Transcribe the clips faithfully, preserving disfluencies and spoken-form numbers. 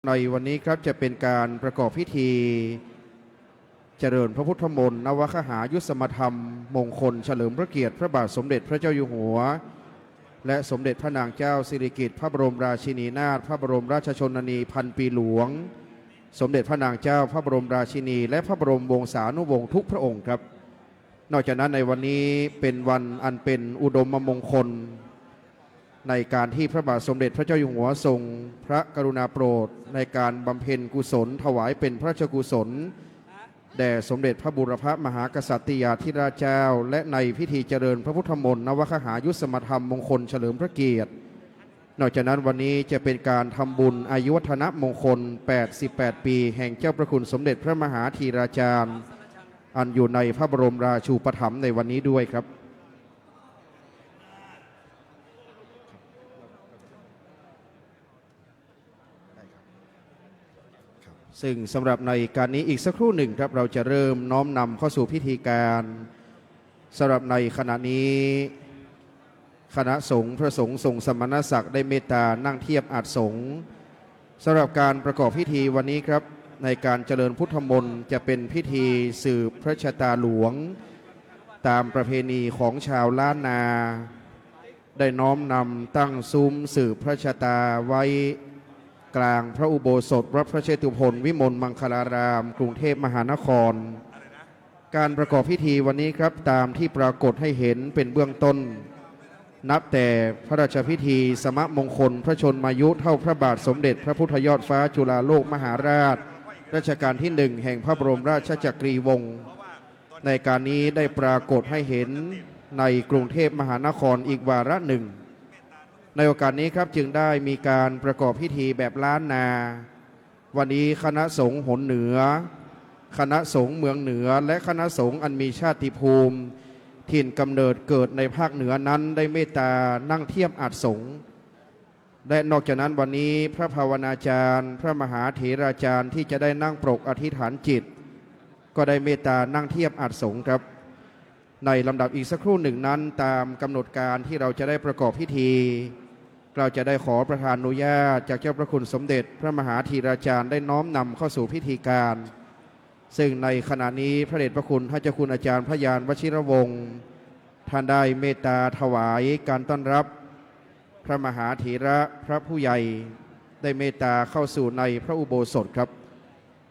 ในวันนี้ครับ จะเป็นการประกอบพิธีเจริญพระพุทธมนต์นวคหายุสมธรรมมงคลเฉลิมพระเกียรติพระบาทสมเด็จพระเจ้าอยู่หัว และสมเด็จพระนางเจ้าสิริกิติ์พระบรมราชินีนาถ พระบรมราชชนนีพันปีหลวง สมเด็จพระนางเจ้าพระบรมราชินี และพระบรมวงศานุวงศ์ทุกพระองค์ครับ นอกจากนั้นในวันนี้เป็นวันอันเป็นอุดมมงคล ในการที่พระบาทสมเด็จพระเจ้าอยู่หัวทรงพระกรุณาโปรดในการบำเพ็ญกุศลถวายเป็นพระราชกุศล แด่สมเด็จพระบูรพมหากษัตริยาธิราชเจ้า และในพิธีเจริญพระพุทธมนต์นวคหายุสมธรรมมงคลเฉลิมพระเกียรติ นอกจากนั้นวันนี้จะเป็นการทำบุญอายุวัฒนมงคล แปดสิบแปด ปี แห่งเจ้าพระคุณสมเด็จพระมหาธีราจารย์ อันอยู่ในพระบรมราชูปถัมภ์ในวันนี้ด้วยครับ ซึ่งสำหรับในการนี้อีกสักครู่หนึ่งครับ เราจะเริ่มน้อมนำเข้าสู่พิธีการ สำหรับในขณะนี้ คณะสงฆ์พระสงฆ์ทรงสมณศักดิ์ได้เมตตานั่งเทียบอาสน์สงฆ์ สำหรับการประกอบพิธีวันนี้ครับ ในการเจริญพุทธมนต์จะเป็นพิธีสืบพระชะตาหลวง ตามประเพณีของชาวล้านนา ได้น้อมนำตั้งซุ้มสืบพระชะตาไว้กลางพระอุโบสถวัดพระเชตุพนวิมลมังคลาราม กรุงเทพมหานคร การประกอบพิธีวันนี้ครับ ตามที่ปรากฏให้เห็นเป็นเบื้องต้น นับแต่พระราชพิธีสมมงคลพระชนมายุเท่าพระบาทสมเด็จพระพุทธยอดฟ้าจุฬาโลกมหาราช รัชกาลที่หนึ่ง แห่งพระบรมราชจักรีวงศ์ ในการนี้ได้ปรากฏให้เห็นในกรุงเทพมหานครอีกวาระหนึ่ง ในโอกาสนี้ครับ จึงได้มีการประกอบพิธีแบบล้านนา วันนี้คณะสงฆ์หนเหนือ คณะสงฆ์เมืองเหนือ และคณะสงฆ์อันมีชาติภูมิ ถิ่นกำเนิดเกิดในภาคเหนือนั้นได้เมตตานั่งเทียบอาสน์สงฆ์ และนอกจากนั้นวันนี้พระภาวนาจารย์ พระมหาเถราจารย์ที่จะได้นั่งปรกอธิษฐานจิต ก็ได้เมตตานั่งเทียบอาสน์สงฆ์ครับ ในลำดับอีกสักครู่หนึ่งนั้น ตามกำหนดการที่เราจะได้ประกอบพิธี เราจะได้ขอประทานุญาตจากเจ้าพระคุณสมเด็จพระมหาเถราจารย์ได้น้อมนำเข้าสู่พิธีการ ซึ่งในขณะนี้พระเดชพระคุณท่านเจ้าคุณอาจารย์พระยานวชิรวงศ์ ท่านได้เมตตาถวายการต้อนรับ พระมหาเถระพระผู้ใหญ่ ได้เมตตาเข้าสู่ในพระอุโบสถครับ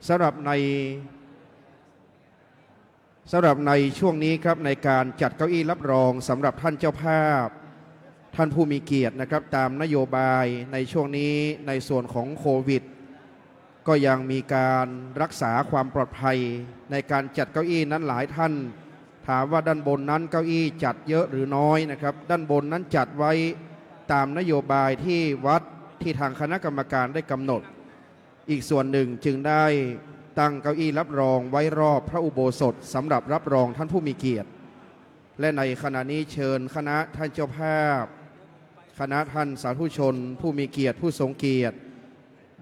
สำหรับใน สำหรับในช่วงนี้ครับ ในการจัดเก้าอี้รับรองสำหรับท่านเจ้าภาพ ท่านผู้มีเกียรตินะครับ ตามนโยบายในช่วงนี้ในส่วนของโควิด ก็ยังมีการรักษาความปลอดภัยในการจัดเก้าอี้นั้นหลายท่าน ถามว่าด้านบนนั้นเก้าอี้จัดเยอะหรือน้อยนะครับ ด้านบนนั้นจัดไว้ตามนโยบายที่วัดที่ทางคณะกรรมการได้กำหนด อีกส่วนหนึ่งจึงได้ตั้งเก้าอี้รับรองไว้รอบพระอุโบสถสำหรับรับรองท่านผู้มีเกียรติ และในขณะนี้เชิญคณะท่านเจ้าภาพ คณะท่านสาธุชนผู้มีเกียรติผู้ทรงเกียรติ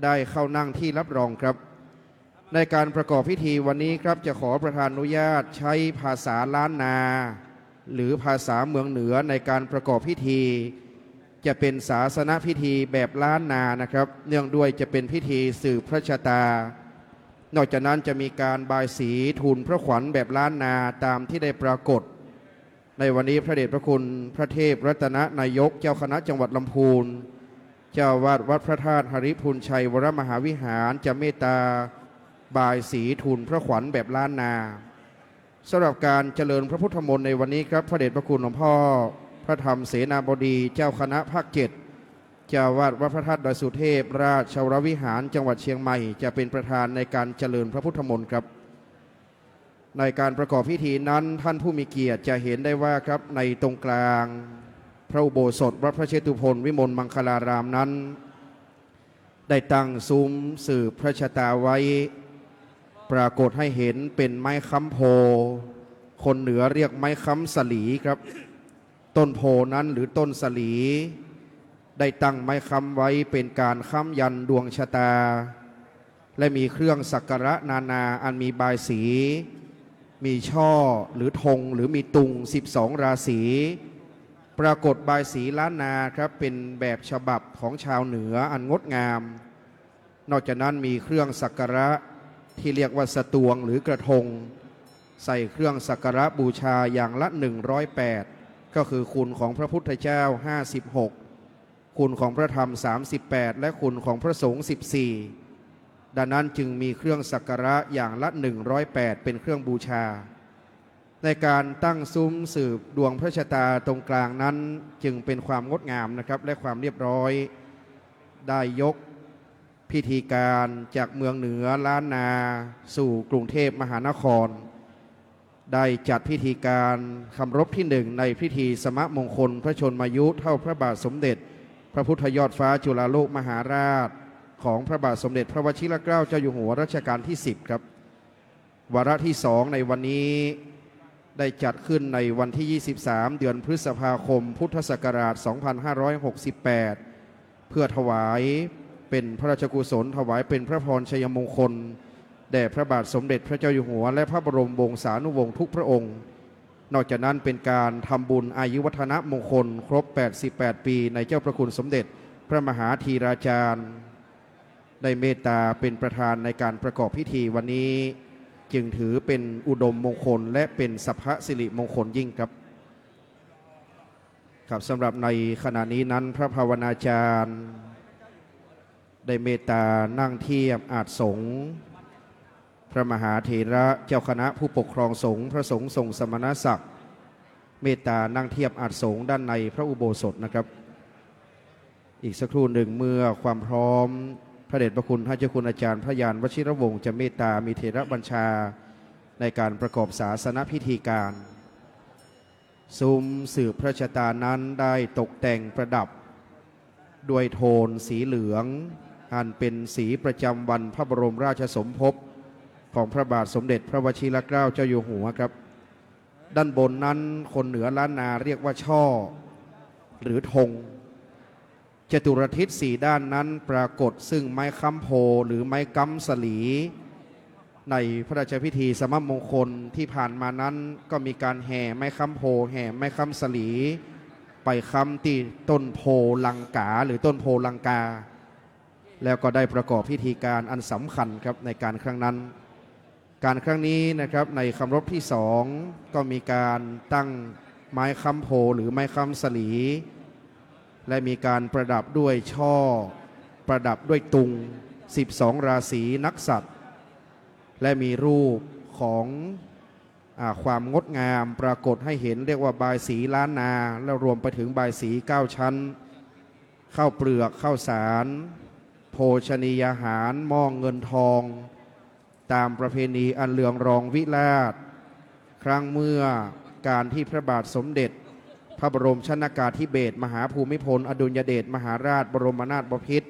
ได้เข้านั่งที่รับรองครับ ในการประกอบพิธีวันนี้ครับ จะขอประทานุญาตใช้ภาษาล้านนา หรือภาษาเมืองเหนือในการประกอบพิธี จะเป็นศาสนพิธีแบบล้านนานะครับ เนื่องด้วยจะเป็นพิธีสืบพระชะตา นอกจากนั้นจะมีการบายศรีทูลพระขวัญแบบล้านนาตามที่ได้ปรากฏ ในวันนี้พระเดชพระคุณพระเทพรัตนนายกเจ้าคณะจังหวัดลำพูน เจ้าอาวาสวัดพระธาตุหริภุญชัยวรมหาวิหารจะเมตตาบายศรีทูลพระขวัญแบบล้านนา สำหรับการเจริญพระพุทธมนต์ในวันนี้ครับ พระเดชพระคุณหลวงพ่อพระธรรมเสนาบดี เจ้าคณะภาคเจ็ด เจ้าอาวาสวัดพระธาตุดอยสุเทพ ราชวรวิหาร จังหวัดเชียงใหม่ จะเป็นประธานในการเจริญพระพุทธมนต์ครับ ในการประกอบพิธีนั้น ท่านผู้มีเกียรติจะเห็นได้ว่าครับ ในตรงกลางพระอุโบสถวัดพระเชตุพนวิมลมังคลารามนั้น ได้ตั้งซุ้มสืบพระชะตาไว้ ปรากฏให้เห็นเป็นไม้ค้ำโพธิ์ คนเหนือเรียกไม้ค้ำสะหลีครับ ต้นโพธิ์นั้นหรือต้นสะหลี ได้ตั้งไม้ค้ำไว้เป็นการค้ำยันดวงชะตา และมีเครื่องสักการะนานาอันมีบายสี มีช่อหรือธงหรือมีตุง สิบสองราศี ปรากฏบายสีล้านนาครับ เป็นแบบฉบับของชาวเหนืออันงดงาม นอกจากนั้นมีเครื่องสักการะที่เรียกว่าสตวงหรือกระทง ใส่เครื่องสักการะบูชาอย่างละหนึ่งร้อยแปด ก็คือคุณของพระพุทธเจ้า ห้าสิบหก คุณของพระธรรม สามสิบแปด และคุณของพระสงฆ์ สิบสี่ ดังนั้นจึงมีเครื่องสักการะอย่างละหนึ่งร้อยแปด เป็นเครื่องบูชา ในการตั้งซุ้มสืบดวงพระชะตาตรงกลางนั้นจึงเป็นความงดงามนะครับ และความเรียบร้อย ได้ยกพิธีการจากเมืองเหนือล้านนาสู่กรุงเทพมหานคร ได้จัดพิธีการคำรบที่หนึ่งในพิธีสมมงคลพระชนมายุเท่าพระบาทสมเด็จพระพุทธยอดฟ้าจุฬาโลกมหาราช ของพระบาทสมเด็จพระวชิรเกล้าเจ้าอยู่หัวรัชกาลที่สิบครับ วาระที่สองในวันนี้ได้จัดขึ้นในวันที่ ยี่สิบสาม เดือนพฤษภาคม พุทธศักราช สองพันห้าร้อยหกสิบแปด เพื่อถวายเป็นพระราชกุศล ถวายเป็นพระพรชัยมงคล แด่พระบาทสมเด็จพระเจ้าอยู่หัว และพระบรมวงศานุวงศ์ทุกพระองค์ นอกจากนั้นเป็นการทำบุญอายุวัฒนมงคลครบ แปดสิบแปด ปี ในเจ้าพระคุณสมเด็จพระมหาธีราจารย์ ได้เมตตาเป็นประธานในการประกอบพิธีวันนี้ จึงถือเป็นอุดมมงคลและเป็นสัพพสิริมงคลยิ่งครับ ครับ สำหรับในขณะนี้นั้นพระภาวนาจารย์ ได้เมตตานั่งเทียบอาสน์สงฆ์ พระมหาเถระเจ้าคณะผู้ปกครองสงฆ์ พระสงฆ์ทรงสมณศักดิ์ เมตตานั่งเทียบอาสน์สงฆ์ด้านในพระอุโบสถนะครับ อีกสักครู่หนึ่งเมื่อความพร้อม พระเดชพระคุณท่านเจ้าคุณอาจารย์พระยานวชิรวงศ์จะเมตตามีเถรบัญชาในการประกอบศาสนพิธีการ ซุ้มสืบพระชะตานั้นได้ตกแต่งประดับด้วยโทนสีเหลือง อันเป็นสีประจำวันพระบรมราชสมภพของพระบาทสมเด็จพระวชิรเกล้าเจ้าอยู่หัวครับ ด้านบนนั้นคนเหนือล้านนาเรียกว่าช่อ หรือธง จตุรทิศสี่ด้านนั้นปรากฏซึ่งไม้ค้ำโพธิ์หรือไม้ก๊ำสะหลี ในพระราชพิธีสมมงคลที่ผ่านมานั้นก็มีการแห่ไม้ค้ำโพธิ์ แห่ไม้ก๊ำสะหลี ไปค้ำตี้ต้นโพธิ์ลังกาหรือต้นโพธิ์ลังกา แล้วก็ได้ประกอบพิธีการอันสำคัญครับในการครั้งนั้น การครั้งนี้นะครับ ในคำรบที่สองก็มีการตั้งไม้ค้ำโพธิ์หรือไม้ก๊ำสะหลี และมีการประดับด้วยช่อ ประดับด้วยตุง สิบสองราศีนักษัตริย์ และมีรูปของ อ่า ความงดงามปรากฏให้เห็น เรียกว่าบายสีล้านนา และรวมไปถึงบายสีเก้าชั้น ข้าวเปลือก ข้าวสาร โภชนียาหาร หม้อเงินทอง ตามประเพณีอันเรืองรองวิราช ครั้งเมื่อการที่พระบาทสมเด็จ พระบรมชนกาธิเบศรมหาภูมิพลอดุลยเดชมหาราชบรมนาถบพิตร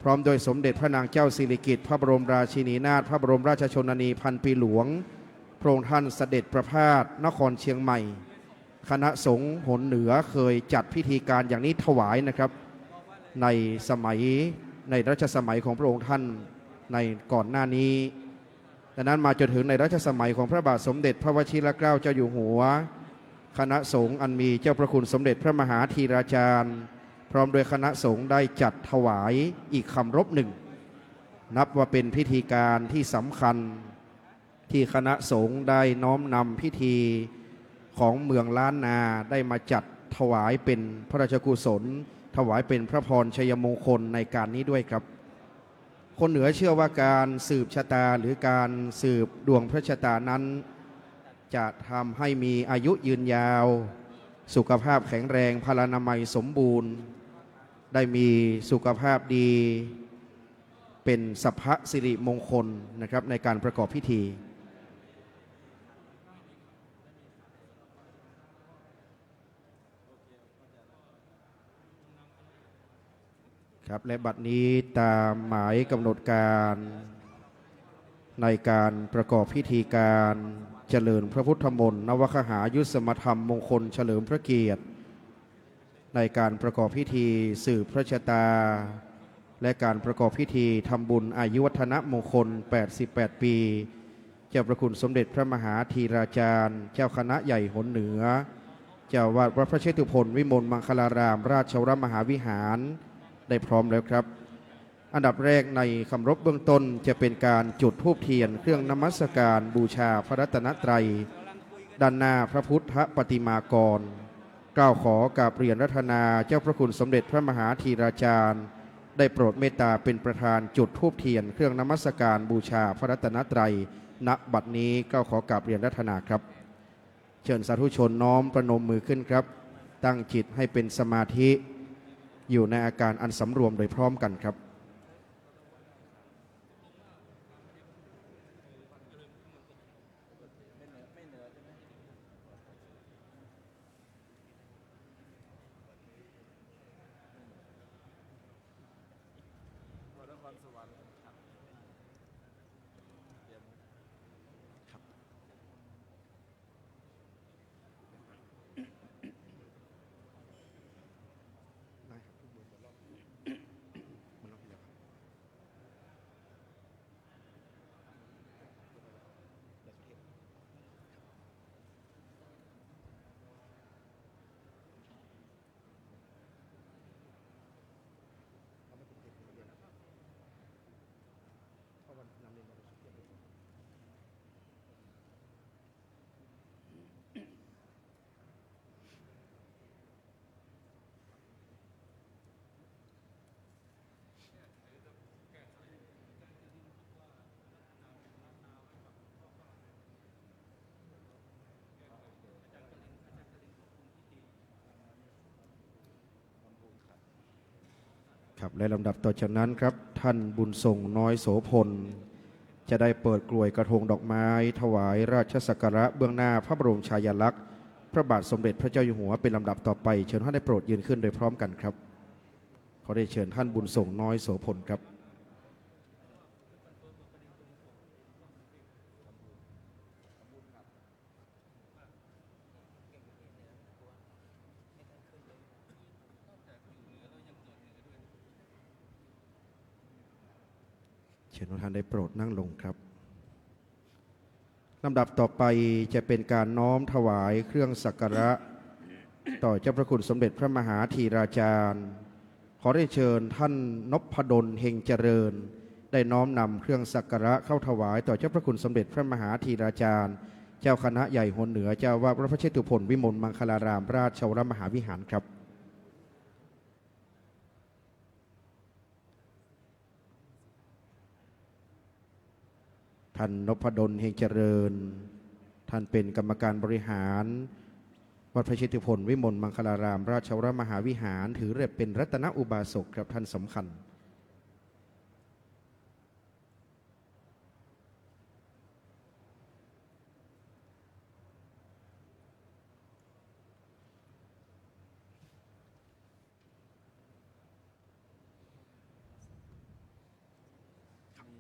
พร้อมด้วยสมเด็จพระนางเจ้าสิริกิติ์ พระบรมราชินีนาถ พระบรมราชชนนีพันปีหลวง พระองค์ท่านเสด็จประพาสนครเชียงใหม่ คณะสงฆ์หนเหนือเคยจัดพิธีการอย่างนี้ถวายนะครับ ในสมัย ในรัชสมัยของพระองค์ท่านในก่อนหน้านี้ ดังนั้นมาจนถึงในรัชสมัยของพระบาทสมเด็จพระวชิรเกล้าเจ้าอยู่หัว คณะสงฆ์อันมีเจ้าพระคุณสมเด็จพระมหาธีราจารย์ พร้อมด้วยคณะสงฆ์ได้จัดถวายอีกคำรบหนึ่ง นับว่าเป็นพิธีการที่สำคัญ ที่คณะสงฆ์ได้น้อมนำพิธีของเมืองล้านนาได้มาจัดถวายเป็นพระราชกุศล ถวายเป็นพระพรชัยมงคลในการนี้ด้วยครับ คนเหนือเชื่อว่าการสืบชะตาหรือการสืบดวงพระชะตานั้น จะทำให้มีอายุยืนยาว สุขภาพแข็งแรง พลานามัยสมบูรณ์ ได้มีสุขภาพดี เป็นสัพพสิริมงคลนะครับ ในการประกอบพิธี ครับ และบัดนี้ตามหมายกำหนดการ ในการประกอบพิธีการเจริญพระพุทธมนต์ นวคหายุสมธรรมมงคลเฉลิมพระเกียรติ ในการประกอบพิธีสืบพระชะตา และการประกอบพิธีทำบุญอายุวัฒนมงคล แปดสิบแปด ปี เจ้าพระคุณสมเด็จพระมหาธีราจารย์ เจ้าคณะใหญ่หนเหนือ เจ้าอาวาสวัดพระเชตุพนวิมลมังคลาราม ราชวรมหาวิหาร ได้พร้อมแล้วครับ อันดับแรกในคำรบเบื้องต้นจะเป็นการจุดธูปเทียนเครื่องนมัสการบูชาพระรัตนตรัย ด้านหน้าพระพุทธปฏิมากร เกล้ากราบเรียนอาราธนาเจ้าพระคุณสมเด็จพระมหาธีราจารย์ ได้โปรดเมตตาเป็นประธานจุดธูปเทียนเครื่องนมัสการบูชาพระรัตนตรัย ณ บัดนี้ เกล้ากราบเรียนอาราธนาครับ เชิญสาธุชนน้อมประนมมือขึ้นครับ ตั้งจิตให้เป็นสมาธิ อยู่ในอาการอันสำรวมโดยพร้อมกันครับ ครับ และลำดับต่อจากนั้นครับ ท่านบุญส่ง น้อยโสภณ จะได้เปิดกรวยกระทงดอกไม้ถวายราชสักการะเบื้องหน้าพระบรมฉายาลักษณ์พระบาทสมเด็จพระเจ้าอยู่หัวเป็นลำดับต่อไป เชิญท่านได้โปรดยืนขึ้นโดยพร้อมกันครับ ขอได้เชิญท่านบุญส่ง น้อยโสภณ ครับ เชิญทุกท่านได้โปรดนั่งลงครับ ลำดับต่อไปจะเป็นการน้อมถวายเครื่องสักการะ ต่อเจ้าพระคุณสมเด็จพระมหาธีราจารย์ ขอเรียนเชิญท่านนพดล เฮงเจริญ ได้น้อมนำเครื่องสักการะเข้าถวายต่อเจ้าพระคุณสมเด็จพระมหาธีราจารย์ เจ้าคณะใหญ่หัวเหนือ เจ้าอาวาสวัดพระเชตุพนวิมลมังคลารามราชวรมหาวิหารครับ ท่านนพดล เฮงเจริญ ท่านเป็นกรรมการบริหาร วัดพระเชตุพนวิมลมังคลารามราชวรมหาวิหาร ถือเป็นรัตนอุบาสกครับ ท่านสำคัญ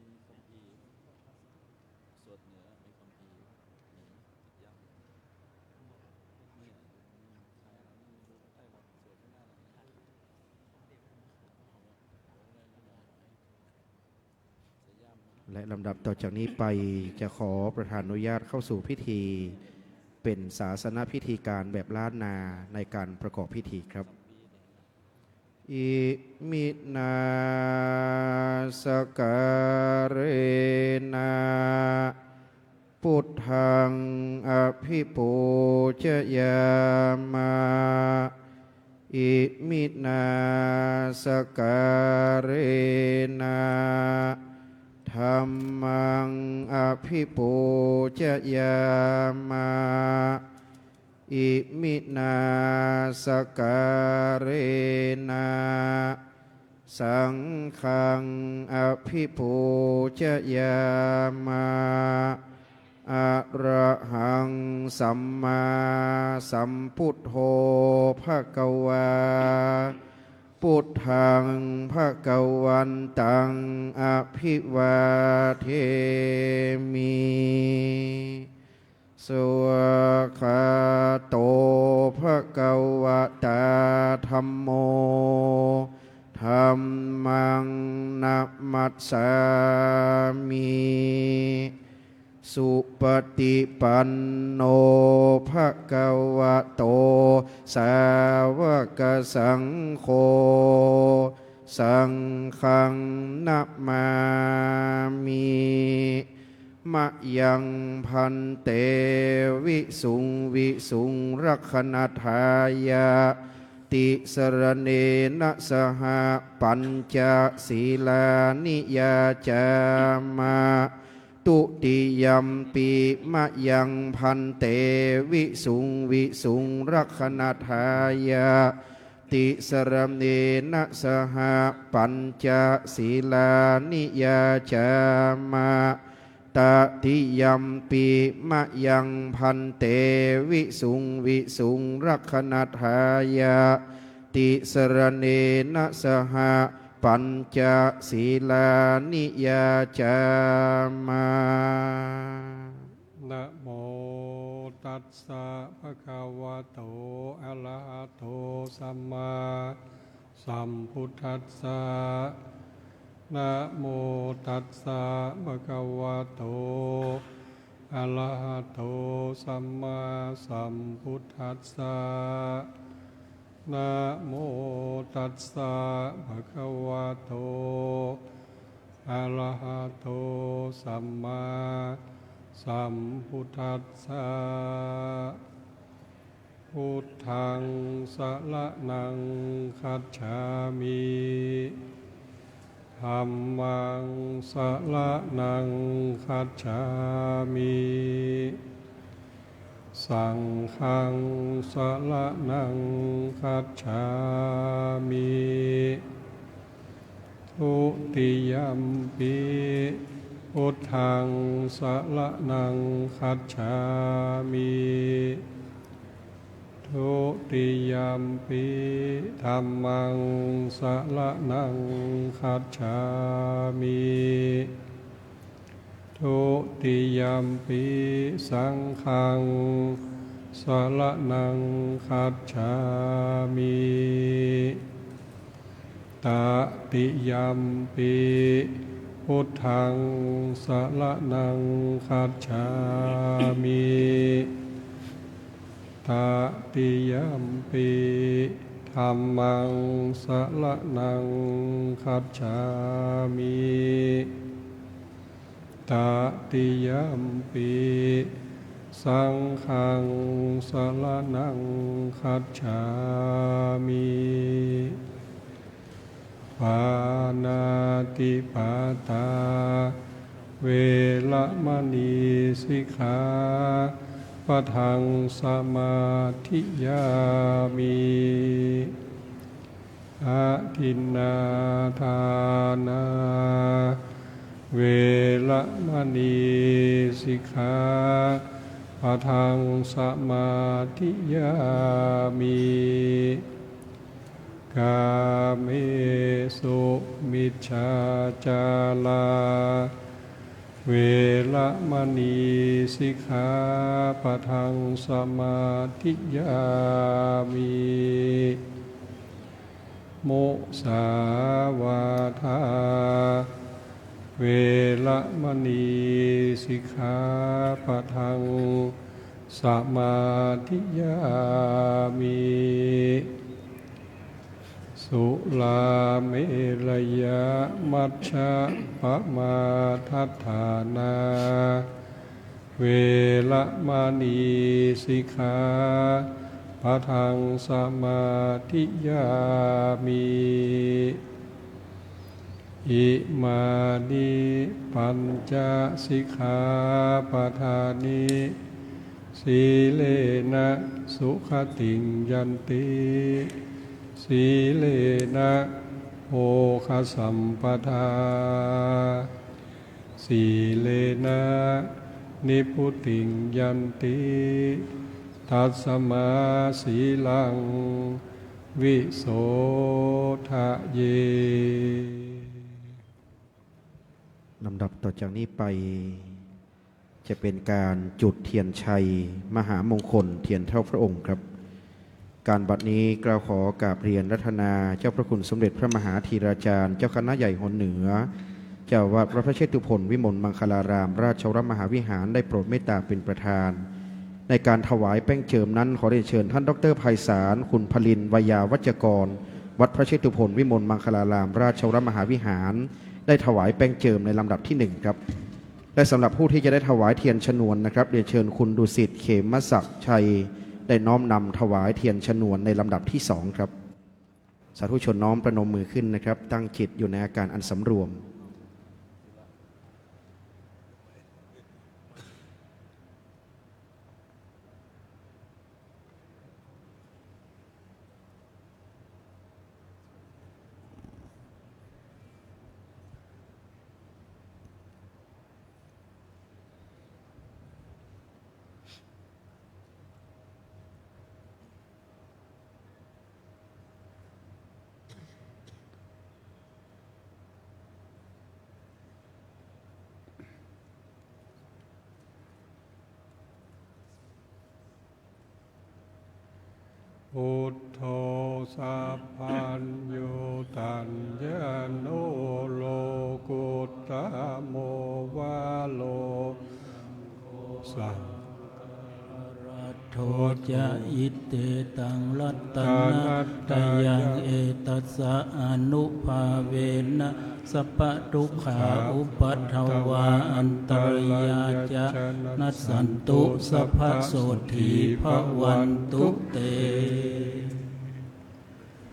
มีคัมภีร์ สวดเหนือ มีคัมภีร์ มีติดย่ำ เนี่ย ใครเอานี่ดูใกล้วัด สวดที่หน้าหลัง และลำดับต่อจากนี้ไปจะขอประธานานุญาตเข้าสู่พิธี เป็นศาสนพิธีการแบบล้านนาในการประกอบพิธีครับ อิมินา สการะนะ พุทธัง อภิปูจยามะ อิมินา สการะนะ ธัมมัง อภิปูจยามะ อิมินา สการะนะ สังฆัง อภิปูจยามะ อะระหัง สัมมาสัมพุทโธ ภะคะวา พุทธัง ภะคะวันตัง อภิวาเทมิ สวากขาโต ภะคะวะตา ธัมโม ธัมมัง นะมัสสามิ สุปะติปันโน ภะคะวะโต สาวะกะสังโฆ สังฆังนะมามิ มะยังภันเต วิสุงวิสุงรักขณัฏฐายะ ติสรเณนะสหะ ปัญจสีลานิยาจามะ ทุติยัมปิ มะยังภันเต วิสุงวิสุงรักขณัฏฐายะ ติสรเณนะสหะ ปัญจสีลานิยาจามะ ตติยัมปิ มะยังภันเต วิสุงวิสุงรักขณัฏฐายะ ติสรเณนะสหะ ปัญจสีลานิยาจามะ นะโมตัสสะ ภะคะวะโต อะระหะโต สัมมาสัมพุทธัสสะ นะโมตัสสะ ภะคะวะโต อะระหะโต สัมมาสัมพุทธัสสะ นะโมตัสสะ ภะคะวะโต อะระหะโต สัมมาสัมพุทธัสสะ พุทธัง สะระณัง คัจฉามิ ธัมมัง สะระณัง คัจฉามิ สังฆัง สะระณัง คัจฉามิ ทุติยัมปิ พุทธัง สะระณัง คัจฉามิ ทุติยัมปิ ธัมมัง สะระณัง คัจฉามิ ทุติยัมปิ สังฆัง สะระณัง คัจฉามิ ตติยัมปิ พุทธัง สะระณัง คัจฉามิ ตติยัมปิ ธัมมัง สะระณัง คัจฉามิ ตติยัมปิ สังฆัง สะระณัง คัจฉามิ ปาณาติปาตา เวระมะนี สิกขาปะทัง สะมาธิยามิ อะทินนาทานา เวระมะนี สิกขาปะทัง สะมาธิยามิ กาเมสุมิจฉาจารา เวระมะนี สิกขาปะทัง สะมาธิยามิ มุสาวาทา เวระมะนี สิกขาปะทัง สะมาธิยามิ สุราเมรยะมัชฌะปะมาทัฏฐานา เวระมะนี สิกขาปะทัง สะมาธิยามิ อิมานิ ปัญจสิกขาปะทานิ สีเลนะ สุขติง ยันติ สีเลนะ โภคสัมปทา สีเลนะ นิพพุติง ยันติ ตัสมา สีลัง วิโสทะเย ลำดับต่อจากนี้ไป จะเป็นการจุดเทียนชัยมหามงคลเทียนเท้าพระองค์ครับ การบัดนี้กล่าวขอกราบเรียนอาราธนาเจ้าพระคุณสมเด็จพระมหาธีราจารย์ เจ้าคณะใหญ่หนเหนือ เจ้าอาวาสวัดพระเชตุพนวิมลมังคลาราม ราชวรมหาวิหาร ได้โปรดเมตตาเป็นประธาน ในการถวายแป้งเจิมนั้น ขอเรียนเชิญท่านดอกเตอร์ไพศาล คุณพลิน วยาวัจกร วัดพระเชตุพนวิมลมังคลารามราชวรมหาวิหาร ได้ถวายแป้งเจิมในลำดับที่หนึ่งครับ และสำหรับผู้ที่จะได้ถวายเทียนชนวนนะครับ เรียนเชิญคุณดุสิต เขมศักดิ์ชัย ได้น้อมนำถวายเทียนชนวนในลำดับที่สองครับ สาธุชนน้อมประนมมือขึ้นนะครับ ตั้งจิตอยู่ในอาการอันสำรวม พุทโธ สัพพัญญู ธัญญโน โลกุตตโม วโร สัง โท จะ อิเตตัง รัตนัตตยัง เอตัสสะ อานุภาเวนะ สัพพะทุกขา อุปัทวา อันตรายา จะ นัสสันตุ สัพพะโสตถี ภวันตุ เต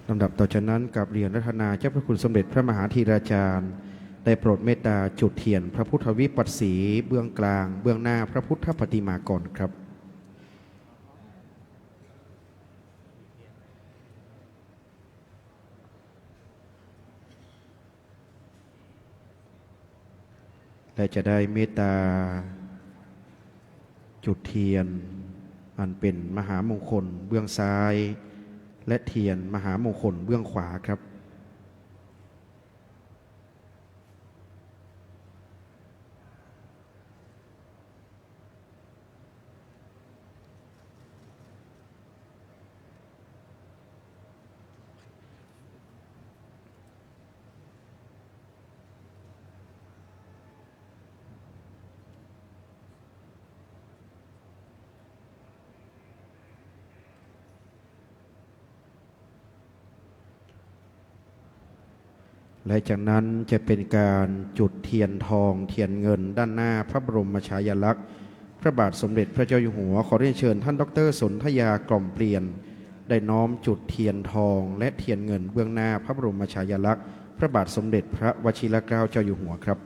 ลำดับต่อจากนั้นกราบเรียนอาราธนาเจ้าพระคุณสมเด็จพระมหาธีราจารย์ ได้โปรดเมตตาจุดเทียนพระพุทธวิปัสสีเบื้องกลางเบื้องหน้าพระพุทธปฏิมากรครับ และจะได้เมตตาจุดเทียนอันเป็นมหามงคลเบื้องซ้าย และเทียนมหามงคลเบื้องขวาครับ และจากนั้นจะเป็นการจุดเทียนทองเทียนเงินด้านหน้าพระบรมฉายาลักษณ์พระบาทสมเด็จพระเจ้าอยู่หัว ขอเรียนเชิญท่านดอกเตอร์สนธยากล่อมเปลี่ยน ได้น้อมจุดเทียนทองและเทียนเงินเบื้องหน้าพระบรมฉายาลักษณ์พระบาทสมเด็จพระวชิรเกล้าเจ้าอยู่หัวครับ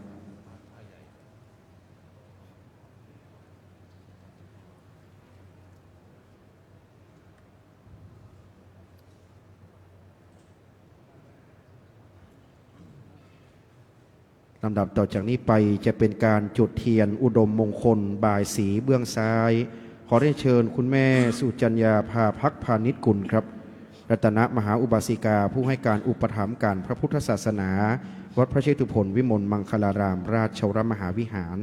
ลำดับต่อจากนี้ไปจะเป็นการจุดเทียนอุดมมงคลบายสีเบื้องซ้าย ขอเรียนเชิญคุณแม่สุจัญญา ภาภักดิ์พานิชกุลครับ รัตนมหาอุบาสิกาผู้ให้การอุปถัมภ์การพระพุทธศาสนา วัดพระเชตุพนวิมลมังคลารามราชวรมหาวิหาร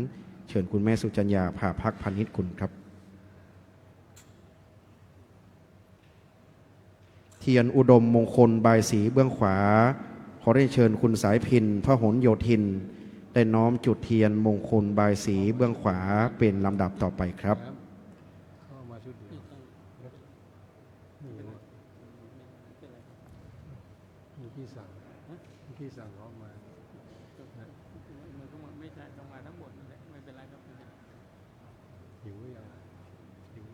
เชิญคุณแม่สุจัญญา ภาภักดิ์พานิชกุลครับ เทียนอุดมมงคลบายสีเบื้องขวา ขอเรียนเชิญคุณสายพิณ พหลโยธิน ได้น้อมจุดเทียนมงคลบายสีเบื้องขวาเป็นลำดับต่อไปครับ เข้ามาชุดเดียว นี่ เมื่อกี้สั่ง เมื่อกี้สั่งเขามา นะ มันก็ไม่ใช่ ต้องมาทั้งหมดนั่นแหละ ไม่เป็นไรครับ หิวหรือยัง หิว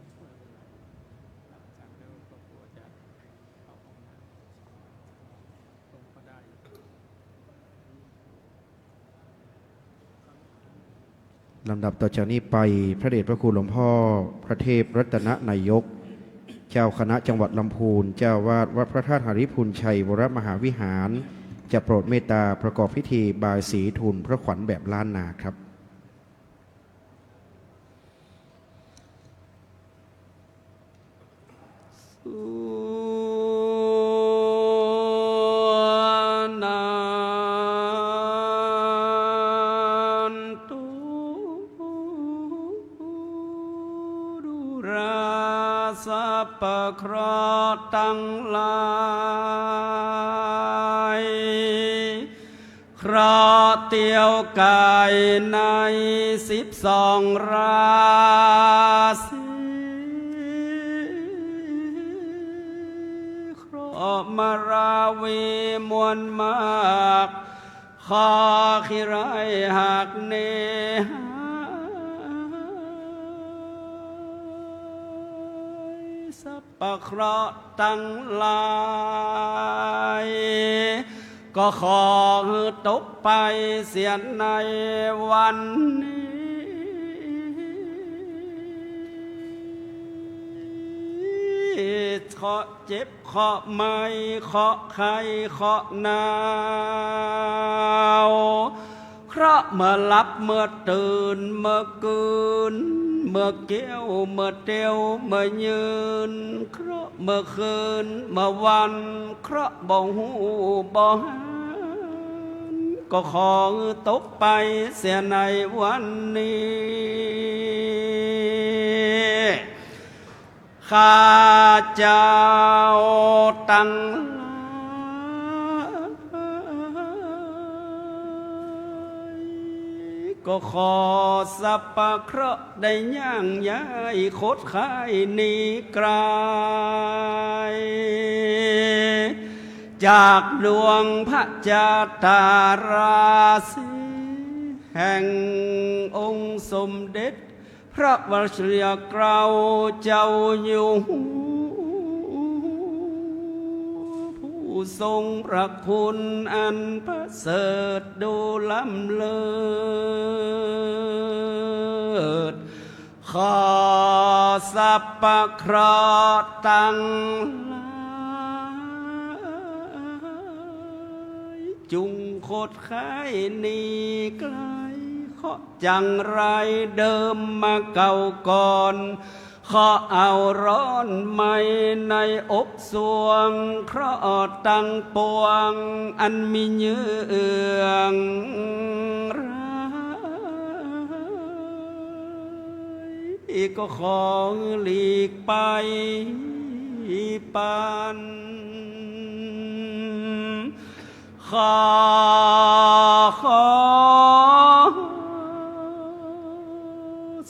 ลำดับต่อจากนี้ไป พระเดชพระคุณหลวงพ่อพระเทพรัตนนายก เจ้าคณะจังหวัดลำพูน เจ้าอาวาสวัดพระธาตุหริภุญชัยวรมหาวิหาร จะโปรดเมตตาประกอบพิธีบายสีทูลพระขวัญแบบล้านนาครับ สาธุ ดูราสัพพะเคราะห์ตังหลาย เคราะห์เตียวไก่ในสิบสองราศี เคราะห์ ออกมาราวีมวลมาก ขอขี้ร้ายหากหนีหาย สรรพเคราะห์ตังหลาย ก็ขอหื้อตกไปเสียในวันนี้ เคราะห์เจ็บ เคราะห์ไข้ เคราะห์หนาว เคราะห์เมื่อหลับเมื่อตื่น เมื่อกืน เมื่อเกี้ยว เมื่อเตียว เมื่อยืน เคราะห์เมื่อคืน เมื่อวัน เคราะห์บ่ฮู้บ่หัน ก็ขอตกไปเสียในวันนี้ ข้าเจ้าตังหลาย ก็ขอสรรพเคราะห์ได้ย่างย้ายขดขายหนีไกล จากดวงพระจาตาราศี แห่งองค์สมเด็จ พระวชิรเกล้าเจ้าอยู่หัว ผู้ทรงพระคุณอันประเสริฐดูล้ำเลิศ ขอสรรพเคราะห์ตังหลาย จุ่งขดขายหนีไกล เคราะห์จังไรเดิมมาเก่าก่อน เคราะห์เอาร้อนไหม้ในอกสวง เคราะห์ตังปวงอันมีเยื่องร้าย ก็ขอหลีกไปปัน ขอ ขอ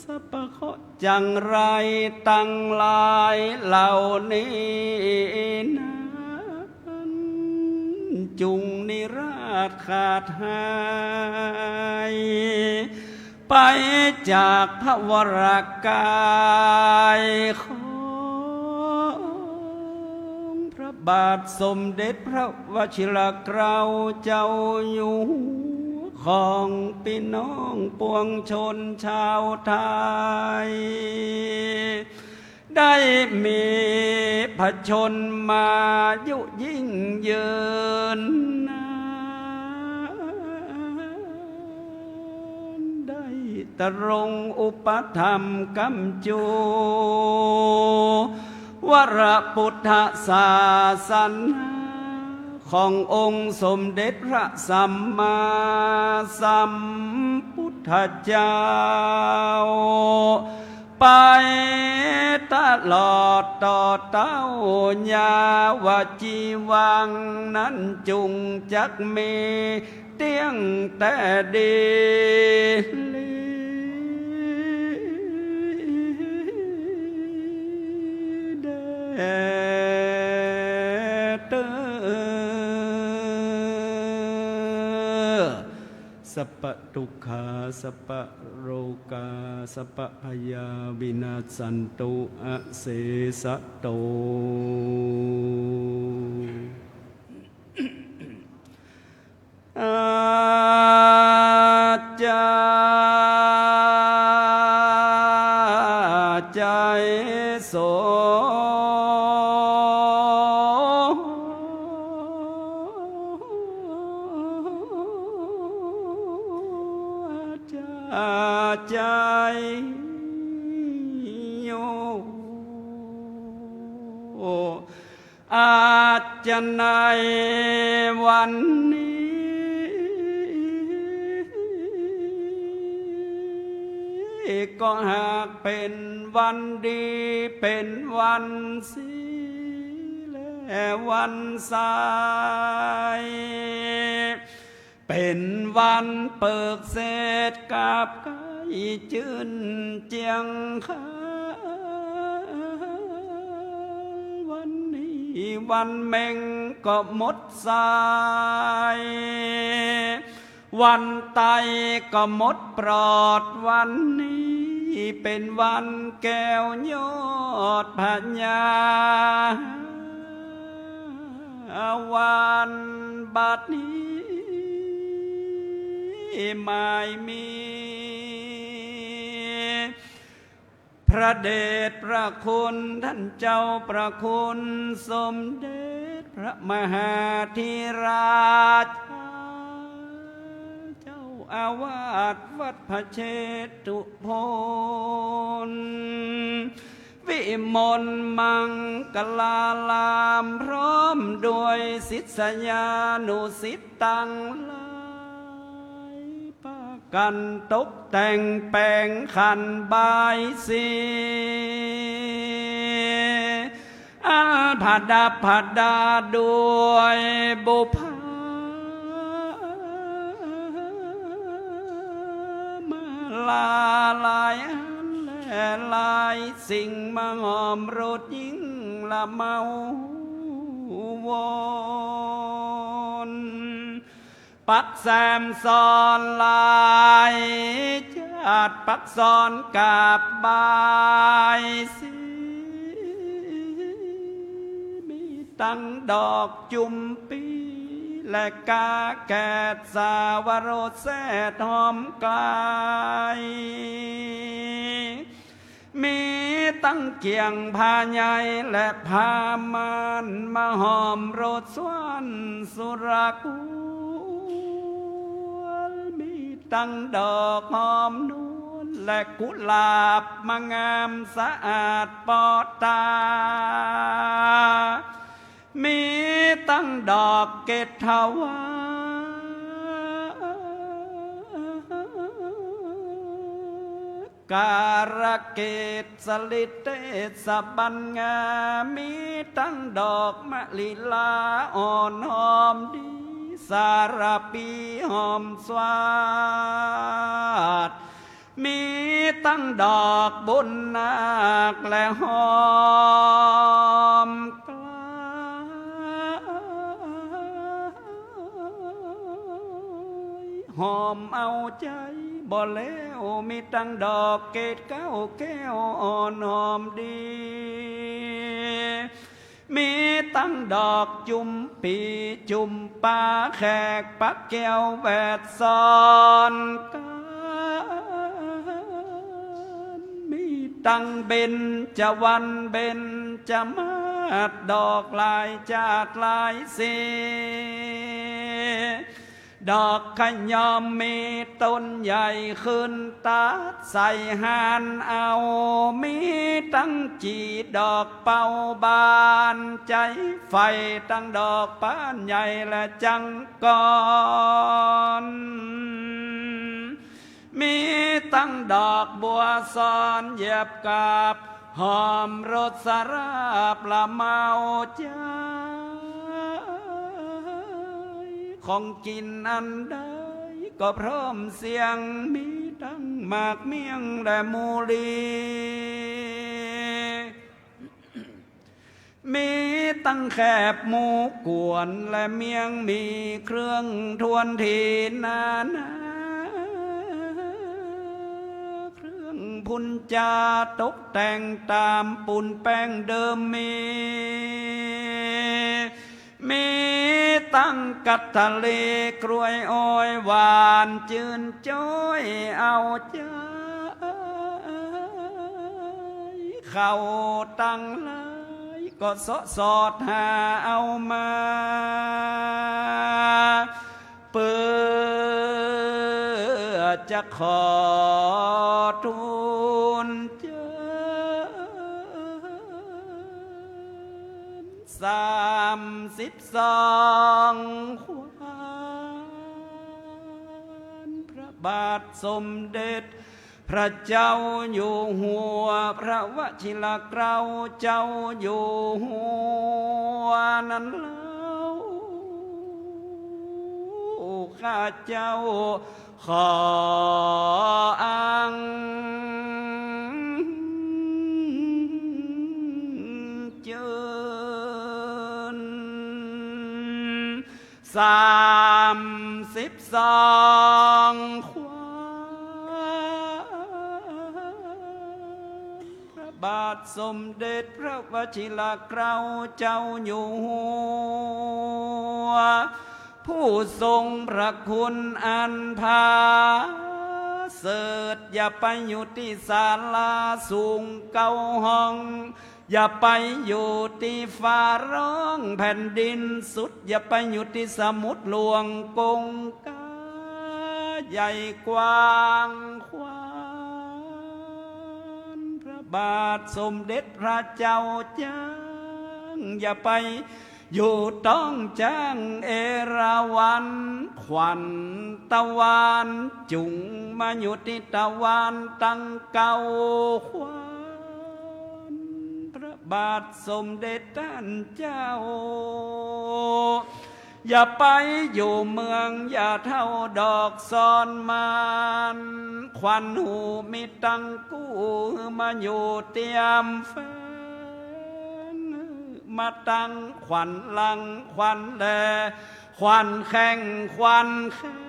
สรรพเคราะห์จังไรตังหลายเหล่านี้นั้น จุ่งนิราศขาดหาย ไปจากพระวรากายของพระบาทสมเด็จพระวชิรเกล้าเจ้าอยู่หัว ของพี่น้องปวงชนชาวไทย ได้มีพระชนมายุยิ่งยืนนาน ได้ตรงอุปถัมภ์กำจู วรพุทธศาสนา ขององค์สมเด็จพระสัมมาสัมพุทธเจ้า ไปตลอดต่อเต้ายาวจีวังนั้น จุ่งจักมีเตี้ยงแต่ดี แด่เต้อ สัพพะทุกขา สัพพะโรคา สัพพะพยา วินาสสันตุ อเสสะโต อาจาใจโส อาจาใจโย อาจจะในวันนี้ ก็หากเป๋นวันดี เป๋นวันสีและวันใส เป๋นวันเปิกเศษกาบไกลจื้นเจียงขาน วันนี้ วันเม็งก็หมดสาย วันไตก็หมดปลอด วันนี้เป๋นวันแก้วยอดพญา วันบัดนี้หมายมี พระเดชพระคุณท่านเจ้าประคุณสมเด็จพระมหาธิราช เจ้าอาวาสวัดพระเชตุพน วิมลมังคลาราม พร้อมด้วยศิษยานุศิษย์ตังหลาย ปากั๋นตกแต่งแป๋งขันบายสี อันประดับประดาด้วยบุปผามาลาหลายอันและหลายสิ่ง มาหอมรสยิ่งละเมาวอน ปักแซมซ้อนหลายจาติ ปักซ้อนกราบบายสี มีตังดอกจุมปี และกาแกดสาวรสแสดหอมไกล มีตังเกี่ยงผ้าใยและผ้าม่าน มาหอมรสสวนสุรกุล มีตังดอกหอมนวลและกุหลาบมางามสะอาดปอดต๋า มีตังดอกเกศวา การะเกศสลิดเตสะบันงา มีตังดอกมะลิลาอ่อนหอมดี สาระปีหอมสวาด มีตังดอกบุญนาคและหอมไกล หอมเอาใจ๋บ่แล้ว มีตังดอกเกศเก๊าแก้วอ่อนหอมดี มีตังดอกจุมปีจุมปา แขกปักแก้วแวดซ้อนกั๋น มีตังเบญจวรรณเบญจมาศ ดอกหลายจาติหลายสี ดอกขยอมมีต้นใหญ่ขึ้นตัดใส่หาญเอา มีตังจี่ดอกเป่าบานใจ๋ไฟ ตังดอกปานใหญ่และจังกร มีตังดอกบัวซ้อนเหยียบกาบ หอมรสสาราบละเมาใจ๋ ของกิ๋นอันใดก็พร้อมเสี้ยง มีตังหมากเมี่ยงและมูลี มีตังแคบหมูก๋วนและเมี่ยง มีเครื่องถ้วนทีนานา เครื่องพุ้นจาตกแต่งต๋ามปูนแป้งเดิมมี มีตังกัตถะเลกล้วยอ้อยหวานจื้นจ้อยเอาใจ๋ เขาตังหลายก็เซาะสอดหาเอามา เปื้อจะขอทูลเจิญ สามสิบสอง ขวัญพระบาทสมเด็จพระเจ้าอยู่หัว พระวชิรเกล้าเจ้าอยู่หัวนั้นเล่า ข้าเจ้าขออัญเจิญ สามสิบสอง ขวัญพระบาทสมเด็จพระวชิรเกล้าเจ้าอยู่หัว ผู้ทรงพระคุณอันผาเสริฐ อย่าไปอยู่ตี้ศาลาสูงเก้าห้อง อย่าไปอยู่ตี้ฟ้าร้องแผ่นดินสุด อย่าไปอยู่ตี้สมุทรหลวงกงกาใหญ่กว้างขวาง พระบาทสมเด็จพระเจ้าจ้าง อย่าไปอยู่ต้องจ้างเอราวัณ ขวัญตะวันจุ่งมาอยู่ตี้ตะวันตังเก้า ขวัญพระบาทสมเด็จต้านเจ้า อย่าไปอยู่เมืองหญ้าเฒ่าดอกซอนหม่าน ขวัญฮูมีตังกู้มาอยู่เตียมแฝง มาตังขวัญหลังขวัญแล ขวัญแข้งขวัญแขน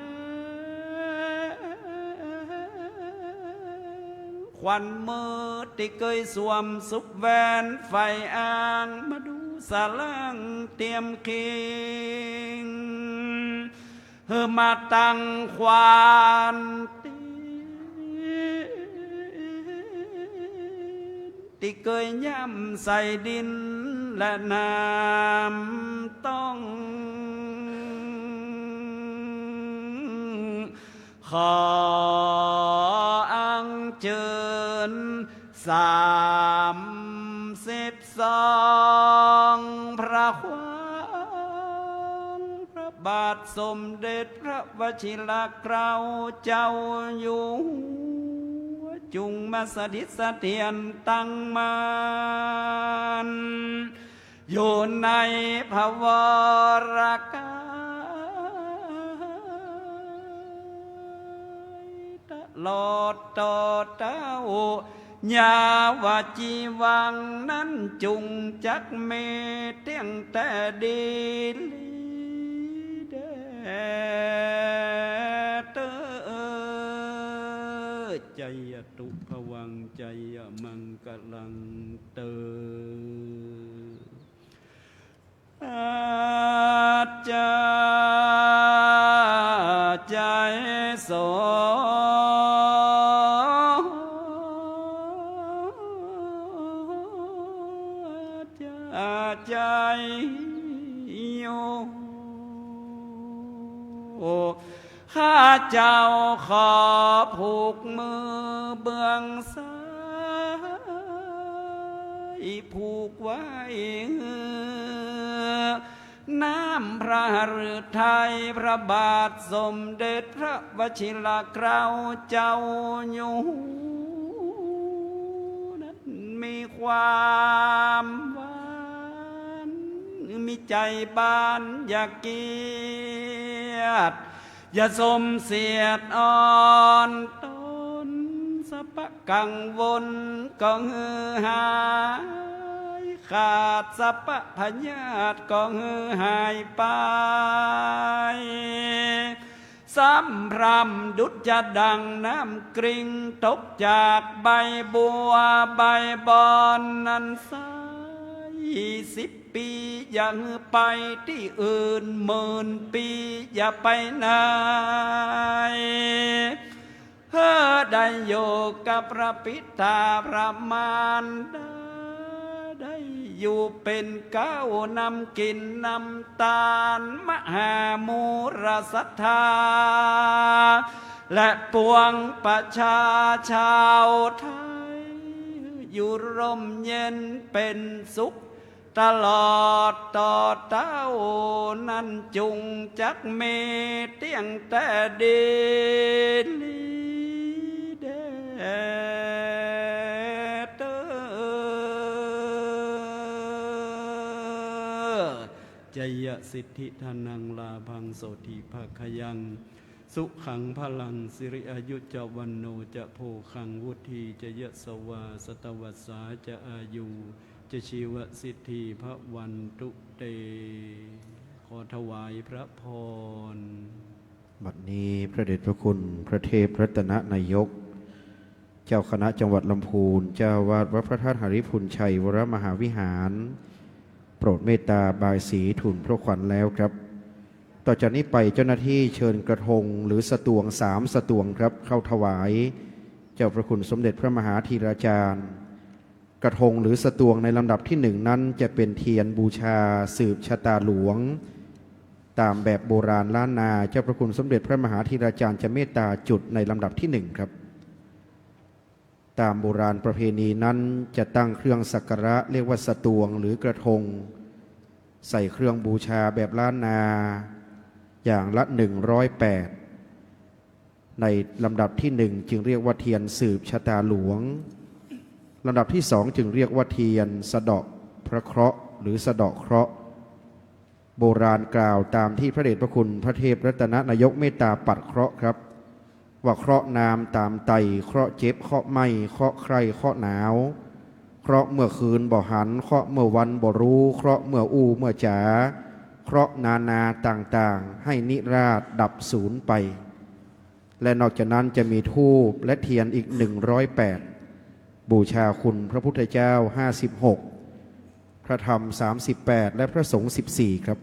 ขวัญมือตี้เกยสวมสุบแหวนไฟอ่าง มาดูสะหลังเตียมคิง หื้อมาตังขวัญตี้ ตี้เกยย่ำใส่ดินและน้ำต้อง ขออัญเจิญสามสิบสอง พระขวัญพระบาทสมเด็จพระวชิรเกล้าเจ้าอยู่หัว จุ่งมาสถิตเสถียรตั้งมั่น อยู่ในพระวรกาย ตลอดต่อเต้า ยาวจีวังนั้นจุ่งจักมีเตี้ยงแต่ดีลีแด่เต้อ จยตุพวัง จยมังคลังเตอ อาจา จยโส อาจา จยโย ข้าเจ้าขอผูกมือเบื้องซ้าย ผูกไว้ น้ำพระหฤทัยพระบาทสมเด็จพระวชิรเกล้าเจ้าอยู่หัวนั้นมีความหวาน มีใจ๋บานเยียด อย่าสมเสียดอ่อนตน สะปะกังวลก็หื้อหาย ขาดสะปะพยาธิก็หื้อหายไป สำรำดุจจะดังน้ำกริ่งตกจากใบบัวใบบอนนั้นใส สิบปีอย่าหื้อไปตี้อื่น หมื่นปีอย่าไปไหน หื้อได้อยู่กับพระปิดาพระมารดา ได้อยู่เป๋นเก๊านำกิ๋นนำตาน มหามูรศรัทธา และปวงประชาชาวไทย อยู่ร่มเย็นเป๋นสุข ตลอดต่อเต้านั้นจุ่งจักมีเตี้ยงแต่ดีลีแด่เต้อ จยสิทธิธนังลาภังโสติภาคยัง สุขังพลังสิริอายุจะวันโนจะโภคังวุฒีจะยะสวา สัตวัสสาจะอายุ จะชีวสิทธิภวันตุเต ข ขอถวายพระพร บัดนี้พระเดชพระคุณพระเทพรัตนนายก เจ้าคณะจังหวัดลำพูน เจ้าอาวาสวัดพระธาตุหริภุญชัยวรมหาวิหาร โปรดเมตตาบายสีทูลพระขวัญแล้วครับ ต่อจากนี้ไปเจ้าหน้าที่เชิญกระทงหรือสตวงสามสตวงครับ เข้าถวายเจ้าพระคุณสมเด็จพระมหาธีราจารย์ กระทงหรือสตวงในลำดับที่หนึ่งนั้นจะเป็นเทียนบูชาสืบชะตาหลวง ตามแบบโบราณล้านนา เจ้าพระคุณสมเด็จพระมหาธีราจารย์จะเมตตาจุดในลำดับที่หนึ่งครับ ตามโบราณประเพณีนั้นจะตั้งเครื่องสักการะเรียกว่าสตวงหรือกระทง ใส่เครื่องบูชาแบบล้านนา อย่างละหนึ่งร้อยแปด ในลำดับที่หนึ่งจึงเรียกว่าเทียนสืบชะตาหลวง ลำดับที่สองจึงเรียกว่าเทียนสะเดาะพระเคราะห์หรือสะเดาะเคราะห์ โบราณกล่าวตามที่พระเดชพระคุณพระเทพรัตนนายกเมตตาปัดเคราะห์ครับ ว่าเคราะห์นามตามไต่ เคราะห์เจ็บ เคราะห์ไหม้ เคราะห์ไคร่ เคราะห์หนาว เคราะห์เมื่อคืนบ่หัน เคราะห์เมื่อวันบ่ฮู้ เคราะห์เมื่ออู้เมื่อจ๋า เคราะห์นานาต่างๆ ให้นิราศดับสูญไป และนอกจากนั้นจะมีธูปและเทียนอีกหนึ่งร้อยแปด บูชาคุณพระพุทธเจ้าห้าสิบหก พระธรรมสามสิบแปด และพระสงฆ์สิบสี่ครับ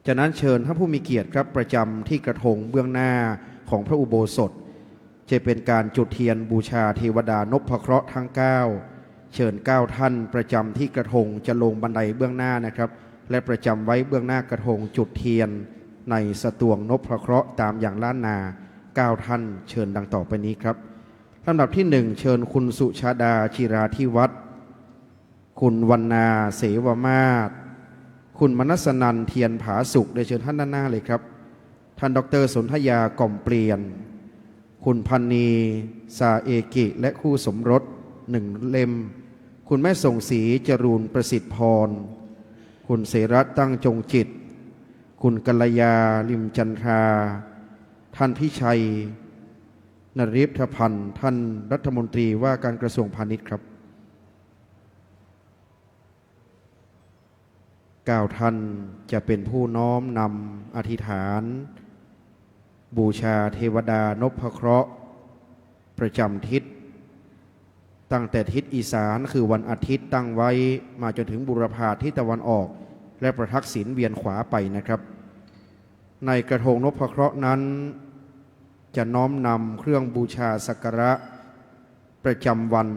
จากนั้นเชิญท่านผู้มีเกียรติครับ ประจำที่กระทงเบื้องหน้าของพระอุโบสถ จะเป็นการจุดเทียนบูชาเทวดานพเคราะห์ทั้งเก้า เชิญเก้าท่านประจำที่กระทง จะลงบันไดเบื้องหน้านะครับ และประจำไว้เบื้องหน้ากระทงจุดเทียนในสตวงนพเคราะห์ตามอย่างล้านนา เก้าท่าน เชิญดังต่อไปนี้ครับ ลำดับที่หนึ่ง เชิญคุณสุชาดา จิราธิวัฒน์ คุณวรรณา เสวมาศ คุณมนัสนันท์ เทียนผาสุก ได้เชิญท่านด้านหน้าเลยครับ ท่านดอกเตอร์สนธยา ก่อมเปลี่ยน คุณพันนี ซาเอกิ และคู่สมรส หนึ่งเล่ม คุณแม่ส่งศรี จรูนประสิทธิ์พร คุณเสรัตน์ ตั้งจงจิต คุณกัลยา ลิมจันทรา ท่านพิชัย นฤทธพันธ์ ท่านรัฐมนตรีว่าการกระทรวงพาณิชย์ครับ เก้าท่านจะเป็นผู้น้อมนำอธิษฐาน บูชาเทวดานพเคราะห์ประจำทิศ ตั้งแต่ทิศอีสานคือวันอาทิตย์ตั้งไว้ มาจนถึงบูรพาทิศตะวันออก และประทักษิณเวียนขวาไปนะครับ ในกระทงนพเคราะห์นั้น จะน้อมนำเครื่องบูชาสักการะประจำวัน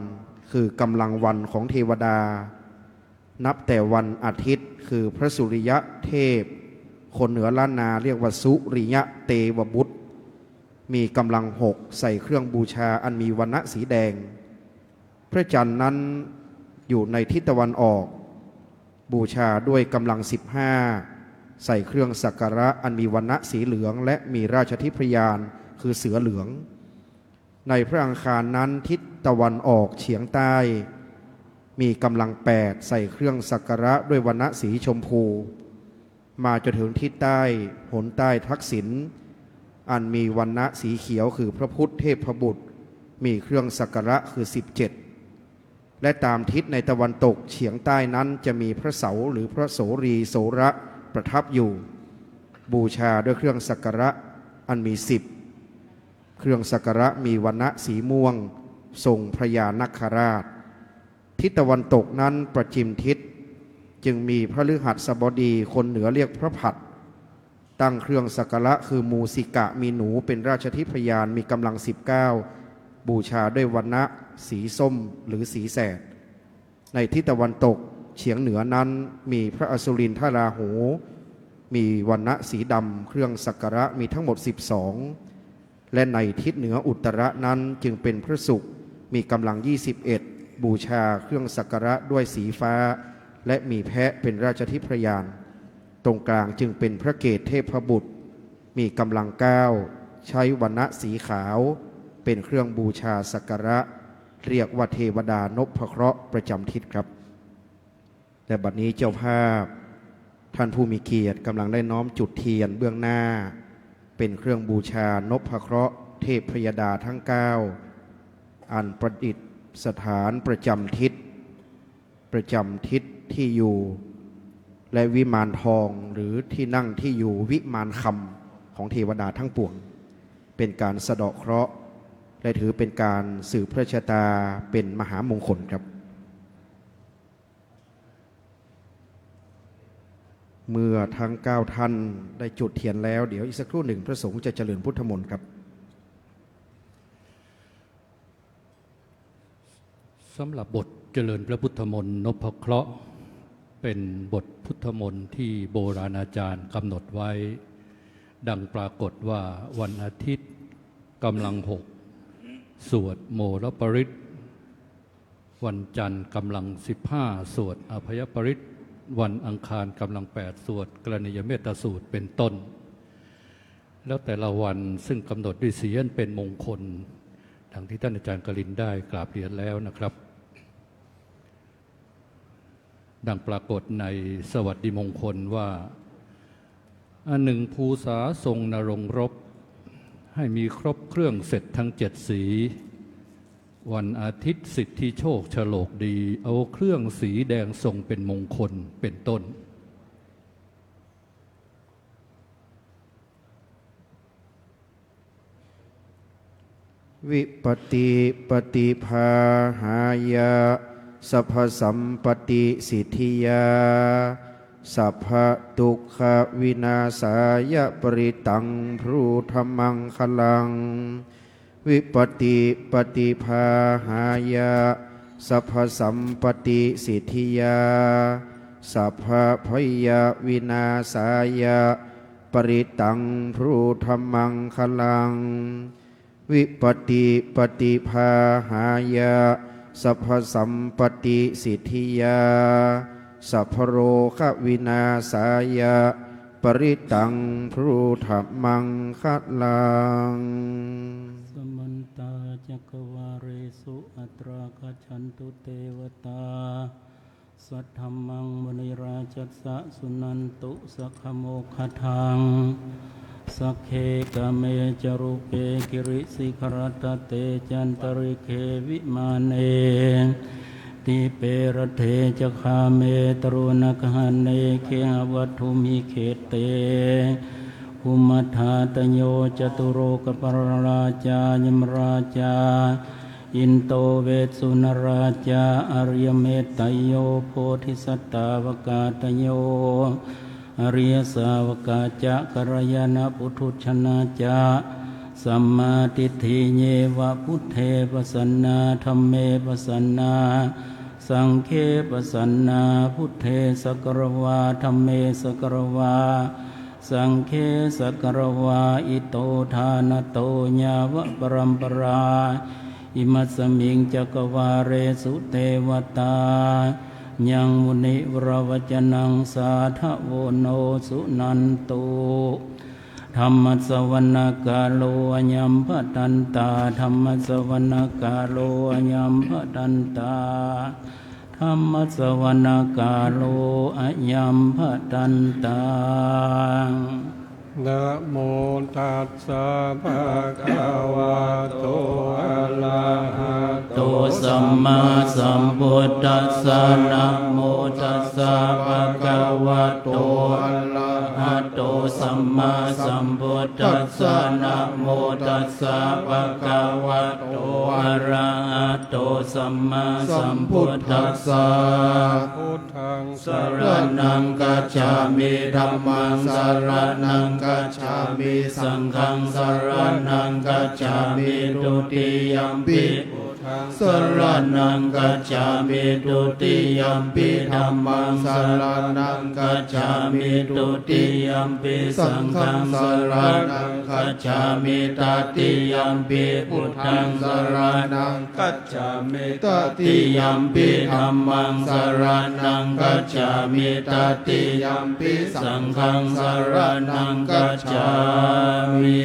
คือกำลังวันของเทวดา นับแต่วันอาทิตย์ คือพระสุริยะเทพ คนเหนือล้านนาเรียกว่าสุริยะเตวบุตร มีกำลังหก ใส่เครื่องบูชาอันมีวรรณะสีแดง พระจันทร์นั้นอยู่ในทิศตะวันออก บูชาด้วยกำลังสิบห้า ใส่เครื่องสักการะอันมีวรรณะสีเหลือง และมีราชทิพยาน คือเสือเหลือง ในพระอังคารนั้นทิศตะวันออกเฉียงใต้ มีกำลังแปด ใส่เครื่องสักการะด้วยวรรณะสีชมพู มาจนถึงทิศใต้ หนใต้ทักษิณ อันมีวรรณะสีเขียว คือพระพุทธเทพบุตร มีเครื่องสักการะคือสิบเจ็ด และตามทิศในตะวันตกเฉียงใต้นั้นจะมีพระเสาหรือพระโสรีโสระประทับอยู่ บูชาด้วยเครื่องสักการะอันมีสิบ เครื่องสักการะมีวรรณะสีม่วง ทรงพญานาคราช ทิศตะวันตกนั้นประจิมทิศ จึงมีพฤหัสบดี คนเหนือเรียกพระผัส ตั้งเครื่องสักการะคือมูสิกะ มีหนูเป็นราชทิพยาน มีกำลังสิบเก้า บูชาด้วยวรรณะสีส้มหรือสีแสด ในทิศตะวันตกเฉียงเหนือนั้นมีพระอสุรินทราหู มีวรรณะสีดำ เครื่องสักการะมีทั้งหมดสิบสอง และในทิศเหนืออุตตระนั้นจึงเป็นพระศุกร์ มีกำลังยี่สิบเอ็ด บูชาเครื่องสักการะด้วยสีฟ้า และมีแพะเป็นราชทิพยาน ตรงกลางจึงเป็นพระเกศเทพบุตร มีกำลังเก้า ใช้วรรณะสีขาว เป็นเครื่องบูชาสักการะ เรียกว่าเทวดานพเคราะห์ประจำทิศครับ แต่บัดนี้เจ้าภาพ ท่านผู้มีเกียรติกำลังได้น้อมจุดเทียนเบื้องหน้า เป็นเครื่องบูชานพเคราะห์เทพยดาทั้งเก้า อันประดิษฐานประจำทิศ ประจำทิศที่อยู่ และวิมานทอง หรือที่นั่งที่อยู่วิมานคำของเทวดาทั้งปวง เป็นการสะเดาะเคราะห์ และถือเป็นการสืบพระชะตาเป็นมหามงคลครับ เมื่อทั้งเก้าท่านได้จุดเทียนแล้ว เดี๋ยวอีกสักครู่หนึ่งพระสงฆ์จะเจริญพุทธมนต์ครับ สำหรับบทเจริญพระพุทธมนต์นพเคราะห์ เป็นบทพุทธมนต์ที่โบราณอาจารย์กำหนดไว้ ดังปรากฏว่าวันอาทิตย์กำลังหก สวดโมรปริตร วันจันทร์กำลังสิบห้า สวดอภัยปริตร วันอังคารกำลังแปด สวดกรณียเมตตสูตร เป็นต้น แล้วแต่ละวันซึ่งกำหนดด้วยสีอันเป็นมงคล ดังที่ท่านอาจารย์กลินได้กราบเรียนแล้วนะครับ ดังปรากฏในสวัสดีมงคลว่า อันหนึ่ง ภูษาทรงณรงค์รบ ให้มีครบเครื่องเสร็จทั้งเจ็ดสี วันอาทิตย์สิทธิโชคโฉลกดี เอาเครื่องสีแดงทรงเป็นมงคล เป็นต้น วิปติปฏิภาหายะ สัพพสัมปติสิทธิยา สัพพทุกขวินาสายะ ปริตังพรูธมังคลัง วิปติปฏิภาหายะ สัพพสัมปติสิทธิยา สัพพพยวินาสายะ ปริตังพรูธมังคลัง วิปติปฏิภาหายะ สัพพสัมปติสิทธิยา สัพพโรควินาสายะ ปริตังพรูธมังคลัง Samantā cakkavāḷesu atrāgacchantu devatā, saddhammaṃ munirājassa suṇantu saggamokkhadaṃ. Sagge kāme ca rūpe girisikharataṭe cantalikkhe vimāne, dīpe raṭṭhe ca gāme taruvanagahane gehavatthumhi khette, bhummantārājo ca lokapālā ca yamarājā indo vessunārā ca ariyametteyyo bodhisattāvakādayo ariyasāvakā ca kalyāṇaputhujjanā ca sammādiṭṭhi yeva buddhe pasannā dhamme pasannā saṅghe pasannā, buddhe sagārava dhamme sagārava saṅghe sagārava, ito ṭhānato yāva paramparā imasmiṃ cakkavāḷesu devatā yaṃ munivaravacanaṃ sādhavo no suṇantu. Dhammassavanakālo ayambhadantā. Dhammassavanakālo ayambhadantā. Dhammassavanakālo ayambhadantā. Namo tassa bhagavato arahato sammāsambuddhassa. Namo tassa bhagavato arahato sammāsambuddhassa. Namo tassa bhagavato arahato sammāsambuddhassa. Buddhaṃ saraṇaṃ gacchāmi. Dhammaṃ saraṇaṃ gacchāmi. Saṅghaṃ saraṇaṃ gacchāmi. Dutiyampi buddhaṃ saraṇaṃ gacchāmi. Dutiyampi dhammaṃ saraṇaṃ gacchāmi. Dutiyampi saṅghaṃ saraṇaṃ gacchāmi. Tatiyampi buddhaṃ saraṇaṃ gacchāmi. Tatiyampi dhammaṃ saraṇaṃ gacchāmi. Tatiyampi saṅghaṃ saraṇaṃ gacchāmi.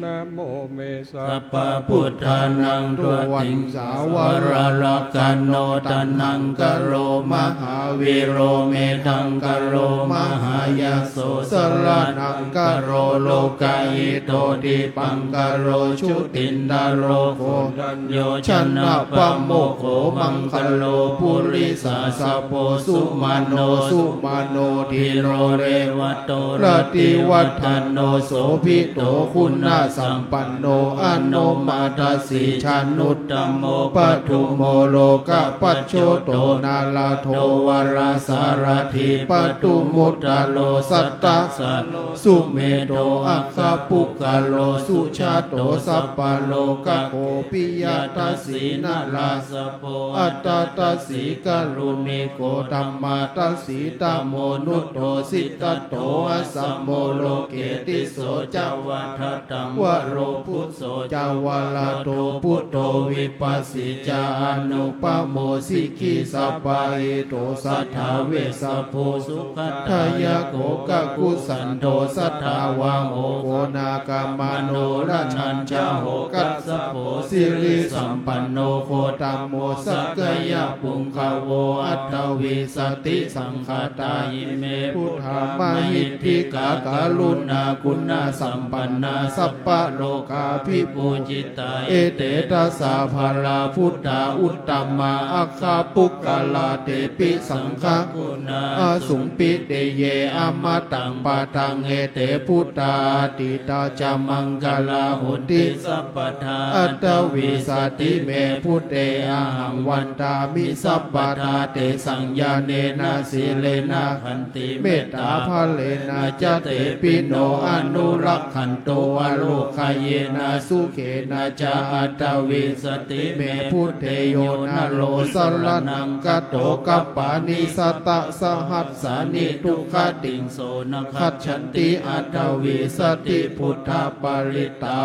Namo me sabbabuddhānaṃ dvattiṃ สาวรลักขโณ ทัณหังกโร มหาวีโร เมธังกโร มหายโส สรณังกโร โลกาหิโต ทิปปังกโร จุตินทโร โกณฑัญโญ ชนะปโมคโข มังคโล ปุริสาสะโภ สุมาโณ สุมาโณ ธีโร เรวะโต รติวัฒโณ โสภิโต คุณสัมปันโณ อโนมทัสสี ชนุตตโม ปทุมโม โลกปัจโจโต นาลโท วรสารถี ปทุมุตตโร สัตตสาโร สุเมโธ อัคคปุคคโล สุชาโต สัพพโลกโข ปิยทัสสี นราสโภ อัตตทัสสี กรุณิโก ธัมมาทัสสี ตโมนุสโส สิทธัตโถ อัสสโม โลเก ติสโส จาวาทะธัง วโร ภุสโส จาวรโท ปุตโต วิปัสสี จา อนุปโม สิกขี สปาหิโต สัทธาเวสสโภ สุขัตถายโก กคุสันโธ สัทธาวาโห โกนาคมโณ รัญชัญโห กัสสโภ สิริสัมปันโณ โคตโม สักยะปุงคโว อัตถวิสสติ สังฆาตา อิเม พุทธา มหิทธิกา กรุณาคุณสัมปันนา สัพพะโลกาภิปูจิตา เอเต ทัสสะ พารา พุทธา อุตตมา อัคคปุคคลา เตปิ สังฆกุณา อสุงปิติเย อมตัง ปะทัง เอเต พุทธา อาทิตตา จะ มังคลา หนติ สัพพทา อัตถวิสสติ เม พุทเท อะหัง วันทามิ สัพพทา เตสัง ญาเณนะ สีเลนะ ขันติ เมตตา พะเรนะ จะ เตปิ โน อนุรักขันตุ วโรคาเยนะ สุเขนะ จะ อัตถวิสสติ เม พุทเท โยนะโล สรณังคโต คัปปานิ สัตตะสะหัสสานิ ทุกขติงโส นะคัจฉันติ อัตถวิสสติ พุทธปริตตั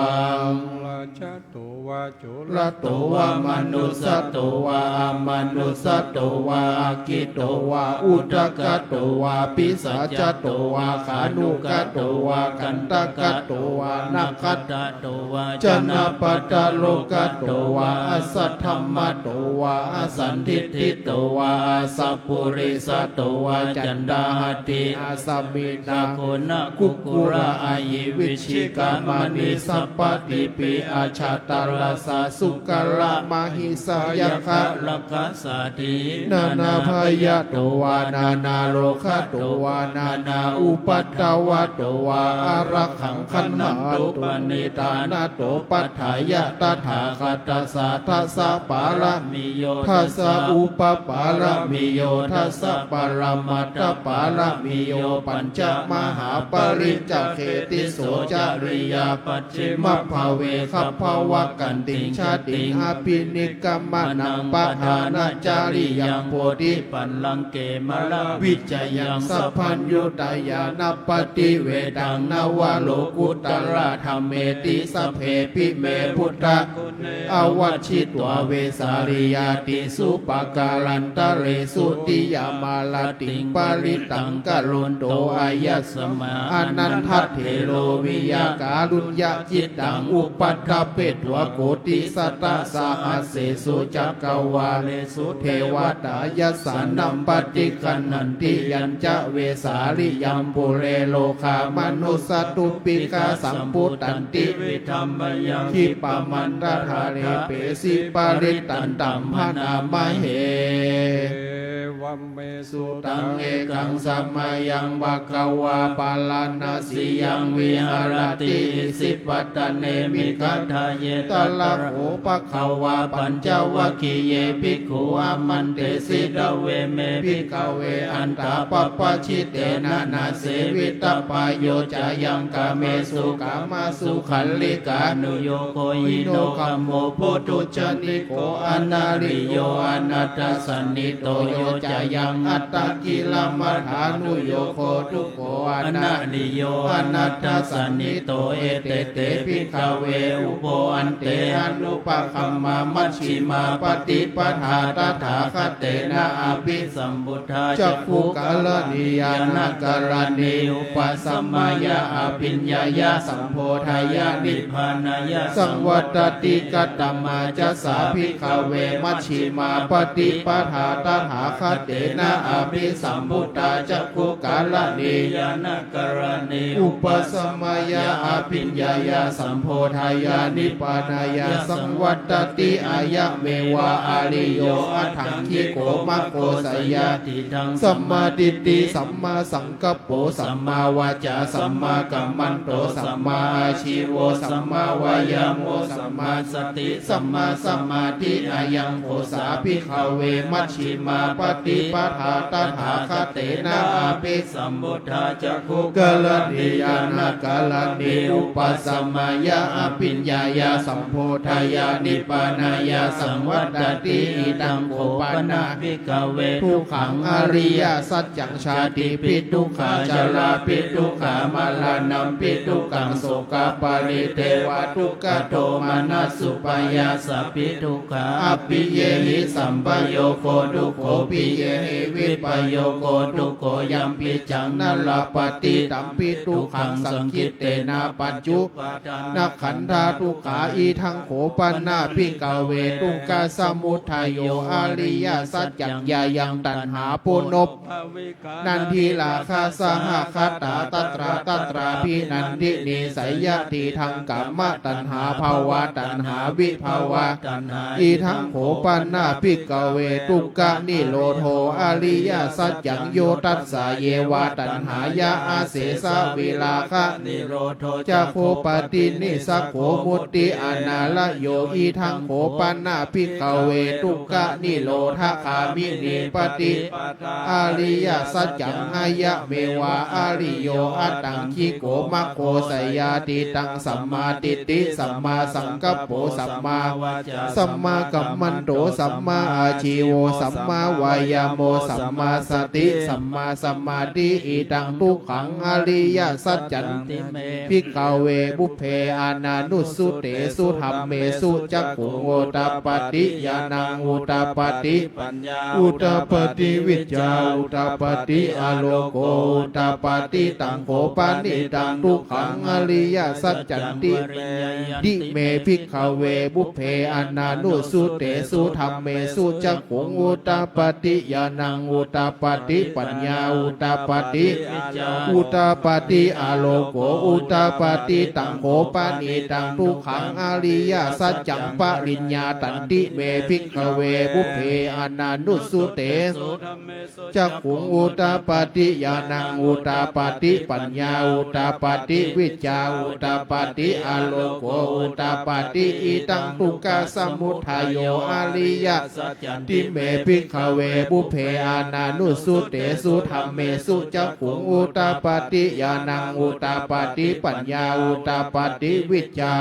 ง ราชโตวา จุลโตวา มนุสสโตวา อมนุสสโตวา อักขิโตวา อุทกโตวา ปิศาจโตวา ขานุกโตวา กันทกโตวา นักขัตตโตวา จนะปัตตโลกโตวา อัสสัทธมโตวา อสันทิฏฐิโตวา อัสสะปุริสโตวา จันดาหัตถี อัสสมิ นาโคนะคุกคุระ อะหิวิชชิกะ มะหิสัปปะติปิ อะชะตะรสสะ สุกะระมะหิสะ ยักขะ รักขะ สาที นานาพยะโตวา นานาโรคะโตวา นานาอุปัทวะโตวา อะระหัง ขันหันตุ ปะณิธานะโต ปัฏฐายะ ตถาคตัสสะ ทัสสะปารมีโย ทัสสะอุปปารมีโย ทัสสะปรมัตถปารมีโย ปัญจมหาปริจจเข ติสโสจริยา ปัจฉิมภเว ขัพพะวะกันติง ชาติง อะภินิกขมะนัง ปะฐานะจริยัง โพธิปัลลังเก มะละวิจยัง สัพพัญญุตญาณปฏิเวทัง นวโลกุตตระธัมเมติ สัพเพปิ เม พุทธกุณเณ อะวัจฉิตวา เวสาลียาติสุ ปะกาลันตะเรสุ ติยามาลาติง ปะริตตัง กะโรนโต อะยัสมะ อะนันทะเถโร วิยาการุญญะจิตตัง อุปัฏฐเปtwา โกติสัตตะสะหัสเสสุ จักกะวาเลสุ เทวตา ยัสสานัม ปะฏิฆะนันติ ยัญจะเวสาลียัง ปุเรโรคา มนุสสะ ทุปปิฆาสัมปุตตันติ วิธัมมะยัง ขิปปะมันตะทาเร เปสิ ปะริตตันตัม หะนามะเห เอวัมเม สุตัง เอกังสมะยัง ภะคะวา ปาราณสียัง วิหะระติ อิสิปะตะเน มิขะทาเย ตะระโห ภะคะวา ปัญจวัคคีเย ภิกขุ อามันเตสิ ทะเวเม ภิกขะเว อัตถะปะปัจฉิเตนะ นะเสวิตะปะโย จะยัง กาเมสุ กามะสุขัลลิกานุโยโก หิโน กะโม ปุถุชนิโก อะนาริโย อะนัตถะสันทิโต โย จ ca yaṃ attakilamathānuyogo dukkho anariyo anatthasañhito, ete te bhikkhave ubho ante anupagamma majjhimā paṭipadā tathāgatena abhisambuddhā cakkhukaraṇī ñāṇakaraṇī upasamāya abhiññāya sambodhāya nibbānāya saṃvattati. Katamā ca sā bhikkhave majjhimā paṭipadā tathāgatena abhisambuddhā cakkhukaraṇī ñāṇakaraṇī upasamāya abhiññāya sambodhāya nibbānāya saṃvattati? Ayameva ariyo aṭṭhaṅgiko maggo, seyyathīdaṃ: sammādiṭṭhi sammāsaṅkappo sammāvācā sammākammanto sammāājīvo sammāvāyāmo sammāsati sammāsamādhi. Ayaṃ kho sā bhikkhave majjhimā paṭipadā tathāgatena abhisambuddhā cakkhukaraṇī ñāṇakaraṇī upasamāya abhiññāya sambodhāya nibbānāya saṃvattati. Idaṃ kho pana bhikkhave dukkhaṃ ariyasaccaṃ: jātippi dukkhā jarāppi dukkhā maraṇampi dukkhaṃ sokaparidevadukkhadomanassupāyāsāpi dukkhā appiyehi sampayogo dukkho piyehi vippayogo dukkho yampicchaṃ na labhati tampi dukkhaṃ saṅkhittena pañcu pādānakkhandhā dukkhā. Idaṃ kho pana bhikkhave dukkhasamudayo ariyasaccaṃ: yāyaṃ taṇhā ponobbhavikā nandirāgasahagatā tatra tatrābhinandinī, seyyathīdaṃ: kāmataṇhā bhavataṇhā vibhavataṇhā. Idaṃ kho pana bhikkhave dukkhanirodho ariyasaccaṃ: yo tassāyeva taṇhāya asesavirāganirodho cāgo paṭinissaggo mutti anālayo. Idaṃ kho pana bhikkhave dukkhanirodhagāminī paṭipadā ariyasaccaṃ: ayameva ariyo aṭṭhaṅgiko maggo, seyyathīdaṃ: sammādiṭṭhi sammāsaṅkappo sammāvācā sammākammanto sammāājīvo sammāvāyāmo sammāsati sammāsamādhi. Idaṃ dukkhaṃ ariyasaccanti me bhikkhave pubbe ananussutesu dhammesu cakkhuṃ udapādi ñāṇaṃ udapādi paññā udapādi vijjā udapādi āloko udapādi. Taṃ kho panidaṃ dukkhaṃ ariyasaccanti me bhikkhave pubbe ananussutesu dhammesu cakkhuṃ udapādi ñāṇaṃ udapādi paññā udapādi udapādi āloko udapādi. Taṃ kho panidaṃ dukkhaṃ ariyasaccaṃ pariññātanti me bhikkhave pubbe ananussutesu cakkhuṃ udapādi ñāṇaṃ udapādi paññā udapādi vijjā udapādi āloko udapādi. Idaṃ dukkhasamudayo ariyasaccanti me bhikkhave pubbe ananussutesu dhammesu cakkhuṃ udapādi ñāṇaṃ udapādi paññā udapādi vijjā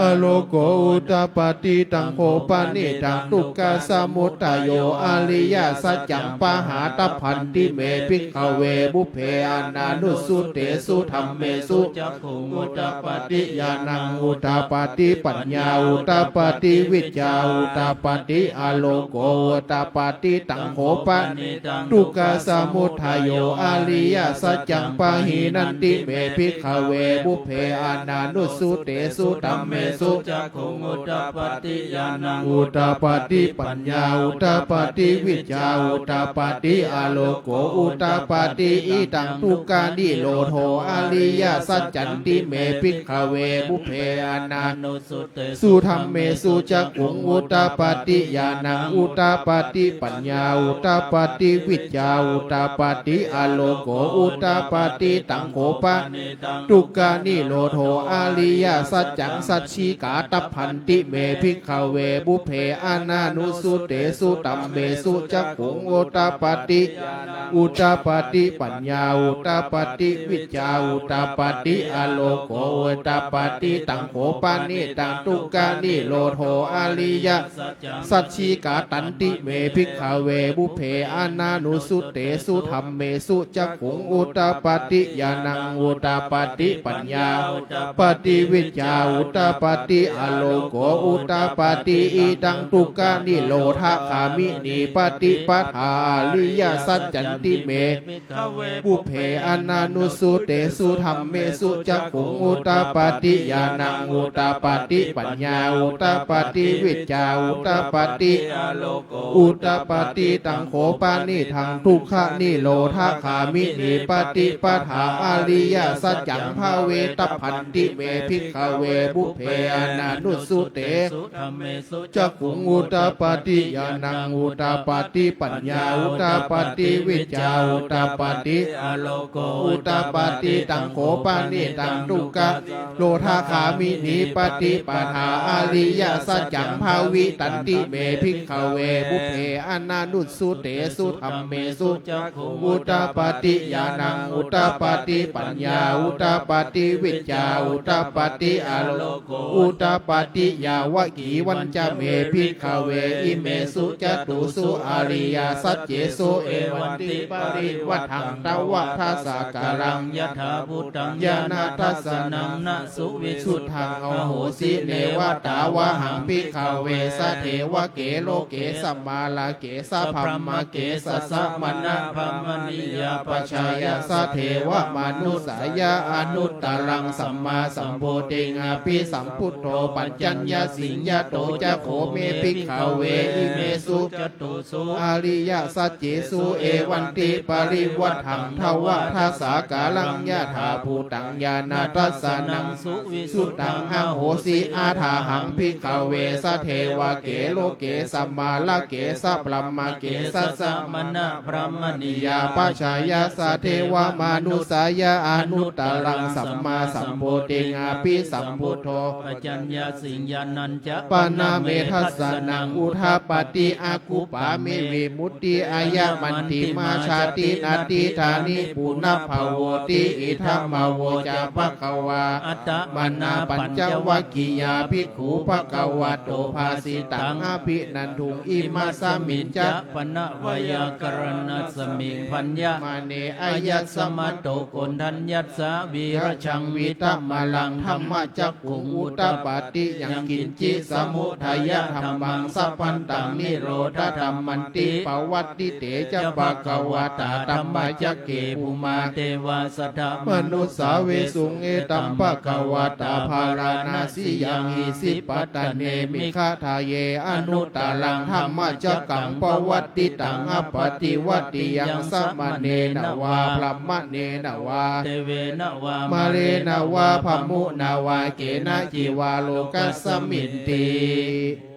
āloko udapādi. Taṃ kho panidaṃ dukkhasamudayo ariyasaccaṃ pahātabbanti me bhikkhave pubbe ananussutesu dhammesu cakkhuṃ udapādi ñāṇaṃ udapādi paññā udapādi vijjā udapādi āloko udapādi. Taṃ kho panidaṃ dukkhasamudayo ariyasaccaṃ pahīnanti me bhikkhave pubbe ananussutesu dhammesu cakkhuṃ udapādi ñāṇaṃ udapādi paññā udapādi vijjā udapādi āloko udapādi. Idaṃ dukkhanirodho ariyasaccanti me bhikkhave pubbe ananussutesu dhammesu cakkhuṃ udapādi ñāṇaṃ udapādi paññā udapādi vijjā udapādi āloko udapādi. Taṃ kho panidaṃ dukkhanirodho ariyasaccaṃ sacchikātabbanti me bhikkhave pubbe ananussutesu dhammesu cakkhuṃ udapādi ñāṇaṃ udapādi paññā udapādi vijjā udapādi āloko udapādi. Taṃ kho panidaṃ dukkhanirodho ariyasaccaṃ sacchikātanti me bhikkhave ขเว ปุพเพอนานุสสุเตสุธัมเมสุจักขุงอุตตปปาติญาณังอุตตปปาติปัญญาอุตตปปาติวิจจาอุตตปปาติอโลโกอุตตปปาติ อิทังทุกขนิโรธคามินีปฏิปทาอริยสัจจันติเม ขเว ปุพเพอนานุสสุเตสุธัมเมสุจักขุงอุตตปปาติญาณังอุตตปปาติปัญญาอุตตปปาติวิจจาอุตตปปาติอโลโกอุตตปปาติ ตังโขปนิธังทุกขนิโรธคามินีปฏิปทาอริยสัจจังภาเวตัพพันติเม ภิกขเว ปุพเพอนานุสสุเตสุธัมเมสุจักขุงอุตตปปาติญาณังอุตตปปาติปัญญาอุตตปปาติวิจจาอุตตปปาติอโลโกอุตตปปาติ ตังโขปนิธังทุกขนิโรธคามินีปฏิปทาอริยสัจจังภาวิตันติเม ภิกขเว ปุพเพอนานุสสุเตสุธัมเมสุจักขุงอุตตปปาติญาณังอุตตปปาติปัญญาอุตตปปาติวิจจาอุตตปปาติอโลโกอุตตปปาติ ยาวกีวัญจเม ภิกขเว อิเมสุจตุสุอริยสัจเจสุ เอวังติปริวัฏฏัง ทวทัสสะกาลัง ยถาภูตัง ญาณทัสสะนัง นะสุวิสุทธัง อโหสิ เนวะตาวะหัง ภิกขเว สะเทวะเก โลเก สะมาระเก สะ พรหมเก สะ สะมะณะพรหมณียาปะชายา สะ เทวะมานุสสายา อนุตตรัง สัมมาสัมโพธิง อภิสัมพุทโธ ปัจจัญญาสิง ยะโต จะ โข เม ภิกขเว อิเมสุ จตุสุ อริยสัจเจสุ เอวังติปริวัฏฏัง ทวทัสสะกาลัง ยถาภูตัง ญาณทัสสะนัง สุวิสุทธัง อโหสิ อะถาหัง ภิกขเว สะเทวะเก โลเก สะมาระเก สะ พรหมเก สะ สะมะณะพรหมณียาปะชายา สะ เทวะมานุสสายา อนุตตรัง สัมมาสัมโพธิง อภิสัมพุทโธ ปัจจัญญาสิง ญาณัญจะ ปะนะเม ทัสสะนัง อุทธัปปาติ อะกุปปา เม วิมุตติ อะยะมันติมา ชาตินัตถิ ฏานิ ปุนะภะโวติ อิทัง มะ โว จะ ภะคะวา อะตะมะนะ ปัญจวัคคียา ภิกขุ ภะคะวะโต ภาสิตัง อะภินันทุง อิมัสสะมิญ จะ ปะนะไวยากะรณัสมิง ภัญญะมะเน อะยัสสะมะโต โกณฑัญญัสสะ วีระชัง วีตะมะลัง ธัมมะจักขุง อุทธัปปาติ ยังกิญจิ สะมุทะยะธัมมัง สัพพันตัง นิโรธะธัมมันติ ปะวัตติเต จะ ภะคะวะตา ธัมมะจักเข ภุมมา เตวา สัทธะ มะนุสสาเวสุง เอตัม ภะคะวะตา พาราณะสียัง อิสิปะตะเน มิคทะเย อะนุตตะรัง ธัมมะจักขัง ปะวัตติตัง อะปะติวัตติยัง สะมะเณนะวา พรามะเณนะวา เตเวนะวา มะเณนะวา พะมุนะวา เกนะจิวา โลกัสสะมินติ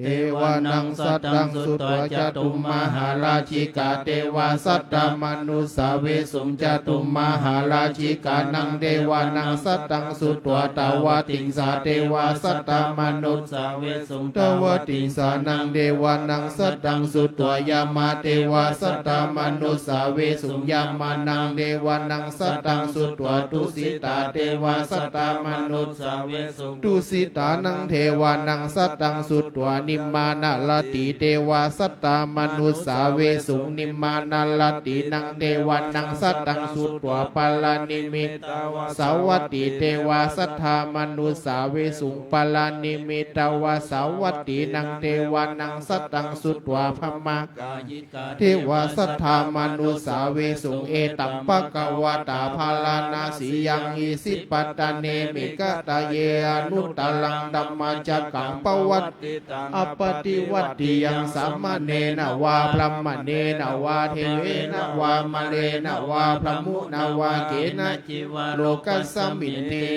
เทวานังสัตตัง สุत्वा จะตุมมหาราชิกา เทวา สัตตะ มะนุสสาเวสุง จะตุมมหาราชิกานัง เทวานังสัตตัง สุत्वा ตวะติงสา เทวา สัตตะ มะนุสสาเวสุง ตวะติงสานัง เทวานังสัตตัง สุत्वा ยามา เทวา สัตตะ มะนุสสาเวสุง ยามานัง เทวานังสัตตัง สุत्वा ตุสิตา เทวา สัตตะ มะนุสสาเวสุง ตุสิตานัง เทวานังสัตตัง สุत्वा นิมมานะรัตติ เทวา สัตตะ มะนุสสาเวสุง นิมมานะรัตตินัง เทวานังสัตตัง สุत्वा ปะระนิมมิตตะวาสาวัตติ เทวา สัตตะ มะนุสสาเวสุง ปะระนิมมิตตะวาสาวัตตินัง เทวานังสัตตัง สุत्वा พรามะกายิ เทวา สัตตะ มะนุสสาเวสุง เอตัม ภะคะวะตา พาราณะสียัง อิสิปะตะเน มิคทะเย อะนุตตะรัง ธัมมะจักขัง ปะวัตติตัง อะปะติวัตติยัง สะมะเณนะวา พรามะเณนะวา เทเวนะวา มะเณนะวา พะมุนะวา เกนะจิวา โลกัสสะมินติ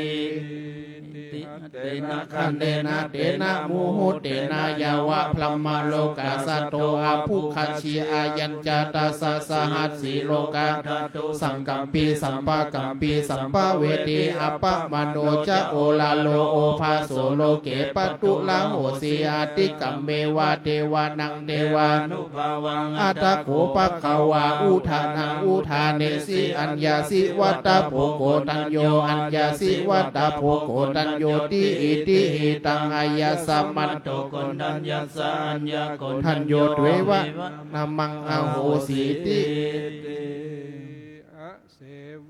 เตนะ ขันเตนะ เตนะ มุหุตเตนะ ยาวะ พรามะโลกา สัตโต อะภุคคะชิ อะยัญจะ ตัสสะ สะหัสสี โลกา ธาตุ สังกัมปิ สัมปะกัมปิ สัมปะเวทิ อะปะมะโน จะ โอระโล โอภาโส โลเก ปะทุระโหสี อะติกัมเมวะ เทวานัง เทวานุ ภาวัง อัตถะโข ภะคะวา อุทานัง อุทาเนสิ อัญญาสิ วัตถะโภ โกณฑัญโญ อัญญาสิ วัตถะโภ โกณฑ โยติ อิทธิหิตัง อายสมัตโต โกณฑัญญสสะ อัญญโกณฑัญโญ เทวะ นะมัง อโหสีติ เส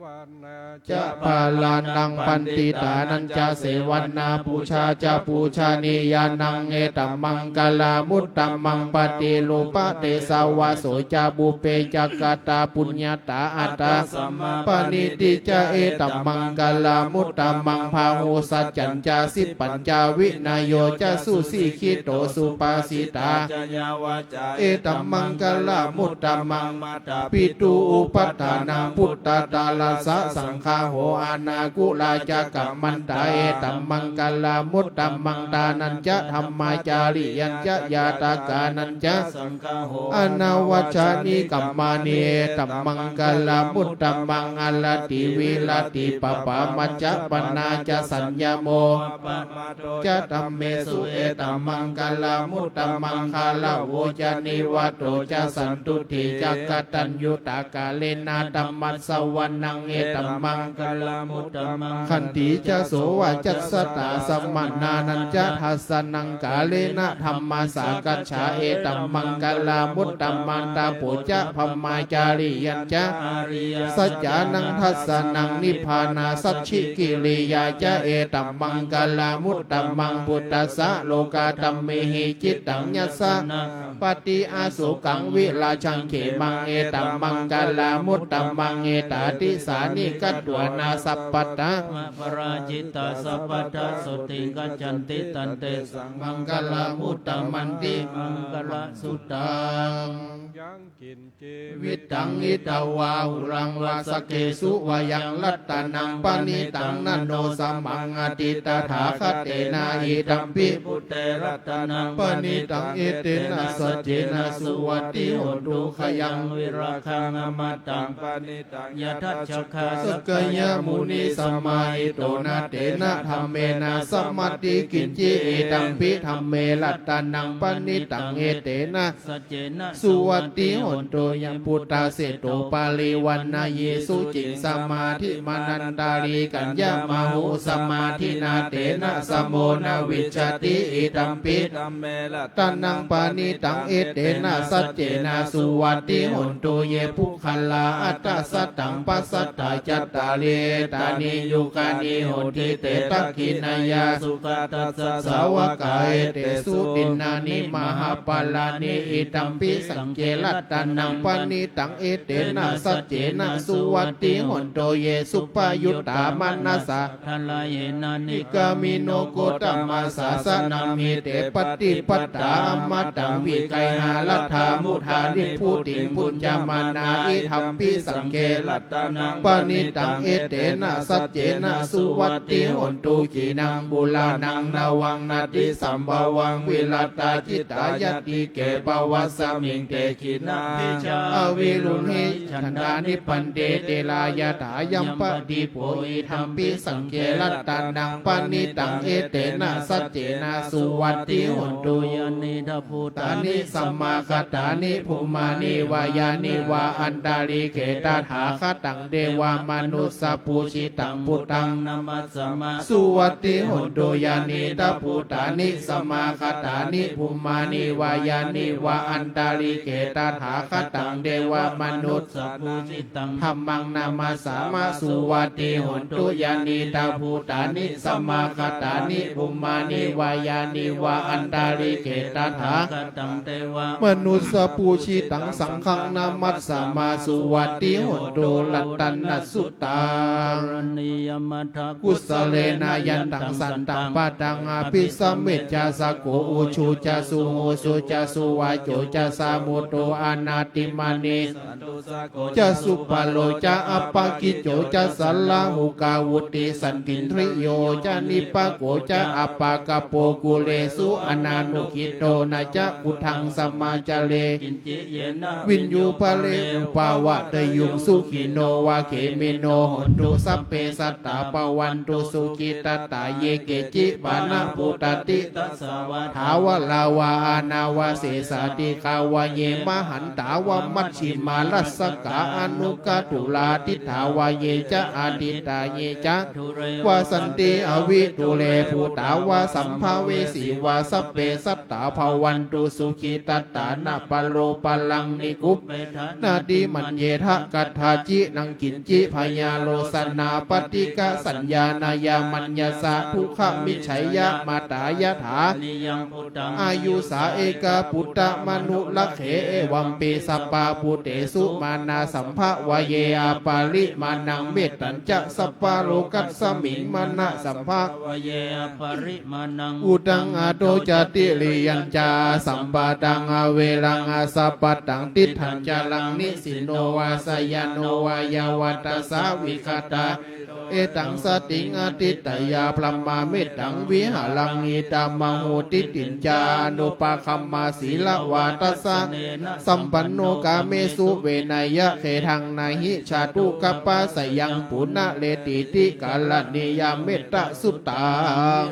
วนา จะ พาลานัง ปัณฑิตานัญจะ เสวนา ปูชาจะ ปูชนียานัง เอตัมมังคลัมมุตตมัง ปฏิรูปะเตสะวะโสจะ ปุพเพจะกะตาปุญญาตา อัตตะสัมมาปาณิติจะ เอตัมมังคลัมมุตตมัง พาหุสัจจัญจะ สิปปัญจะ วินโยจะ สุสิกขิโต สุภาสิตา จะ ยาวาจา เอตัมมังคลัมมุตตมัง มาตาปิตุอุปัฏฐานัง ปุตตะตะรัสสะ สังฆาโห อนาคุลาจะ กัมมันตา เอตัมมังคลัมมุตตมัง ทานัญจะ ธัมมาจาริยัญจะ ญาตะกานัญจะ สังฆาโห อนาวัชชานิกัมมานิ เอตัมมังคลัมมุตตมัง อะระติ วิระติ ปะปามัจจะปะณาจะ สัญญโม ปะมาโท จะ ธัมเมสุ เอตัมมังคลัมมุตตมัง คาระโวจะ นิวาโตจะ สันตุฏฐิจะ กะตัญญูตะ กาเลนะ ธัมมัสสวนัง เอตัมมังคลัมมุตตมัง ขันติจะ โสวาจัสสะตา สัมมนานัญจะ ทัสสะนัง กาเลนะ ธัมมสากาชา เอตัมมังคลัมมุตตมัง ตะโปจะ ธัมมาจาริยัญจะ อาริยสัจจานัง ทัสสะนัง นิพพานาสัจฉิกิริยาจะ เอตัมมังคลัมมุตตมัง ปุทธัสสะโลกาธัมเมหิ จิตตังยัสสะ ปะติอาโศกัง วิราจังเขมัง เอตัมมังคลัมมุตตมัง เอตาทิสานิ กัตวานา สัพพะทา ปะราจิตา สัพพะทา โสติง กัจฉันติ ตันเตสัง มังคลัมมุตตมันติ มังคละสุตัง ยังกิญ จิ วิตตัง อิตวา หุรัง วา สักเขสุ วายัง รัตตะนัง ปะณิตัง นะ โน สะมัง อธิตถาคะเตนะ อิดัมปิ พุทเท รัตตะนัง ปะณิตัง เอเตนะ สัจเจนะ สุวัตติ โหนตุ ขยัง วิราคะ อมตะ ปะณิตัง ยะทัชชะฆา สักกายะมุนิ สมาหิโตนะ เตนะ ธัมเมนะ สะมัตติ กิญจิ อิดัมปิ ธัมเม รัตตะนัง ปะณิตัง เอเตนะ สัจเจนะ สุวัตติ โหนตุ ยัง พุทธาเสโต ปาริวัณณายี สุจิง สมาธิมานันตาลี กัญญะมะหู สมาธินา เตนะ สะโม นะ วิชชาติ อิดัมปิ ธัมเม รัตตะนัง ปะณิตัง เอเตนะ สัจเจนะ สุวัตติ โหนตุ เย ปุคคลา อัตถะ สัตถัง ปัสสัตถา จัตตาริ เอตานิ ยุกานิ โหนติ เต ทักขิณายา สุขะทัสสะ สาวกา เอเตสุ ดินนานิ มหาปะลานิ อิดัมปิ สังเฆ รัตตะนัง ปะณิตัง เอเตนะ สัจเจนะ สุวัตติ โหนตุ เย สุปปะยุตตา มะนะสา ทะลาเยนะ นิกามิโน โกตมะ สาสะนะมิ เต ปะติปัตตา อมตะ วิกายหารัตถา มุทา นิพพุติง ภุญจะมานา อิดัมปิ สังเฆ รัตตะนัง ปะณิตัง เอเตนะ สัจเจนะ สุวัตติ โหนตุ ขีณัง ปุราณัง นะวัง นัตถิ สัมภวัง วิรัตตา จิตตา ยัตติเก ภวัสมิง เต ขีณา อภิชฌา อวิรุลลี ฉันทา นิพพันเต เตรา ยถา ยัมปะดีโป อิดัมปิ สังเฆ รัตตะนัง ปะณิตัง เอเตนะ สัจเจนะ สุวัตติ โหนตุ ยานี ทะ ภูตานิ สะมาคะตานิ ภุมมานี วายานี วา อันตะริเก ตถาคะตัง เตวะ มะนุสสะปูจิตัง บุตตัง นะมัสสะมา สุวัตติ โหนตุ ยานี ทะ ภูตานิ สะมาคะตานิ ภุมมานี วายานี วา อันตะริเก ตถาคะตัง เตวะ มะนุสสะปูจิ ธัมมัง นะมัสสะมา สุวัตติ โหนตุ ยานี ทะ ภูตานิ สะมาคะตานิ ภุมมานี วายานี วา อันตะริเก ตถาคะตัง เตวะ มะนุสสะปูจิตัง สังฆัง นะมัสสะมา สุวัตติ โหนตุ รัตตะนะสุตัง กรณียมัทธะ กุสสะเลนะ ยันตัง สันตัง ปะทัง อะภิสะเมจจะ สะโก อุจุจะ สุหุจุจะ สุวาโจจะ สะมุตโต อะนาติมานี สันตุ สะโก จะ สุปะโลจะ อัปปะกิจโจจะ สะลาหุกาวุติ สันตินทริโยจะ นิปปะโกจะ อัปปะกะโป กุเลสุ อะนานุกิตโต นะจะ พุทธัง สมาจาเร กิญจิ เยนะ วิญญู ปะเร อุปาวัตตะยุง สุขิ โน วะเขมิโน โหนตุ สัพเพ สัตตา ภะวันตุ สุขิตัตตา เย เกจิ ปะนะ ปุตตะ ติ ตัสสะ วะ ถา วะรา วะ อา นา วะ เสสา ติ ขาวะ เย มหันตา วะ มัชฌิมา รัสสะกา อนุ กาตุลา ดิฏฐาวะ เย จะ อาดิฏฐา เย จะ ทุเร วะ สันติ อวิ ทุเร ปุตตา วะ สัมภะเวสี วะ สัพเพ สัตตา ภะวันตุ สุขิตัตตา นะ ปะโร ปะรัง นิ กุปเป ทะ นา ติ มัญเยทะ กัตถา จิ นัง กิญจิ พยาโลสนา ปะฏิกะ สัญญา นะ ยา มัญญา สะ ทุกขะ มิจฉะ ยะ มา ตา ยะถา นิยัง พุตตัง อายุ สา เอกะ ปุตตะ มะนุ รักเข เอวัม ปิ สัพพะ ปุตเต สุ มา นา สัมภะ วะ เย อะ ปะริ มา ณัง เมตตัญ จะ สัพพะ โลกัส มิง มา นะ สัมภะ วะ เย อะ ปะริ มา ณัง อุตัง อะโต จะ ติริยัง จะ อะ สัมปะตัง อะ เวรัง อะ สัพพะตัง ติฏฐัญ จะรัง นิสสินโน วะ สยาโน วะ ยะวะ ทัสสะ วิคตา เอตัง สติง อะทิฏฐะ ยะ บรมมา เมตตัง วิหารัง อิตา มะ โหติ ติญจะ อะนุปะคัมมา สีละวะ ทัสสะ เน นะ สัมปันโน กาเมสุ เวนะยะ เขทัง นะ หิ จะตุ กัปปะ สยัง ปุนะ เรติ ติ กะระณียา เมตตะ สุตัง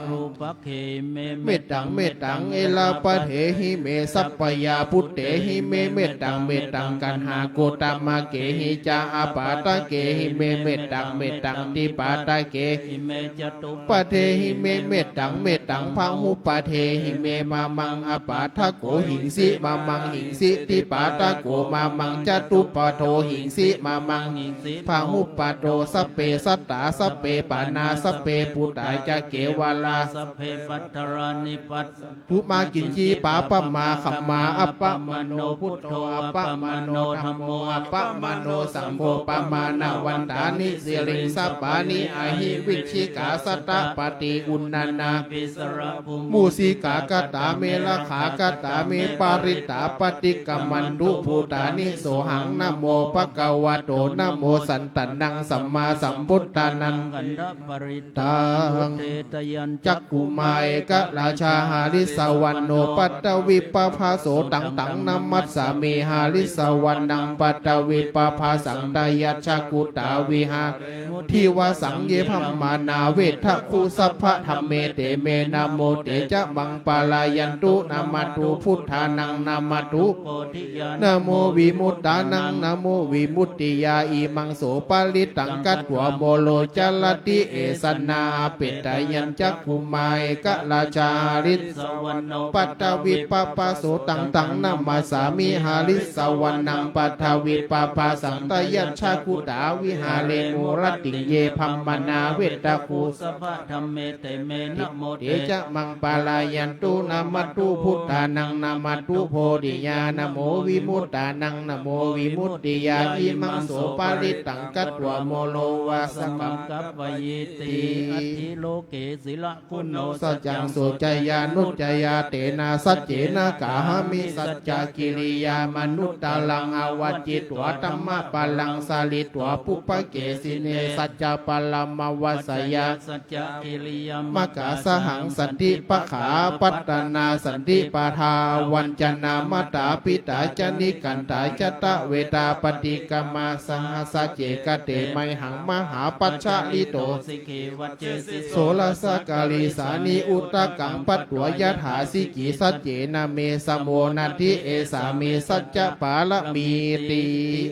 เมตัง เมตัง เอระปะเทหิ เม สัพพะยา ปุตเตหิ เม เมตัง เมตัง กัณหา โกตมะ เกหิ จะ อะปาทะ เกหิ เม เมตัง เมตัง ดิปาทะ เกหิ เม จะ ตุปะเทหิ เม เมตัง เมตัง พะหุปะเทหิ เม มะมัง อะปาทะโก หิงสิ มะมัง หิงสิ ดิปาทะโก มะมัง จะตุปะโท หิงสิ มะมัง หิงสิ พะหุปะโท สัพเพ สัตตา สัพเพ ปานา สัพเพ ปุตตา จะ เกวะรา สัพเพ ปัตถะรา นิปัสสัน ตุ มา กิญจิ ปาปะมา คัมมา อะปะมะโน พุทโธ อะปะมะโน ธัมโม อะปะมะโน สังโฆ ปะมาณะวันตานิ สิริง สะปานิ อะหิ วิชชิกา สะตะปะติ อุณณานา ปิสะระ ภู มูสิกา กะตา เม ระขากะตา เม ปะริตตา ปะติกะมันตุ ภูตานิ โสหัง นะโม ภะคะวะโต นะโม สันตะนัง สัมมาสัมพุทธานัง ขันธะ ปะริตตัง ตัง พุทเท ทะยัญ จักขุมา เอกะราชา หะริสสะวัณโณ ปัตตะวิปปะภาโส ตัง ตัง นะมัสสามิ หะริสสะวัณณัง ปัตตะวิปปะภาสัง ทะยัญจะกุตา วิหาเร มุนิวาสัง เย บรัมมานา เวทะคุ สัพพะ ธัมเม เต เม นะโม เต จะ มัง ปะลายันตุ นะมะตุ พุทธานัง นะมะตุ โพธิยา นะโม วิมุตตานัง นะโม วิมุตติยา อิมัง โส ปะริตตัง กัตถวา โมโร จะระติ เอสะนา อะเปตะยัญจะกุมา เอกะราชา หะริสสะวัณโณ ปัตตะวิปปะภาโส ตัง ตัง นะมัสสามิ หะริสสะวัณณัง ปัตตะวิปปะภาสัง ทะยัญจะกุตา วิหาเร มุระติง เย บรัมมานา เวทะคุ สัพพะ ธัมเม เต เม นะโม เต จะ มัง ปะลายันตุ นะมะตุ พุทธานัง นะมะตุ โพธิยา นะโม วิมุตตานัง นะโม วิมุตติยา อิมัง โส ปะริตตัง กัตถวา โมโร วาสะกัง กัปปะยิติ อัตถิโลเก สิระ กุโณ สัจจัง โส จะ ยานุจจะยา เตนะ สัจเจนะ กาหามิ สัจจะกิริยา มะนุตตะรัง อะวัจจิตวา ธัมมะปะลัง สะริตวา ปุพพะเกสิเน สัจจะปะละมะวัสสะยา สัจจะกิริยา มะกาสะหัง สันติปะขา ปัตตะนา สันติปะทา วัญจนะ มะตาปิตา จะ นิกันตา จะ ตะเวทา ปะติกะมา สะหัสสะ เจกะเต มะหัง มหาปัชชะลิโต สิ ขี วัจเจสิ โส รสะ กะลิสานิ อุทะกัง ปัตถวา ยะถา สิขี สัจเจนะ เม สะโม นะทิ เอสา เม สัจจะปะระมีติ ติ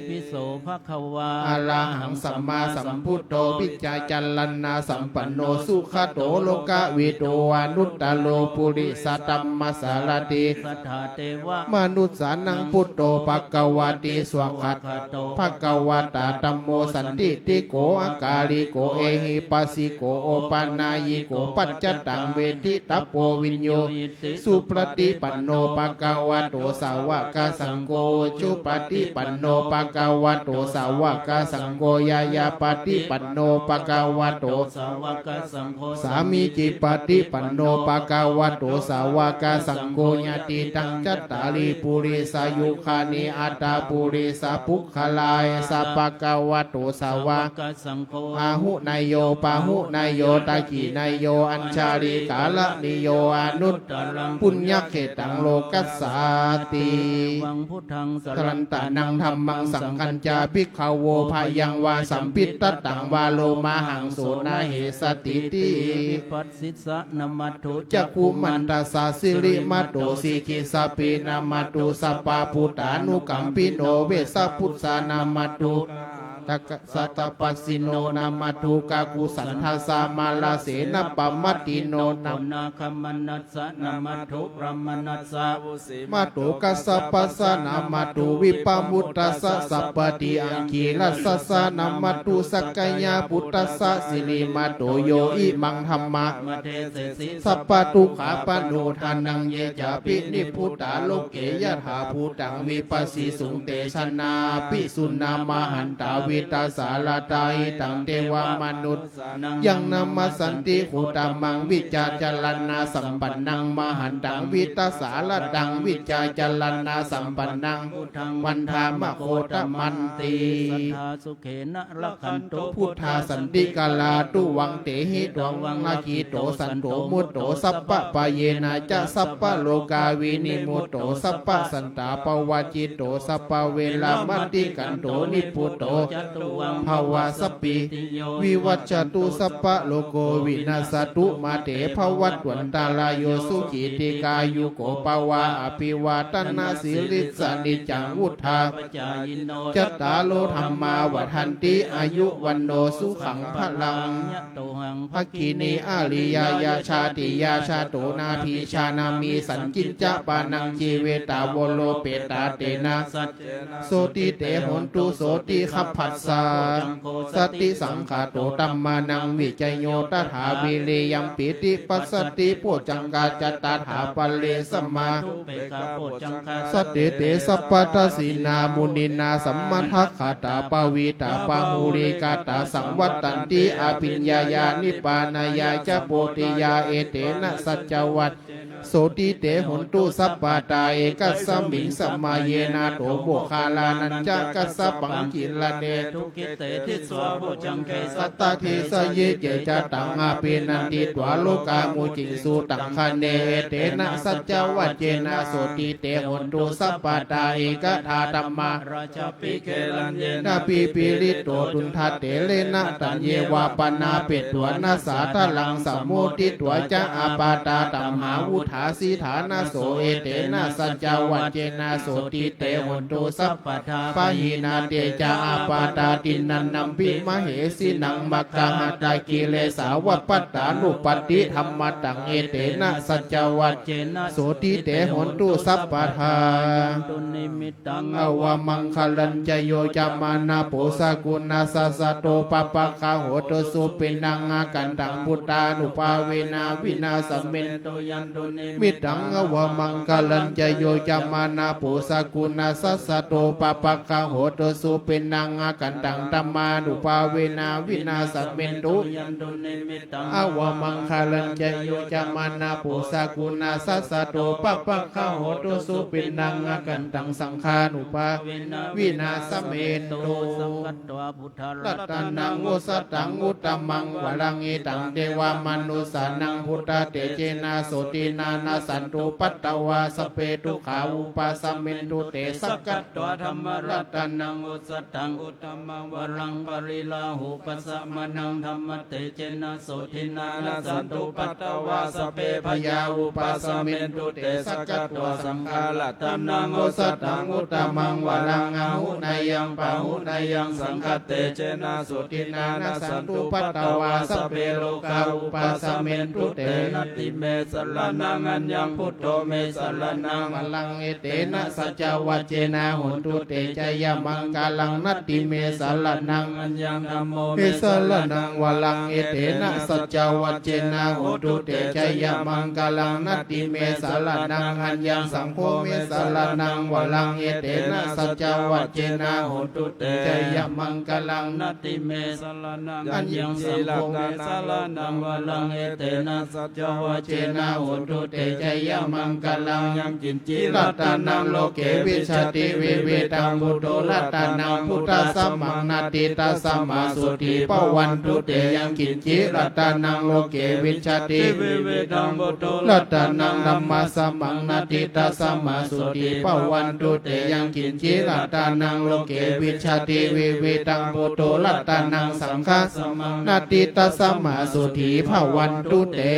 ปิ โส ภะคะวา อะระหัง สัมมาสัมพุทโธ วิชชาจะรัณะสัมปันโณ สุขะโต โลกะวิทู อนุตตะโร ปุริสะธัมมะสารถิ สัทธา เต วะ มะนุสสานัง พุทโธ ภะคะวะติ สวากขาโต ภะคะวะตา ธัมโม สันทิฏฐิโก อะกาลิโก เอหิปัสสิโก โอปะนายิโก ปัจจะตัง เวทิตะโพ วิญญูหิติ สุปะฏิปันโน ภะคะวะโต สาวะกะสังโฆ อุจุปะฏิปันโน ภะคะวะโต สาวะกะสังโฆ ญาณะปะฏิปันโน ภะคะวะโต สาวะกะสังโฆ สามีจิปะฏิปันโน ภะคะวะโต สาวะกะสังโฆ ยะติตัง จัตตาริ ปุริสายุคานิ อัตถะ ปุริสะปุคคะลา เอสะ ภะคะวะโต สาวะกะสังโฆ อาหุเนยโย ปาหุเนยโย ทักขิเนยโย อัญชะลีกะระณีโย อนุตตะรัง ปุญญะเขตตัง โลกัสสาติ เอวัง พุทธัง สะรันตะนัง ธัมมัง สังฆัญจะ อภิ ภิกขโว ภยังวาสัมภิตตังวา โลมาหังโสนะเหสะติติ สิสะ นะมัตถุ จักขุมันตัสสะ สิริมัตโต สิกิสสะปี นะมัตถุ สัพพะปุทธานุกัมปิโน เวสสะปุสสะ นะมัตถุ ตะกะสัตตะปัสสิโน นะมัตถุ กะกุสันทัสสะ มาลาเสนะปะมัตติโน นะโกนาคมันนัสสะ นะมัตถุ พรหมนัสสะ วสุสีมัตโต กัสสะปัสสะ นะมัตถุ วิปะมุตตัสสะ สัพพะติอังคีรัสสัสสะ นะมัตถุ สักกายะปุตตัสสะ สิริมัตโต โยอิมังธัมมะ มะเทเสสิ สัพพะทุกขาปะโนทานัง เยจาปินิพพุตา โลเก ยะถาภูตัง วิปัสสิสุง เตชะนาภิสุณณา มหันตา วิตถาสาลาธา หิตัง เทวะมนุสสานัง ยังนะมัสสันติ โคตมัง วิจจาจะรณะสัมปันนัง มหันตัง วิตถาสาลาธัง วิจจาจะรณะสัมปันนัง พุทธัง วันทามะ โคตมันติ สัทธาสุเขนะ รักขันตุ พุทธาสันติการา ตุวัง เตหิ ตวัง รักขิโต สันโต มุตโต สัพพะพะเยนะจะ สัพพะโรกาวินิมุตโต สัพพะสันตาปะวัจจิโต สัพพะเวรมะติกันโต นิพพุตโต จะตุวัง ภะวะสัพพีติโย วิวัจจะตุ สัพพะโรโกวินัสสะตุ มาเตภะวัตวันตะราโย สุขี ทีฆายุโกภะวะ อะภิวาทะนะสีลิสสะ นิจจัง วุฑฒาปะจายิโน จัตตาโร ธัมมา วัฑฒันติ อายุ วัณโณ สุขัง พะลัง ยะโตหัง ภักขินี อาริยา ยาชาติ ยาชาโต นาภีชา นามี สัญญิญจะ ปานัง จีเวตา โวโรเปตา เตนะ สัจเจนะ โสติ เต โหนตุ โสติ ขัพพัสสะ โสติ สังขาโต ธัมมานัง วิจโย ตถา วิริยัง ปีติ ปัสสะติ โผจจังกา จะ ตถา ปะเร สมา สัตเต เต สัพพัทธะสีนา มุนีนา สัมมะทักขาตา ปะวีตา ปะหูลีกาตา สังวัตตันติ อะภิญญายา นิพพานายา จะ โพธิยา เอเตนะ สัจจวัจเจนะ โสติ เต โหนตุ สัพพะตา เอกัสสะมิง สะมะเย นาโถ โมคคัลลานัญจะกัสสะปัง กิรเณ ทุกขิเต ทิสสา โผจจังเข สัตตะ เทสะยิ เกจะตัง อะภินันทิ ตวา โลกา มุจิงสุ ตัง คะเน เอเตนะ สัจจวัจเจนะ โสติ เต โหนตุ สัพพะตา เอกทา ธัมมา ราชา ปิ เกรัญเยนะ ปิปะริตโต ตุณฑะ เถเรนะ ตัญเยวา ปะนาเปตวา นะสาทะลัง สะโมทิตวา จะ อาปาทา ธัมมา วุฑฒา สิทธานะโส เอเตนะ สัจจวัจเจนะ โสติ เต โหนตุ สัพพะทา ปะหินา เต จะ อาปาทา ทินนันนัมปิ มะเหสินัง มัคคะหะตะ กิเลสา วัปพัตตานุปัตติ ธัมมะตัง เอเตนะ สัจจวัจเจนะ โสติ เต โหนตุ สัพพะทา ยันตุ นิมิต ตัง อะวะมังคะลัญจะ โยจะมานะ โภชะกุณะสัสสะโต ปะปะกะโหตุ สุปิณฑัง อะกันตัง พุทธานุภาเวนะ วินาสะเมนตุ ยันตุ นิมิตตัง อะวะมังคะลัญจะ โยจะมานะ โภชะกุณะสัสสะโต ปะปะกะโหตุ สุปิณฑัง อะกันตัง ธัมมานุภาเวนะ วินาสะเมนตุ ยันตุ นิมิต ตัง อะวะมังคะลัญจะ โยจะมานะ โภชะกุณะสัสสะโต ปะปะกะโหตุ สุปิณฑัง อะกันตัง สังฆานุภาเวนะ วินาสะเมนตุ สักกัตวา พุทธะ รัตตัง โอสะถัง อุตตะมัง วะรัง หิตัง เทวะมนุสสานัง พุทธะ เตเจนะ โสตินะ นะสสันตุ ปัตตะวา สัพเพ ทุกขา อุปาสะเมนตุ เต สักกัตวา ธัมมะ รัตตัง โอสะถัง อุตตะมัง วะรัง ปะริลาหูปัสสะมะนัง ธัมมะ เตเจนะ โสตินะ นะสสันตุ ปัตตะวา สัพเพ พะยา อุปาสะเมนตุ เต สักกัตวา สังฆา รัตตัง โอสะถัง อุตตะมัง วะรัง อาหุเนยัง ปะหุเนยัง สังฆะ เตเจนะ โสตินะ นะสสันตุ ปัตตะวา สัพเพ โรคา อุปาสะเมนตุ เต นะตถิเม สะระณัง อัญญัง พุทโธ เม สะระณัง วะรัง เอเตนะ สัจจวัจเจนะ โหนตุ เต จะยะมังคะลัง นะตถิเม สะระณัง อัญญัง ธัมโม เม สะระณัง วะรัง เอเตนะ สัจจวัจเจนะ โหนตุ เต จะยะมังคะลัง นะตถิเม สะระณัง อัญญัง สังโฆ เม สะระณัง วะรัง เอเตนะ สัจจวัจเจนะ โหนตุ เต จะยะมังคะลัง นะตถิเม สะระณัง อัญญัง สังโฆ เม สะระณัง วะรัง เอเตนะ สัจจวัจเจนะ โหนตุ te jayamaṅgalaṃ. Yaṅkiñci ratanaṃ loke vijjati vividhaṃ puthu ratanaṃ buddhasamaṃ natthi tasmā sotthī bhavantu te. Yaṅkiñci ratanaṃ loke vijjati vividhaṃ puthu ratanaṃ dhammasamaṃ natthi tasmā sotthī bhavantu te. Yaṅkiñci ratanaṃ loke vijjati vividhaṃ puthu ratanaṃ saṅghasamaṃ natthi tasmā sotthī bhavantu te.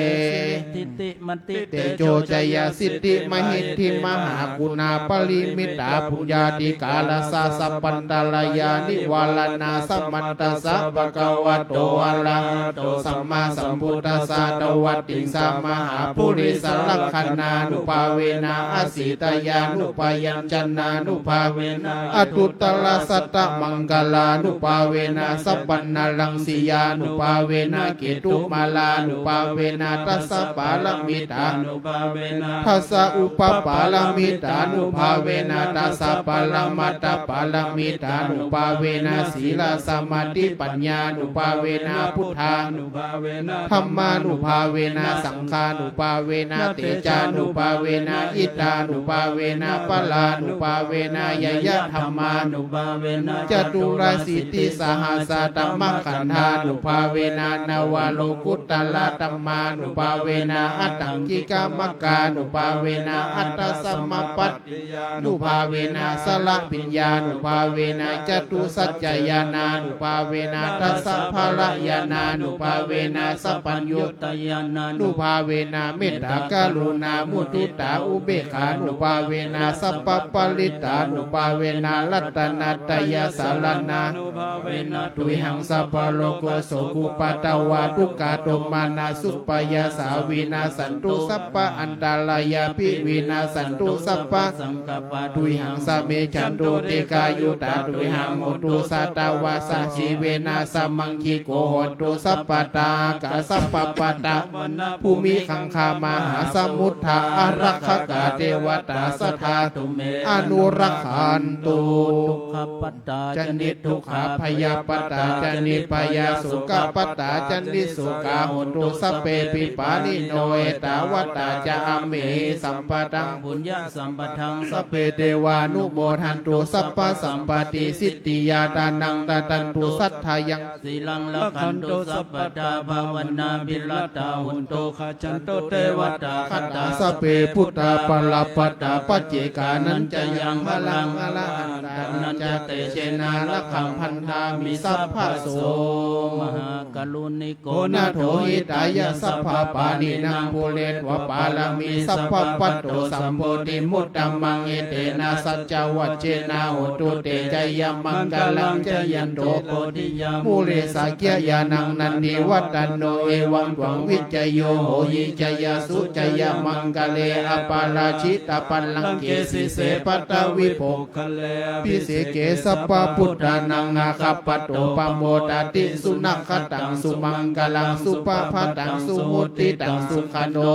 Mati tejo jaya siddhi mahiddhi mahāguṇāparimitapuññādhikārassa sabbantarāyanivāraṇasamatthassa bhagavato arahato sammāsambuddhassa dvattiṃsamahāpurisalakkhaṇānubhāvena asītyānubyañjanānubhāvena aṭṭhuttarasatamaṅgalānubhāvena sabbanaraṃsiyānubhāvena ketumālānubhāvena dasapāramitānubhāvena dasaupapāramitānubhāvena dasaparamatthapāramitānubhāvena sīlasamādhipaññānubhāvena buddhānubhāvena dhammānubhāvena saṅghānubhāvena tejānubhāvena iddhānubhāvena balānubhāvena ñeyyadhammānubhāvena caturāsītisahassadhammakkhandhānubhāvena navalokuttaradhammānubhāvena aṭṭhaṅgikamaggānubhāvena aṭṭhasamāpattiyānubhāvena chaḷabhiññānubhāvena catusaccañāṇānubhāvena dasabalañāṇānubhāvena sabbanyut tañāṇānubhāvena mettākaruṇāmuditāupekkhānubhāvena sabbaparittānubhāvena ratanattayasaraṇānubhāvena tuyhaṃ sabbarogasokupaddavadukkhadomanassupāyāsā vinassantu sabbaantarāyāpi vinassantu sabbasaṅ kappā tuyhaṃ samijjhantu dīghāyutā tuyhaṃ hotu satavassajīvena samaṅgiko hotu sabbadā. Ākāsapabbatavanabhūmigaṅgāmahāsamuddā ārakkhakā devatā sadā tumhe anurakkhantu. Dukkhappattā ca niddukkhā bhayappattā ca nibbhayā sokappattā ca nissokā hontu sabbepi pāṇino. Ettāvatā ca amhehi sambhataṃ puññasampadaṃ sabbe devānumodantu sabbasampattisiddhiyā. Dānaṃ dadantu saddhāya sīlaṃ rakkhantu sabbadā bhāvanābhiratā hontu gacchantu devatāgatā. Sabbe buddhā balappattā paccekānañca yaṃ balaṃ arahantānañca tejena rakkhaṃ bandhāmi sabbaso. Mahākāruṇiko nātho hitāya sabbapāṇinaṃ pūretvā pāramī sabbā patto sambodhimuttamaṃ. Etena saccavajjena hotu te jayamaṅgalaṃ. Jayanto bodhiyā mūle sakyānaṃ nandivaḍḍhano evaṃ tvaṃ vijayo hohi jayassu jayamaṅgale aparājitapallaṅke sīse paṭhavipok khale abhiseke sabbabuddhānaṃ aggappatto pamodati. Sunakkhattaṃ sumaṅgalaṃ supabhātaṃ suhuṭṭhitaṃ sukhaṇo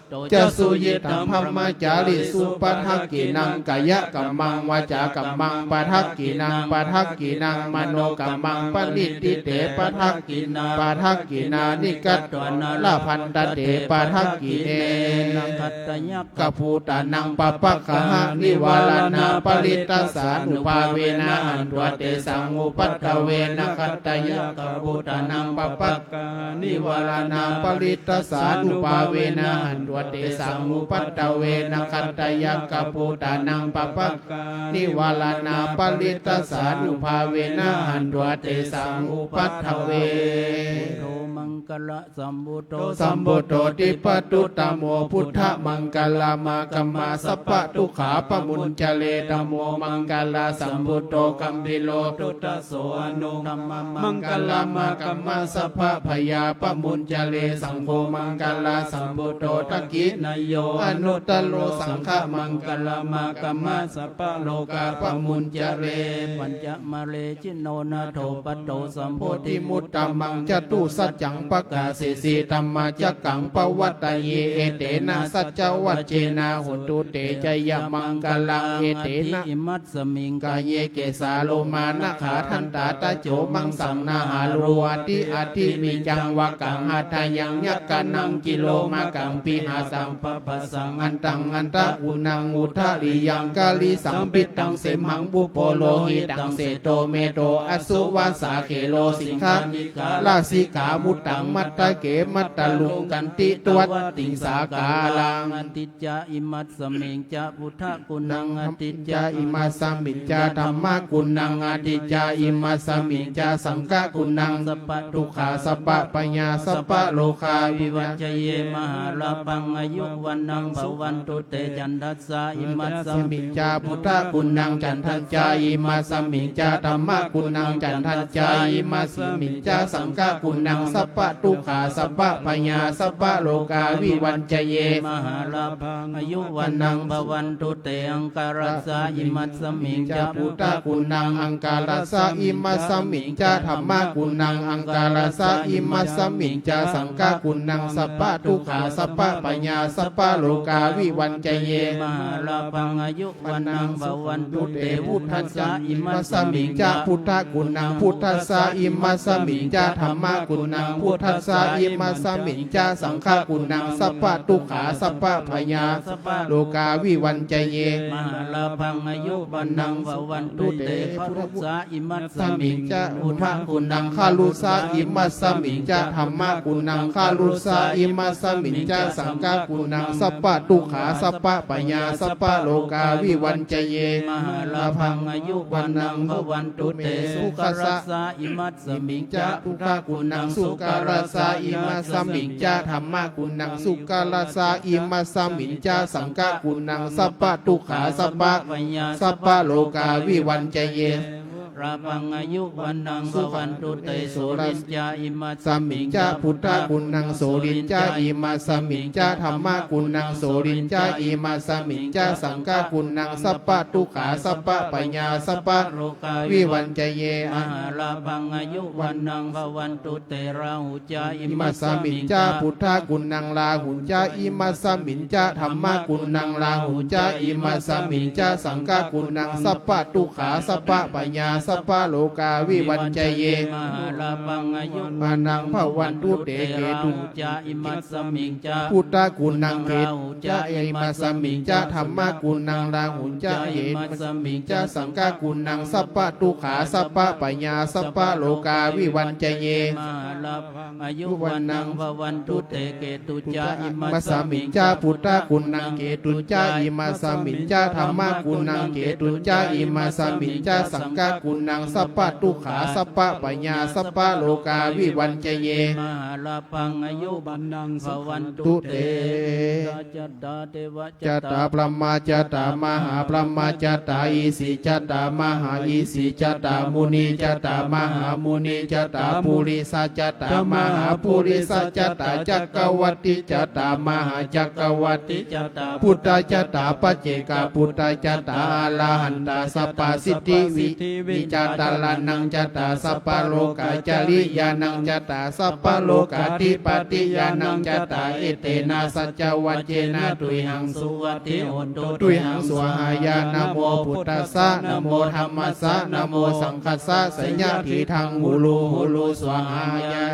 sumuhutto ca suyiṭṭhaṃ brahmacārisu. Padakkhiṇaṃ kāyakammaṃ vācākammaṃ padakkhiṇaṃ padakkhiṇaṃ manokammaṃ paṇidhī te padakkhiṇā padakkhiṇāni katvāna labhantatthe padakkhiṇe. Nena khattayakkhabhūtānaṃ pāpaggahanivāraṇāparittassānubhāvena hantvā tesaṃ upaddave. Nakkhattayakkhabhūtānaṃ pāpaggahanivāraṇāparittassānubhāvena hantvā tesaṃ upaddave. Nakkhattayakkhabhūtānaṃ pāpaggahanivāraṇāparittassānubhāvena hantvā tesaṃ upaddave. Buddho maṅgala sambuddho sabbuttho dipvattuttamo buddhamaṅgalamāgamma sabbadukkha pamuñcare. Dhammomaṅgalasambuddho gambhīro duddhaso anuttamaṅgalamāgamma sabbabhayā pamuñcare. Saṅghomaṅgalasambuddho dakkhiṇeyyo anuttaro saṅghamaṅgalamāgamma sabbarogā pamuñcare. Pañca mare jino nātho patto sambodhimuttamaṃ catusaccaṃ pakāsesi dhammacakkaṃ pavattayi etena saccavajjena hotu te jayamaṅgalaṃ. Etena atthasmiṃ kāye kesā lomā nakhā dantā taco maṃsaṃ nahārū adi adi bījaṃ vakkaṃ hadayaṃ yakkhānaṃ kilomakaṃ pihā สัมปะปะสัง อันตัง อันตะกุณัง อุทะริยัง กะลิสัมปิตตัง เสมหัง ปุปโป โลหิตัง เสโท เมโท อสุวาสา เคโล สิงคานิกา ลาสิกา มุตตัง มัตตะเก มัตตะลุง กันติ ตวัตติงสาคารัง อทิจจา อิมัสสมิงจะ พุทธะ กุณัง อทิจจา อิมัสสมิงจะ ธัมมะ กุณัง อทิจจา อิมัสสมิงจะ สังฆะ กุณัง สัพพะ ทุกขา สัพพะ พยา สัพพะ โรคา วิวัจจเย มหาลาภัง อายุ วัณณัง ภะวันตุ เต จันทัสสะ อิมัสสมิงจะ พุทธะ กุณัง จันทัจจา อิมัสสมิงจะ ธัมมะ กุณัง จันทัจจา อิมัสสมิงจะ สังฆะ กุณัง สัพพะ ทุกขา สัพพะ พยา สัพพะ โรคา วิวัจจเย มหาลาภัง อายุ วัณณัง ภะวันตุ เต อังคารัสสะ อิมัสสมิงจะ พุทธะ กุณัง อังคารัสสะ อิมัสสมิงจะ ธัมมะ กุณัง อังคารัสสะ อิมัสสมิงจะ สังฆะ กุณัง สัพพะ ทุกขา สัพพะ พยา สัพพะ โรคา วิวัจจเย มหาลาภัง อายุ วัณณัง ภะวันตุ เต พุทธัสสะ อิมัสสมิงจะ พุทธะ กุณัง พุทธัสสะ อิมัสสมิงจะ ธัมมะ กุณัง พุทธัสสะ อิมัสสมิงจะ สังฆะ กุณัง สัพพะ ทุกขา สัพพะ พยา สัพพะ โรคา วิวัจจเย มหาลาภัง อายุ วัณณัง ภะวันตุ เต คารุสสะ อิมัสสมิงจะ พุทธะ กุณัง คารุสสะ อิมัสสมิงจะ ธัมมะ กุณัง คารุสสะ อิมัสสมิงจะ สังฆะ กุณัง สัพพะ ทุกขา สัพพะ พยา สัพพะ โรคา วิวัจจเย มหาลาภัง อายุ วัณณัง ภะวันตุ เต สุขัสสะ อิมัสสมิงจะ พุทธะ กุณัง สุขัสสะ อิมัสสมิงจะ ธัมมะ กุณัง สุขัสสะ อิมัสสมิงจะ สังฆะ กุณัง สัพพะ ทุกขา สัพพะ พยา สัพพะ โรคา วิวัจจเย ลาภัง อายุ วัณณัง ภะวันตุ เต โสรินจะ อิมัสสมิงจะ พุทธะ กุณัง โสรินจะ อิมัสสมิงจะ ธัมมะ กุณัง โสรินจะ อิมัสสมิงจะ สังฆะ กุณัง สัพพะ ทุกขา สัพพะ พยา สัพพะ โรคา วิวัจจเย มหาลาภัง อายุ วัณณัง ภะวันตุ เต ราหุจะ อิมัสสมิงจะ พุทธะ กุณัง ราหุจะ อิมัสสมิงจะ ธัมมะ กุณัง ราหุจะ อิมัสสมิงจะ สังฆะ กุณัง สัพพะ ทุกขา สัพพะ พยา สัพพะ โรคา วิวัจจเย มหาลาภัง อายุ วัณณัง ภะวันตุ เต เกตุจะ อิมัสสมิงจะ พุทธะ กุณัง เกตุจะ อิมัสสมิงจะ ธัมมะ กุณัง ราหุจะ อิมัสสมิงจะ สังฆะ กุณัง สัพพะ ทุกขา สัพพะ พยา สัพพะ โรคา วิวัจจเย มหาลาภัง อายุ วัณณัง ภะวันตุ เต เกตุจะ อิมัสสมิงจะ พุทธะ กุณัง เกตุจะ อิมัสสมิงจะ ธัมมะ กุณัง เกตุจะ อิมัสสมิงจะ สังฆะ กุณัง สัพพะ ทุกขา สัพพะ พยา สัพพะ โรคา วิวัจจเย มหาลาภัง อายุ วัณณัง ภะวันตุ เต จัตตา เทวจัตตา พรหมจัตตา มหาพรหมจัตตา อิสิจัตตา มหาอิสิจัตตา มุนิจัตตา มหามุนิจัตตา ปุริสจัตตา มหาปุริสจัตตา จักกวัตติจัตตา มหาจักกวัตติจัตตา พุทธจัตตา ปัจเจกพุทธจัตตา อรหันตา สัพพสิทธิวิ วิจาตะระณังจัตตา สัพพโลกาจริยานังจัตตา สัพพโลกาธิปติญาณังจัตตา เอเตนะสัจจวัจเจนะ ตุยหังสุวัตถิโหนตุ ตุยหัง สวาหายะ นะโมพุทธัสสะ นะโมธัมมัสสะ นะโมสังคัสสะ สยะถีทัง หูรู หูรู สวาหายะ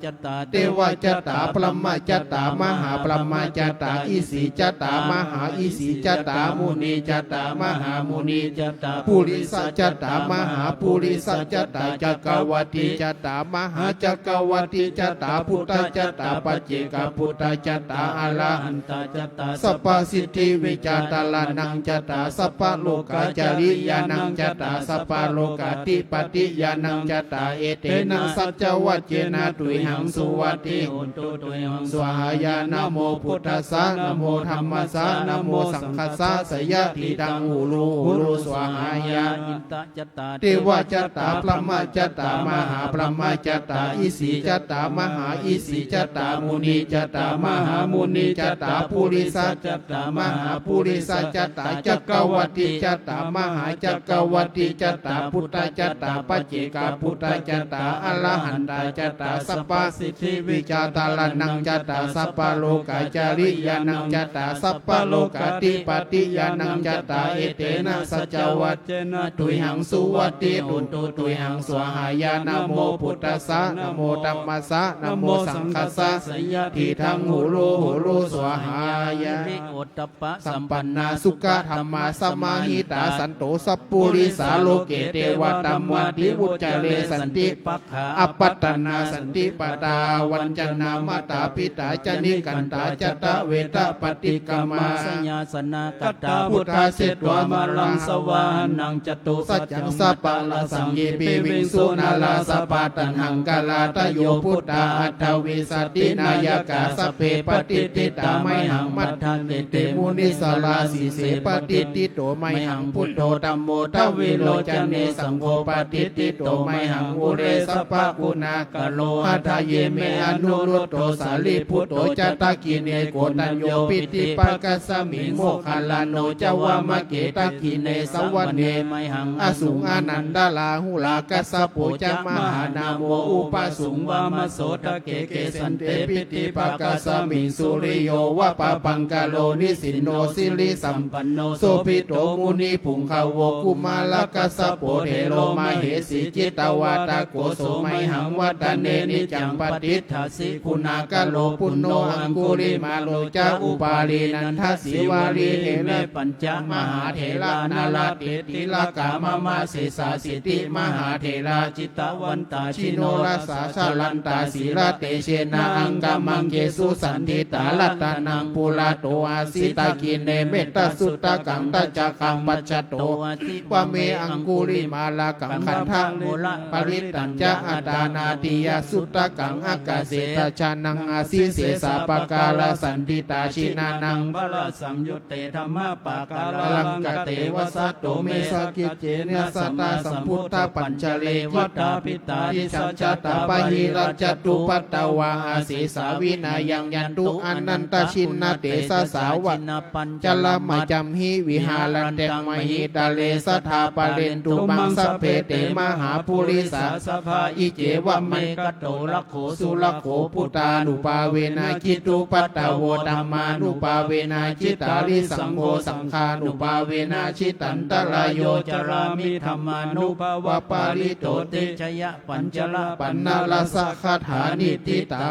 จัตตา เทวจัตตา พรหมจัตตา มหาพรหมจัตตา อิสิจัตตา มหาอิสิจัตตา มุนิจัตตา มหามุนิจัตตา ปุริสจัตตา มหาปุริสจัตตา จักกวัตติจัตตา มหาจักกวัตติจัตตา พุทธจัตตา ปัจเจกพุทธจัตตา อรหันตาจัตตา สัพพสิทธิวิจาตะระณังจัตตา สัพพโลกาจริยานังจัตตา สัพพโลกาธิปติญาณังจัตตา เอเตนะสัจจวัจเจนะ ตุยหังสุวัตถิโหนตุ ตุยหัง สวาหายะ นะโมพุทธัสสะ นะโมธัมมัสสะ นะโมสังคัสสะ สยะถีทัง หูรู หูรู สวาหายะ อินทจัตตา เทวจัตตา พรหมจัตตา มหาพรหมจัตตา อิสิจัตตา มหาอิสิจัตตา มุนิจัตตา มหามุนิจัตตา ปุริสจัตตา มหาปุริสจัตตา จักกวัตติจัตตา มหาจักกวัตติจัตตา พุทธจัตตา ปัจเจกพุทธจัตตา อรหันตาจัตตา สัพพสิทธิวิจาตะระณังจัตตา สัพพโลกาจริยานังจัตตา สัพพโลกาธิปติญาณังจัตตา เอเตนะสัจจวัจเจนะ ตุยหังสุวั ติ โหนตุ ตุยหัง สวาหายะ นะโม พุทธัสสะ นะโม ธัมมัสสะ นะโม สังฆัสสะ สยะ ทิฏฐัง หุลุ หุลุ สวาหายะ หิริ โอตตัปปะ สัมปันนา สุขะ ธัมมา สมาหิตา สันโต สัพปุริสา โลเก เตวะ ธัมมา ทิ วุจจาเร สันติ ปักขา อัปปัตตนา สันติปะตา วัญจนา มาตา ปิตา จะ นิกันตา จะ ทะเวทะ ปะติกะมา สยาสนะ กัตตา พุทธา เสตวา มาลัง สวาหานัง จตุสัจจัง สัปปะราสัง เย ปิวิงสุ นารา สะปา ตัณหังคารา ทะโย ปุตตา อัตถะวิสาติ นายกา สัพเพ ปะติฏฐิตา ไมหัง มัทธันติ เต มุนิสสารา สีเส ปะติฏฐิโต ไมหัง พุทโธ ธัมโม ทะวิโลจเน สังโฆ ปะติฏฐิโต ไมหัง อุเร สัพพะกุณา กะโร หะทะเย เม อนุรุตโธ สารีปุตโต จะ ทักขิเณ โกณฑัญโญ ปิฏฐิภาคัสมิง โมคคัลลาโน จะ วามะเก ทักขิเณ สะวะเน ไมหัง อสุง อานันทะ ราหุลา คัสสะโป จะ มหานาโม อุปะสุง วามะโส ทะเก เกสันเต ปิฏฐิภาคัสมิง สุริโย วะปะพังคะโล นิสินโน สิริสัมปันโน โสภิโต มุนิปุงกะโว กุมารคัสสะโป เถโร มะเหสี จิตตะวาทะโก โส ไมหัง วัฏฏะเน นิจจัง ปะฏิฏฐา สิ กุณากะโล ปุณโณ อังคุลิมาโล จะ อุปาลี นันทะ สีวะลี เอเม ปัญจะ มหาเถรา นาลาเถระ ติลกา มะมะ เสสา สิทธิมหาเถรา จิตตะวันตา จิโนรสา จะรันตา สีละเตเชนะ อังกะมังเกสุ สันทิฏฐา รัตตะนัง ปุระโต อาสิ ทักขิเณ เมตตะสุตตะกัง ทัจจะกัง ปัจจโต อาสิ วะเม อังคุลิมาละกัง คันธะ มูละ ปะริตตัญจะ อัตตานาทิยะสุตตะกัง อักขะเส ทัจจานัง อาสิ เสสา ปะการะสันทิฏฐา จินานัง ปะระสังยุตเต ธัมมะปะการะลังคะเต วะสะโต เม สักกิจเจนะ สะตา สัมพุทธะปัญจะเร วัฏฏาภิตา ทิสัจจะตา ปะหิรัจจตุปัตตวา อาเสสา วินะยัง ยันตุ อนันตะชินะเตสะสา วะ ปัญจะรมะจัมหิ วิหารันตัง มหิตะเล สัทธา ปะเรนตุ มัง สัพเพ เต มหาปุริสา สะพา อิเจวะเม กะโต รักโข สุรักโข พุทธานุภาเวนะ จิตตุปัตตะโว ธัมมานุภาเวนะ จิตตาริสังโฆ สังฆานุภาเวนะ จิตตันตะราโย จารามิ ธัมมานุภาวะปาลิโต ติ ชยะ ปัญจะระ ปัณณะรสะ คาถา นิฏฐิตา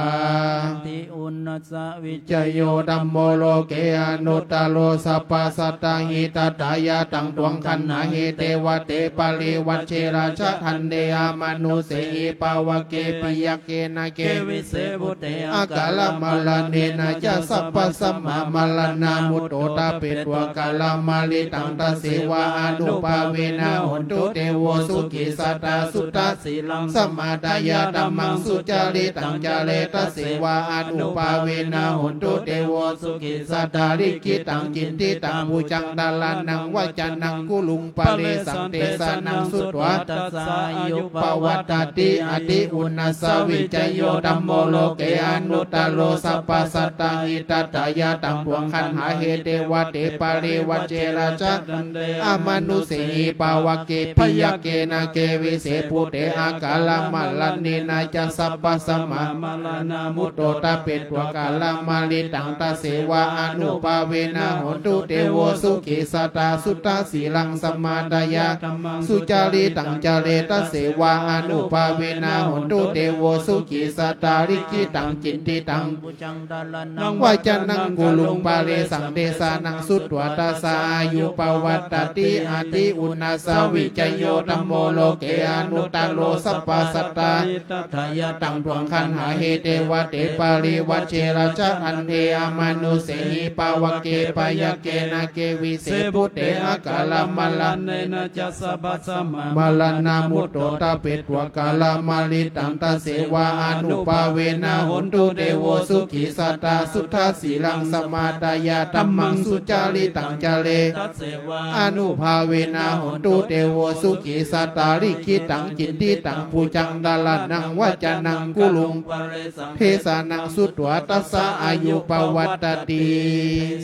ติ อุณณัสสะ วิจโย ธัมโม โลเก อนุตตะโร สัพพะสัตตะ หิตะถะยะ ตัง ตวง คันหา หิ เต วะ เต ปะริวัจเจ ราชะ ทันเต อมะนุสเสหิ ปะวะเก ปิยะเก นะ เก วิเส ภูเต อะกาละมะระเณนะ จะ สัพพะสะมะ มะระณามุตโต ตะเปตวะกาละมะริตัง ตะเสวะ อานุภาเวนะ โหนตุ เตโว สุขิ สัตตา สุทธะ สีลัง สะมาทะยะ ธัมมัง สุจาริตัง จะเร ตะเสวะ อานุภาเวนะ โหนตุ เตโว สุขิ สัตตา ลิขิตัง กิณฑิตัง ปุจัง ทะระณัง วะจะนัง กุรุง ปะเรสัง เตสะนัง สุตวา ตัสสะ อายุ ปะวัตตะติ อติ อุณณัสสะ วิจโย ธัมโม โลเก อนุตตะโร สัพพะสัตตะ หิตะถะยะ ตัง ตวง คันหา หิ เต วะ เต ปะริวัจเจ ราชะ ทันเต อมะนุสเสหิ ปะวะเก ปิยะเก นะ เก วิเส ภูเต อะกาละมะระเณนะ จะ สัพพะสะมะ มะระณามุตโต ตะเปตวะกาละมะริตัง ตะเสวะ อานุภาเวนะ โหนตุ เตโว สุขิ สัตตา สุทธะ สีลัง สะมาทะยะ ธัมมัง สุจาริตัง จะเร ตะเสวะ อานุภาเวนะ โหนตุ เตโว สุขิ สัตตา ลิขิตัง กิณฑิตัง ปุจัง ทะระณัง วะจะนัง กุรุง ปะเรสัง เตสะนัง สุตวา ตัสสะ อายุ ปะวัตตะติ อติ อุณณัสสะ วิจโย ธัมโม โลเก อนุตตะโร สัพพะสัตตะ หิตะถะยะ ตัง ตวง คันหา หิ เต วะ เต ปะริวัจเจ ราชะ ทันเต อมะนุสเสหิ ปะวะเก ปิยะเก นะ เก วิเส ภูเต อะกาละมะระเณนะ จะ สัพพะสะมะ มะระณามุตโต ตะเปตวะกาละมะริตัง ตะเสวะ อานุภาเวนะ โหนตุ เตโว สุขิ สัตตา สุทธะ สีลัง สะมาทะยะ ธัมมัง สุจาริตัง จะเร ตะเสวะ อานุภาเวนะ โหนตุ เตโว สุขิ สัตตา ลิขิตัง กิณฑิตัง ปุจัง ทะระณัง วะจะนัง กุรุง ปะเรสัง เตสะนัง สุตวา ตัสสะ อายุ ปะวัตตะติ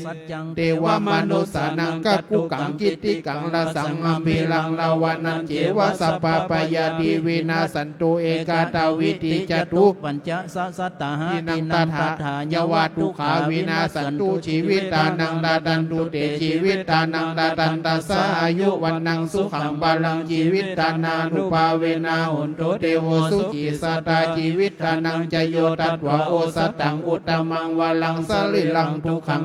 สัจจัง เตวะมะนุสสานัง กักขุกัง กิตติกัง รัสสัง อะภิรัง ละวะนัญเจวะ สัพพะปะยาธิ วินาสสันตุ เอกาทา วีธิ จะตุ ปัญจะ สะสัตตา หะ ทินนัง ตัฏฐะ ทะยะวะ ทุกขา วินาสสันตุ จีวิตานัง ดาดันตุ เต จีวิตานัง ดาดัน ตัสสะ อายุ วัณณัง สุขัง พะ ลัง จีวิตานานุภาเวนะ โหนตุ เตโว สุขีสัตตา จีวิตานัง จะโย ทัตถา โอสถัง อุตตมัง วรัง สะรีรัง สุขัง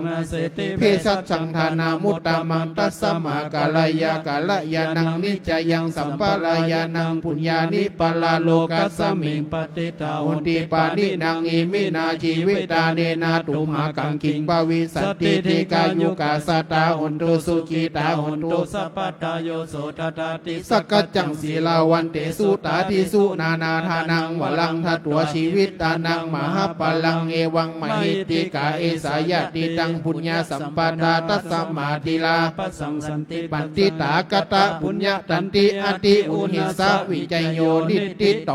เภสัชชัง ฐานะ มุตตมัง ตัสมา กัลยา กัลยาณัง นิจยัง สัมปะทา ยานัง ปุญญานิ ปะระโลกัสมิง ปะทิฏฐา โหนติ ปาณินัง อิมินา จีวิตาเนนะ ตุมหัง คัง ขิง ภวิสสติ ดีฆายุกา สัตตา โหนตุ สุขีตา โหนตุ สัพพะทา โย โส ทัตถา ติ สักกัจจัง สีลาวันเต สุตาทิสุ นานาทานัง วรัง ทัตถา จีวิตานัง มหาปะรัง เอวัง มหิทธิกา เอสา ยะถิตัง ปุญญาสัมปะทา ตัสมา ทีลา ปัสสัง สันติ ปัตติ ตถาคตะ ปุญญะตันติ อติ อุหิสสะ วิจโย นิทธิโต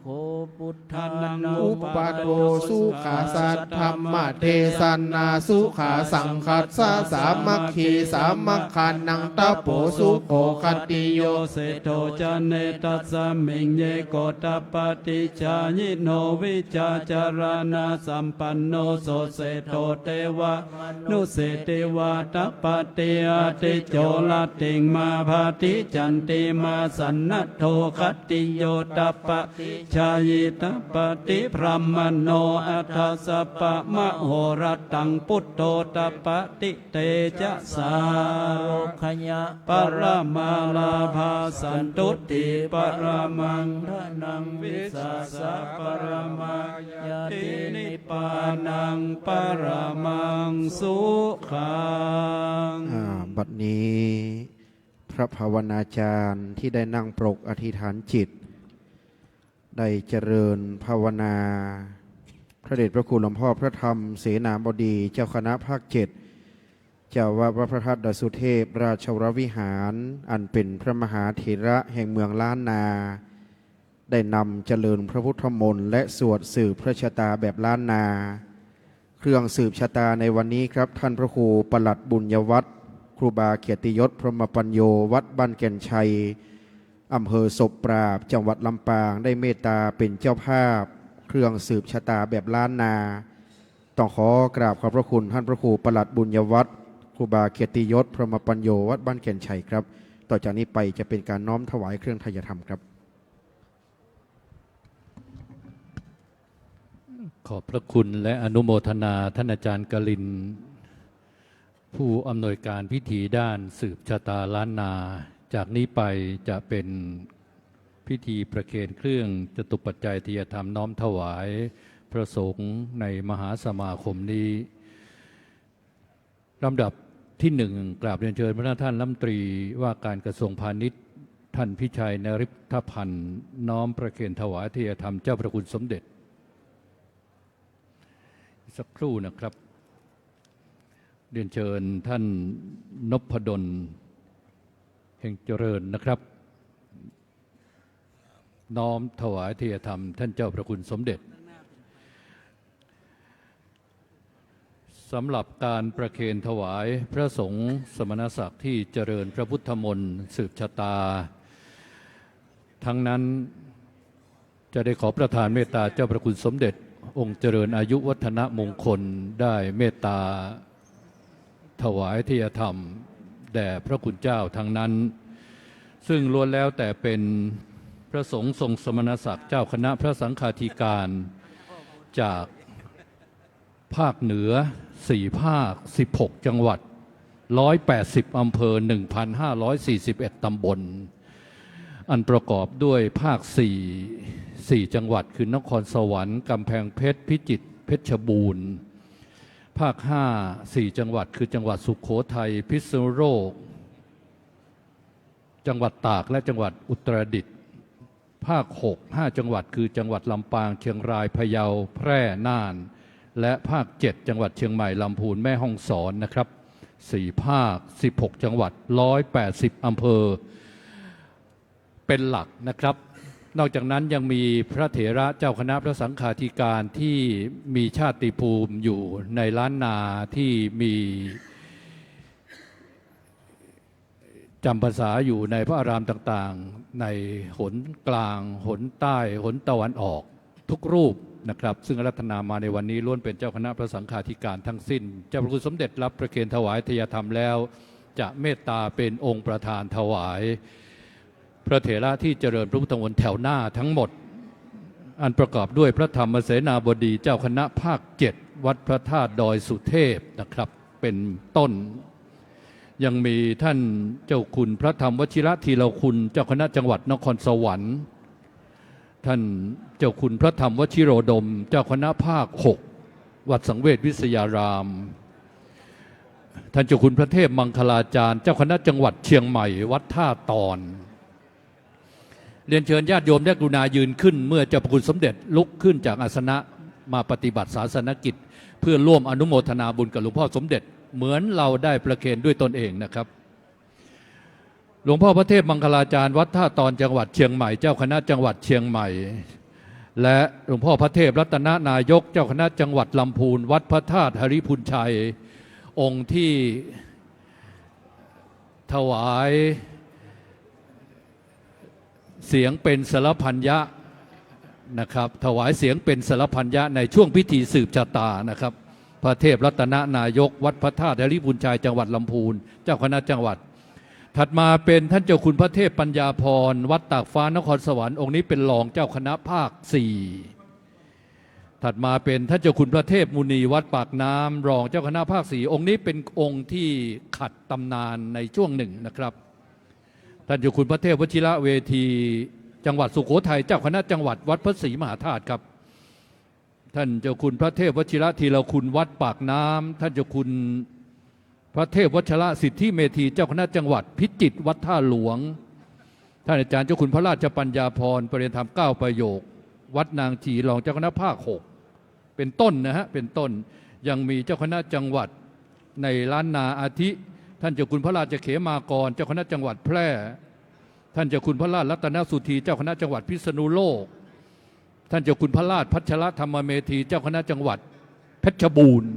โข ปุทธานัง อุปโต สุขะ สัทธรรมเทศนา สุขะ สังฆัสสะ สามัคคี สามัคคานัง ตโป สุโข ขัตติโย เศรษฐโต จเน ตัสมิง เยโก ตปปติ จายิโน วิชาจารณะสัมปันโน โส เศรษฐโต เตวะ มนุสเสติวา ตปปติ อาทิจโจ รัตถิง มา พาทิ จันติมา สันนัทโท ขัตติโย ตปปติ จายิ ตปปติ พรหมโน อัฏฐสัพพะมโหรัตถัง ปุตโธ ตปปติ เตจะสา โรคยะ ปรมาลาภา สันตุติ ปรมัง ธนัง วิสสะ ปรมา ญาติ นิพพานัง ปรมัง สุขัง อ่า บัดนี้ พระภาวนาจารย์ที่ได้นั่งปรกอธิษฐานจิต ได้เจริญภาวนา พระเดชพระคุณหลวงพ่อพระธรรมเสนาบดี เจ้าคณะภาคเจ็ด เจ้าวัดวัดพระธาตุดอยสุเทพ ราชวรวิหาร อันเป็นพระมหาเถระแห่งเมืองล้านนา ได้นำเจริญพระพุทธมนต์และสวดสืบพระชะตาแบบล้านนา เครื่องสืบชะตาในวันนี้ครับ ท่านพระครูปลัดบุญยวัฒน์ ครูบาเกียรติยศ พรหมปัญโญ วัดบ้านแก่นชัย อำเภอศพปราบ จังหวัดลำปาง ได้เมตตาเป็นเจ้าภาพ เครื่องสืบชะตาแบบล้านนา ต้องขอกราบขอบพระคุณท่านพระครูปลัดบุญยวัฒน์ ครูบาเกียรติยศ พรหมปัญโญ วัดบ้านแก่นชัยครับ ต่อจากนี้ไปจะเป็นการน้อมถวายเครื่องไทยธรรมครับ ขอบพระคุณและอนุโมทนาท่านอาจารย์กลิน ผู้อำนวยการพิธีด้านสืบชะตาล้านนา จากนี้ไปจะเป็นพิธีประเคนเครื่องจตุปัจจัยทายธรรมน้อมถวายพระสงฆ์ในมหาสมาคมนี้ ลำดับที่หนึ่ง กราบเรียนเชิญพระท่านรัฐมนตรีว่าการกระทรวงพาณิชย์ ท่านพิชัย นฤทธพันธ์ น้อมประเคนถวายทายธรรมเจ้าพระคุณสมเด็จ สักครู่นะครับ เรียนเชิญท่านนพดล เฮงเจริญนะครับ น้อมถวายทายธรรมท่านเจ้าพระคุณสมเด็จ สำหรับการประเคนถวายพระสงฆ์สมณศักดิ์ที่เจริญพระพุทธมนต์สืบชะตา ทั้งนั้นจะได้ขอประทานเมตตาเจ้าพระคุณสมเด็จองค์เจริญอายุวัฒนมงคลได้เมตตา ถวายทายธรรมแด่พระคุณเจ้าทั้งนั้น ซึ่งล้วนแล้วแต่เป็นพระสงฆ์ทรงสมณศักดิ์เจ้าคณะพระสังฆาธิการ จากภาคเหนือสี่ภาค สิบหกจังหวัด ร้อยแปดสิบอำเภอ หนึ่งพันห้าร้อยสี่สิบเอ็ดตำบล อันประกอบด้วยภาคสี่ สี่จังหวัด คือนครสวรรค์ กำแพงเพชร พิจิตร เพชรบูรณ์ ภาคห้า สี่จังหวัด คือจังหวัดสุโขทัย พิษณุโลก จังหวัดตาก และจังหวัดอุตรดิตถ์ ภาคหก ห้าจังหวัด คือจังหวัดลำปาง เชียงราย พะเยา แพร่ น่าน และภาคเจ็ด จังหวัดเชียงใหม่ ลำพูน แม่ฮ่องสอนนะครับ สี่ภาค สิบหกจังหวัด ร้อยแปดสิบอำเภอ เป็นหลักนะครับ นอกจากนั้นยังมีพระเถระเจ้าคณะพระสังฆาธิการที่มีชาติภูมิอยู่ในล้านนาที่มีจำพรรษาอยู่ในพระอารามต่างๆ ในหนกลาง หนใต้ หนตะวันออกทุกรูปนะครับ ซึ่งอาราธนามาในวันนี้ล้วนเป็นเจ้าคณะพระสังฆาธิการทั้งสิ้น เจ้าพระคุณสมเด็จรับประเคนถวายทายธรรมแล้ว จะเมตตาเป็นองค์ประธานถวาย พระเถระที่เจริญพระพุทธมนต์แถวหน้าทั้งหมด อันประกอบด้วยพระธรรมเสนาบดีเจ้าคณะภาคเจ็ด วัดพระธาตุดอยสุเทพนะครับ เป็นต้น ยังมีท่านเจ้าคุณพระธรรมวชิระธีรคุณ เจ้าคณะจังหวัดนครสวรรค์ ท่านเจ้าคุณพระธรรมวชิโรดม เจ้าคณะภาคหก วัดสังเวชวิทยาราม ท่านเจ้าคุณพระเทพมังคลาจารย์ เจ้าคณะจังหวัดเชียงใหม่ วัดท่าตอน เรียนเชิญญาติโยมได้กรุณายืนขึ้น เมื่อเจ้าพระคุณสมเด็จลุกขึ้นจากอาสนะมาปฏิบัติศาสนกิจ เพื่อร่วมอนุโมทนาบุญกับหลวงพ่อสมเด็จ เหมือนเราได้ประเคนด้วยตนเองนะครับ หลวงพ่อพระเทพมังคลาจารย์ วัดท่าตอน จังหวัดเชียงใหม่ เจ้าคณะจังหวัดเชียงใหม่ และหลวงพ่อพระเทพรัตนนายก เจ้าคณะจังหวัดลำพูน วัดพระธาตุหริภุญชัย องค์ที่ถวายเสียงเป็นสรรพัญญะนะครับ ถวายเสียงเป็นสรรพัญญะในช่วงพิธีสืบชะตานะครับ พระเทพรัตนนายก วัดพระธาตุหริภุญชัย จังหวัดลำพูน เจ้าคณะจังหวัด ถัดมาเป็นท่านเจ้าคุณพระเทพปัญญาภรณ์ วัดตากฟ้า นครสวรรค์ องค์นี้เป็นรองเจ้าคณะภาคสี่ ถัดมาเป็นท่านเจ้าคุณพระเทพมุนี วัดปากน้ำ รองเจ้าคณะภาคสี่ องค์นี้เป็นองค์ที่ขัดตำนานในช่วงหนึ่งนะครับ ท่านเจ้าคุณพระเทพวชิระเวที จังหวัดสุโขทัย เจ้าคณะจังหวัดวัดพระศรีมหาธาตุครับ ท่านเจ้าคุณพระเทพวชิระธีรคุณ วัดปากน้ำ ท่านเจ้าคุณพระเทพวัชรสิทธิเมธี เจ้าคณะจังหวัดพิจิตร วัดท่าหลวง ท่านอาจารย์เจ้าคุณพระราชปัญญาภรณ์ ประเรียนธรรมเก้าประโยค วัดนางชี รองเจ้าคณะภาคหก เป็นต้นนะฮะ เป็นต้น ยังมีเจ้าคณะจังหวัดในล้านนา อาทิ ท่านเจ้าคุณพระราชเขมากร เจ้าคณะจังหวัดแพร่ ท่านเจ้าคุณพระราชรัตนสุธี เจ้าคณะจังหวัดพิษณุโลก ท่านเจ้าคุณพระราชพัชรธรรมเมธี เจ้าคณะจังหวัดเพชรบูรณ์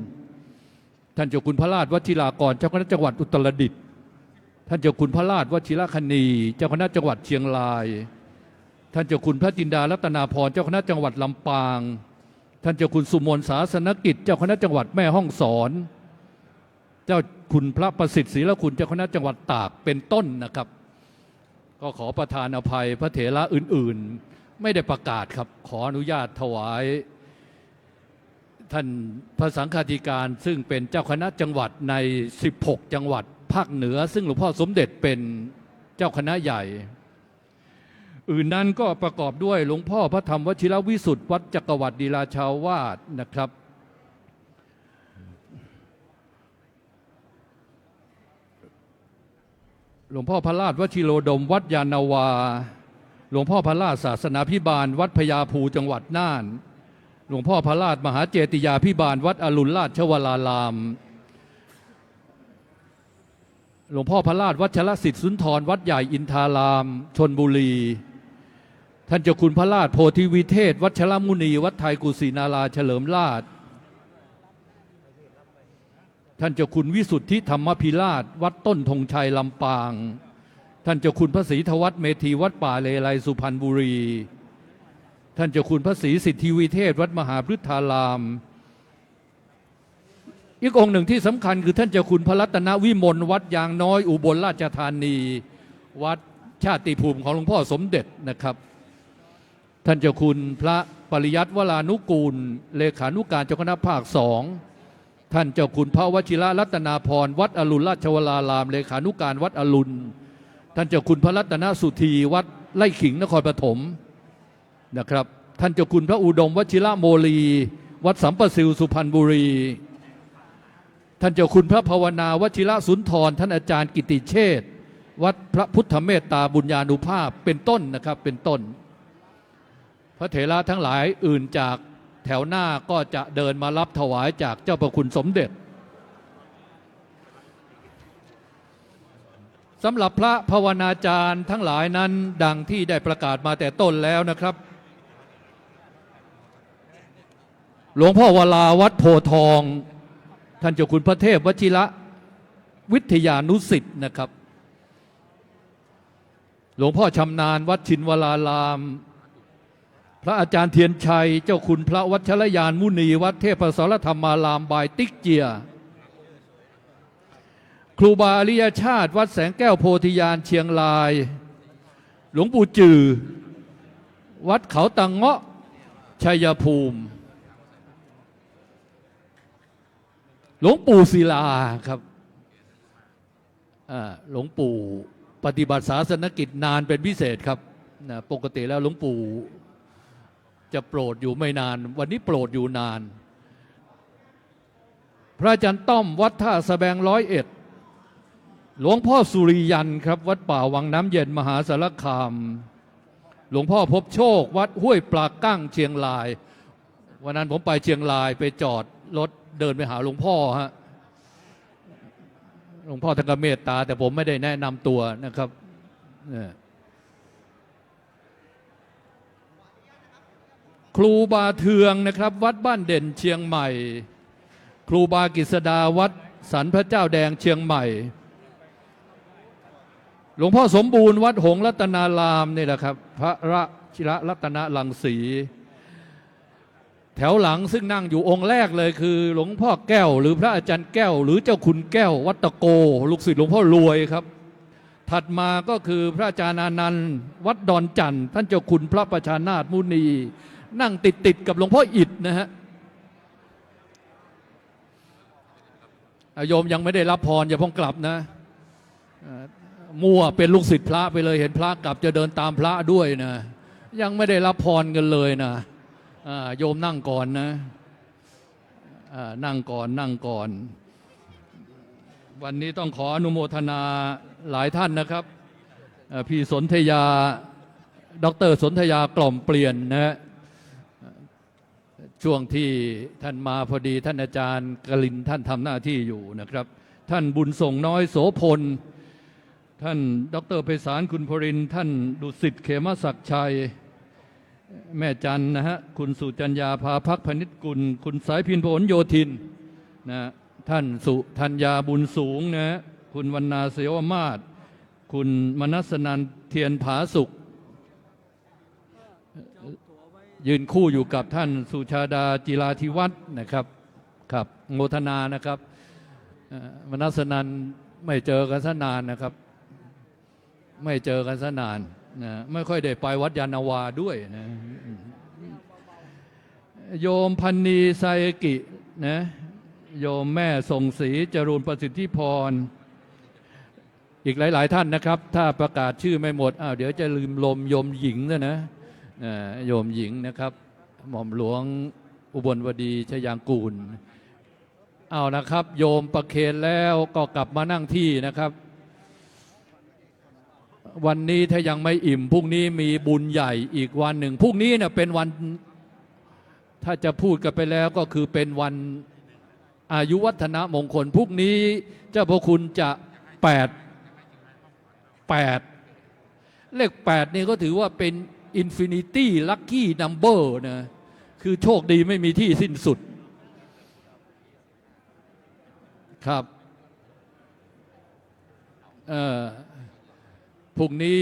ท่านเจ้าคุณพระราชวชิรากร เจ้าคณะจังหวัดอุตรดิตถ์ ท่านเจ้าคุณพระราชวชิรคณี เจ้าคณะจังหวัดเชียงราย ท่านเจ้าคุณพระจินดารัตนาภรณ์ เจ้าคณะจังหวัดลำปาง ท่านเจ้าคุณสุมนต์ศาสนกิจ เจ้าคณะจังหวัดแม่ฮ่องสอน เจ้าคุณพระประสิทธิ์ศรีละคุณ เจ้าคณะจังหวัดตาก เป็นต้นนะครับ ก็ขอประทานอภัย พระเถระอื่นๆ ไม่ได้ประกาศครับ ขออนุญาตถวาย ท่านพระสังฆาธิการ ซึ่งเป็นเจ้าคณะจังหวัดในสิบหกจังหวัดภาคเหนือ ซึ่งหลวงพ่อสมเด็จเป็นเจ้าคณะใหญ่ อื่นนั้นก็ประกอบด้วยหลวงพ่อพระธรรมวชิรวิสุทธิ์ วัดจักรวรรดิราชาวาสนะครับ หลวงพ่อพระราชวชิโรดม วัดยานนาวา หลวงพ่อพระราชศาสนาภิบาล วัดพญาภู จังหวัดน่าน หลวงพ่อพระราชมหาเจติยาภิบาล วัดอรุณราชวราราม หลวงพ่อพระราชวัชรสิทธิ์สุนทร วัดใหญ่อินทาราม ชลบุรี ท่านเจ้าคุณพระราชโพธิวิเทศ วัชรมุนี วัดไทยกุสินาราเฉลิมราช ท่านเจ้าคุณวิสุทธิธรรมภิราช วัดต้นธงชัยลำปาง ท่านเจ้าคุณพระศรีธวัชเมธี วัดป่าเลไลสุพรรณบุรี ท่านเจ้าคุณพระศรีสิทธิวิเทศ วัดมหาพฤทธาราม อีกองค์หนึ่งที่สำคัญคือท่านเจ้าคุณพระรัตนวิมล วัดยางน้อย อุบลราชธานี วัดชาติภูมิของหลวงพ่อสมเด็จนะครับ ท่านเจ้าคุณพระปริยัติวรานุกูล เลขานุการเจ้าคณะภาคสอง ท่านเจ้าคุณพระวชิระรัตนาภรณ์ วัดอรุณราชวราราม เลขานุการวัดอรุณ ท่านเจ้าคุณพระรัตนสุธี วัดไร่ขิง นครปฐมนะครับ ท่านเจ้าคุณพระอุดมวชิระโมลี วัดสัมปะซิว สุพรรณบุรี ท่านเจ้าคุณพระภาวนาวชิรสุนทร ท่านอาจารย์กิติเชษฐ วัดพระพุทธเมตตาบุญญานุภาพ เป็นต้นนะครับ เป็นต้น พระเถระทั้งหลายอื่นจากแถวหน้าก็จะเดินมารับถวายจากเจ้าพระคุณสมเด็จ สำหรับพระภาวนาจารย์ทั้งหลายนั้น ดังที่ได้ประกาศมาแต่ต้นแล้วนะครับ หลวงพ่อวราวัดโพธิ์ทอง ท่านเจ้าคุณพระเทพวชิระวิทยานุสิทธิ์นะครับ หลวงพ่อชำนาญวัดชินวราราม พระอาจารย์เทียนชัย เจ้าคุณพระวัชรยานมุนี วัดเทพสรธรรมารามบายติ๊กเจีย ครูบาอริยชาติ วัดแสงแก้วโพธิญาณ เชียงราย หลวงปู่จื่อ วัดเขาตะเงาะ ชัยภูมิ หลวงปู่ศิลาครับ อ่า หลวงปู่ปฏิบัติศาสนกิจนานเป็นพิเศษครับ นะ ปกติแล้วหลวงปู่จะโปรดอยู่ไม่นาน วันนี้โปรดอยู่นาน พระอาจารย์ต้อม วัดท่าสะแบง ร้อยเอ็ด หลวงพ่อสุริยันครับ วัดป่าวังน้ำเย็น มหาสารคาม หลวงพ่อพบโชค วัดห้วยปลากั้ง เชียงราย วันนั้นผมไปเชียงราย ไปจอดรถเดินไปหาหลวงพ่อฮะ หลวงพ่อท่านก็เมตตา แต่ผมไม่ได้แนะนำตัวนะครับ เนี่ย ครูบาเทืองนะครับ วัดบ้านเด่น เชียงใหม่ ครูบากฤษดา วัดสันพระเจ้าแดง เชียงใหม่ หลวงพ่อสมบูรณ์ วัดหงส์รัตนารามนี่แหละครับ พระวชิระรัตนรังสี แถวหลังซึ่งนั่งอยู่องค์แรกเลยคือหลวงพ่อแก้ว หรือพระอาจารย์แก้ว หรือเจ้าคุณแก้ว วัดตะโก ลูกศิษย์หลวงพ่อรวยครับ ถัดมาก็คือพระอาจารย์อานันต์ วัดดอนจั่น ท่านเจ้าคุณพระประชานาถมุนี นั่งติดๆ กับหลวงพ่ออิฐนะฮะ อ่ะ โยมยังไม่ได้รับพร อย่าเพิ่งกลับนะ เอ่อ มั่วเป็นลูกศิษย์พระไปเลย เห็นพระกลับจะเดินตามพระด้วยนะ ยังไม่ได้รับพรกันเลยนะ อ่า โยมนั่งก่อนนะ อ่า นั่งก่อน นั่งก่อน วันนี้ต้องขออนุโมทนาหลายท่านนะครับ เอ่อ พี่สนธยา ด็อกเตอร์สนธยากล่อมเปลี่ยนนะฮะ ช่วงที่ท่านมาพอดี ท่านอาจารย์กลินท่านทำหน้าที่อยู่นะครับ ท่านบุญส่งน้อยโสพล ท่านด็อกเตอร์ไพศาล คุณพรินทร์ ท่านดุสิต เขมศักดิ์ชัย แม่จันนะฮะ คุณสุจัญญา ภาภักดิ์พนิชกุล คุณสายพิน ผลโยธินนะ ท่านสุธัญญา บุญสูงนะฮะ คุณวรรณา เสวมาศ คุณมนัสนันท์ เทียนผาสุข ยืนคู่อยู่กับท่านสุชาดา จิราธิวัฒน์นะครับ ครับ โมทนานะครับ เอ่อ มนัสนันท์ ไม่เจอกันซะนานนะครับ ไม่เจอกันซะนานนะ ไม่ค่อยได้ไปวัดยานนาวาด้วยนะ โยมพันนี ไซเอกินะ โยมแม่ส่งศรี จรูนประสิทธิพร อีกหลายๆ ท่านนะครับ ถ้าประกาศชื่อไม่หมด อ้าว เดี๋ยวจะลืมโยม โยมหญิงด้วยนะ อ่า โยมหญิงนะครับ หม่อมหลวงอุบลวดี ชยางกูล เอานะครับ โยมประเคนแล้วก็กลับมานั่งที่นะครับ วันนี้ถ้ายังไม่อิ่ม พรุ่งนี้มีบุญใหญ่อีกวันหนึ่ง พรุ่งนี้เนี่ยเป็นวัน ถ้าจะพูดกันไปแล้วก็คือเป็นวัน อายุวัฒนมงคล พรุ่งนี้เจ้าพระคุณจะแปด แปด เลขแปดนี่ก็ถือว่าเป็น infinity lucky number นะ คือโชคดีไม่มีที่สิ้นสุด ครับ เอ่อ พรุ่งนี้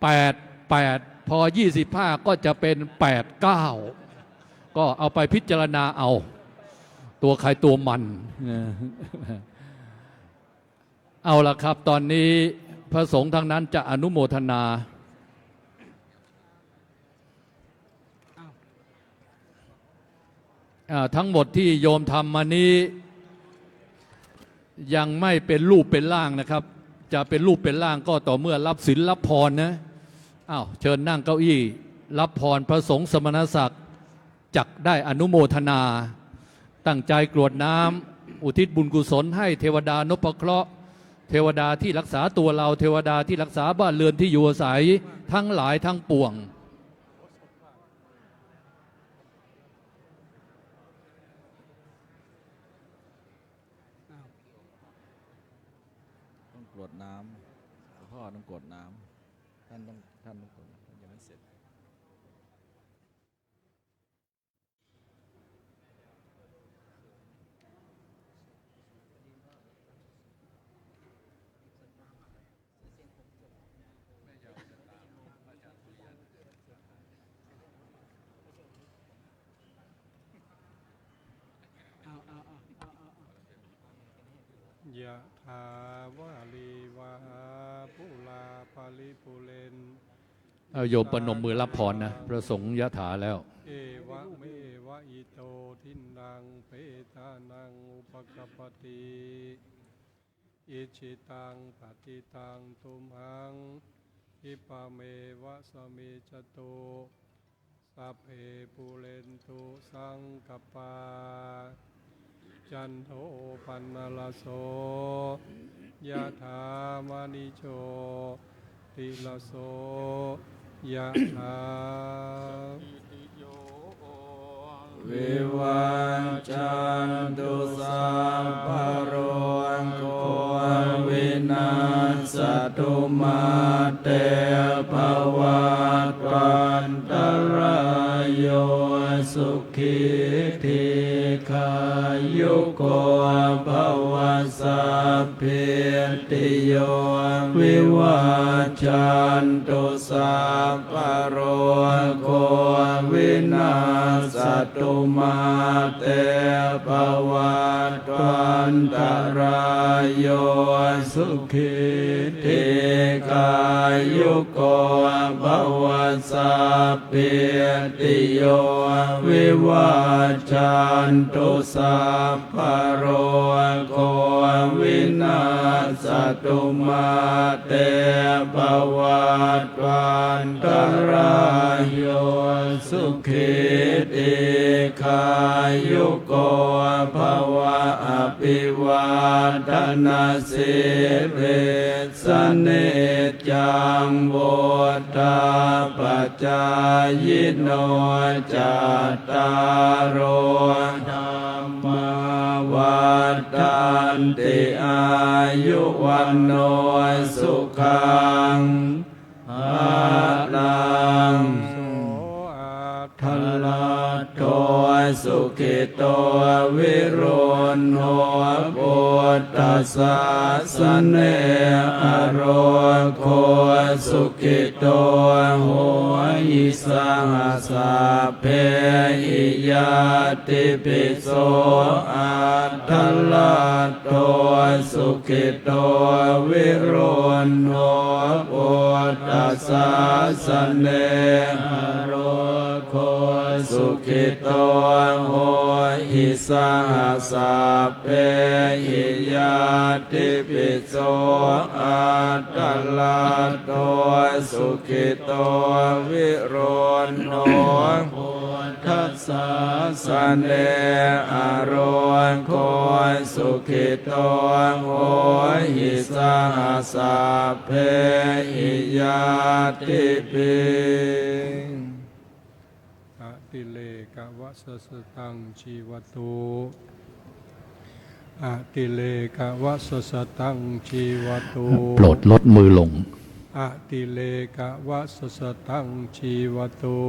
แปด แปด พอ ยี่สิบห้า ก็จะเป็น แปด เก้า ก็เอาไปพิจารณาเอา ตัวใครตัวมัน เอาละครับ ตอนนี้พระสงฆ์ทั้งนั้นจะอนุโมทนา อ่า ทั้งหมดที่โยมทำมานี้ ยังไม่เป็นรูปเป็นร่างนะครับ จะเป็นรูปเป็นร่างก็ต่อเมื่อรับศีลรับพรนะ อ้าว เชิญนั่งเก้าอี้รับพร พระสงฆ์สมณศักดิ์จักได้อนุโมทนา ตั้งใจกรวดน้ำอุทิศบุญกุศลให้เทวดานพเคราะห์ เทวดาที่รักษาตัวเรา เทวดาที่รักษาบ้านเรือนที่อยู่อาศัยทั้งหลายทั้งปวง ต้องกรวดน้ำ หลวงพ่อต้องกรวดน้ำ ท่านต้อง ท่านต้องกรวดน้ำ ท่านยังไม่เสร็จ เอา เอา เอา เอา เอา เอา เ ยะถา วาริวะหา ปูรา ปะริปูเรน เอาโยมประนมมือรับพรนะ พระสงฆ์ยะถาแล้ว เอวะเมวะ อิโต ทินนัง เปตานัง อุปะกัปปะติ อิจฉิตัง ปัตถิตัง ตุมหัง ขิปะเมวะ สะมิจจตุ สัพเพ ปูเรนตุ สังกัปปา จันโท ปันนะระโส ยะถา มะณิโช ติระโส ยะถา วิวัจจันตุ สัพพะโรโค วินัสสะตุ มาเต ภะวัตวันตะราโย สุขี ทีฆายุโก ภะวะ สัพพีติโย วิวัจจันตุ สัพพะโรโค วินัสสะตุ มาเต ภะวัตวันตะราโย สุขี ทีฆายุโก ภะวะ สัพพีติโย วิวัจจันตุ สัพพะโรโค วินัสสะตุ มาเต ภะวัตวันตะราโย สุขี ทีฆายุโก ภะวะ อะภิวาทะนะสีลิสสะ นิจจัง วุฑฒาปะจายิโน จัตตาโร ธัมมา วัฑฒันติ อายุ วัณโณ สุขัง พะลัง โส อัทธะรัตโต สุขิโต วิรุณโณ พุทธสาสะเน อะโรโค สุขิโต โหหิ สะหะ สัพเพหิ ญาติปิ โส อัทธะรัตโต สุขิโต วิรุณโณ พุทธสาสะเน อะโรโค สุขิโต โหหิ สะหะ สัพเพหิ ญาติปิ โส อัทธะรัตโต สุขิโต วิรุณโณ พุทธสาสะเน อะโรโค สุขิโต โหหิ สะหะ สัพเพหิ ญาติปิ อติเรกวัสสะสะตัง จีวะตุ อติเรกวัสสะสะตัง จีวะตุ โปรดลดมือลง อติเรกวัสสะสะตัง จีวะตุ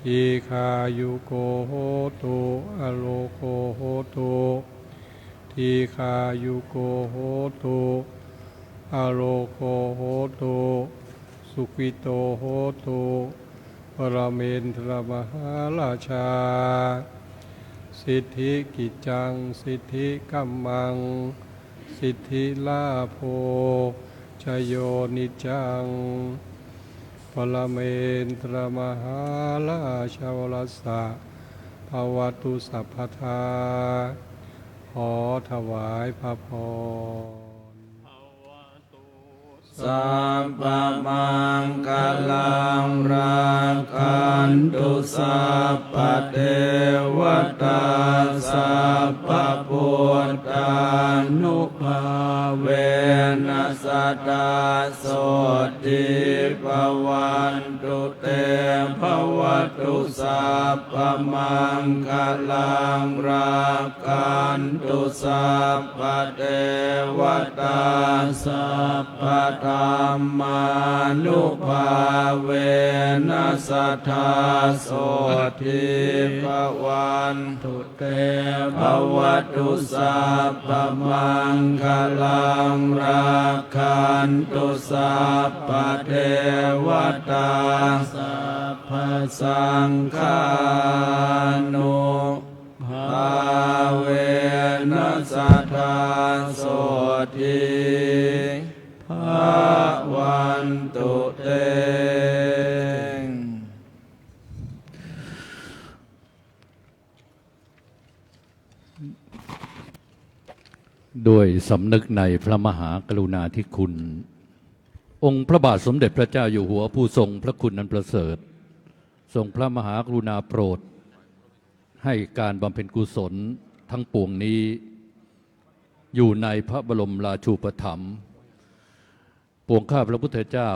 ทีฆายุโก โหตุ อะโรโก โหตุ ทีฆายุโก โหตุ อะโรโก โหตุ สุขิโต โหตุ ปรเมนทรมหาราชา สิทธิกิจจัง สิทธิกัมมัง สิทธิลาโภ จโย นิจจัง ปรเมนทรมหาราชวรสะ ภะวะตุ สัพพะทา ขอถวายพระพร สัพพะมังคะลัง รักขันตุ สัพพะเทวะตา สัพพะพุทธานุภาเวนะ สะทา โสตถีภะวันตุ เต ภะวะตุ สัพพะมังคะลัง รักขันตุ สัพพะเทวะตา สัพพะธัมมานุภาเวนะ สะทา โสตถีภะวันตุ เต ภะวะตุ สัพพะมังคะลัง รักขันตุ สัพพะเทวะตา สัพพะสังฆานุภาเวนะ สะทา ภะวันตุเต ด้วยสำนึกในพระมหากรุณาธิคุณ องค์พระบาทสมเด็จพระเจ้าอยู่หัวผู้ทรงพระคุณอันประเสริฐ ทรงพระมหากรุณาโปรดให้การบำเพ็ญกุศลทั้งปวงนี้ อยู่ในพระบรมราชูปถัมภ์ ปวงข้าพระพุทธเจ้า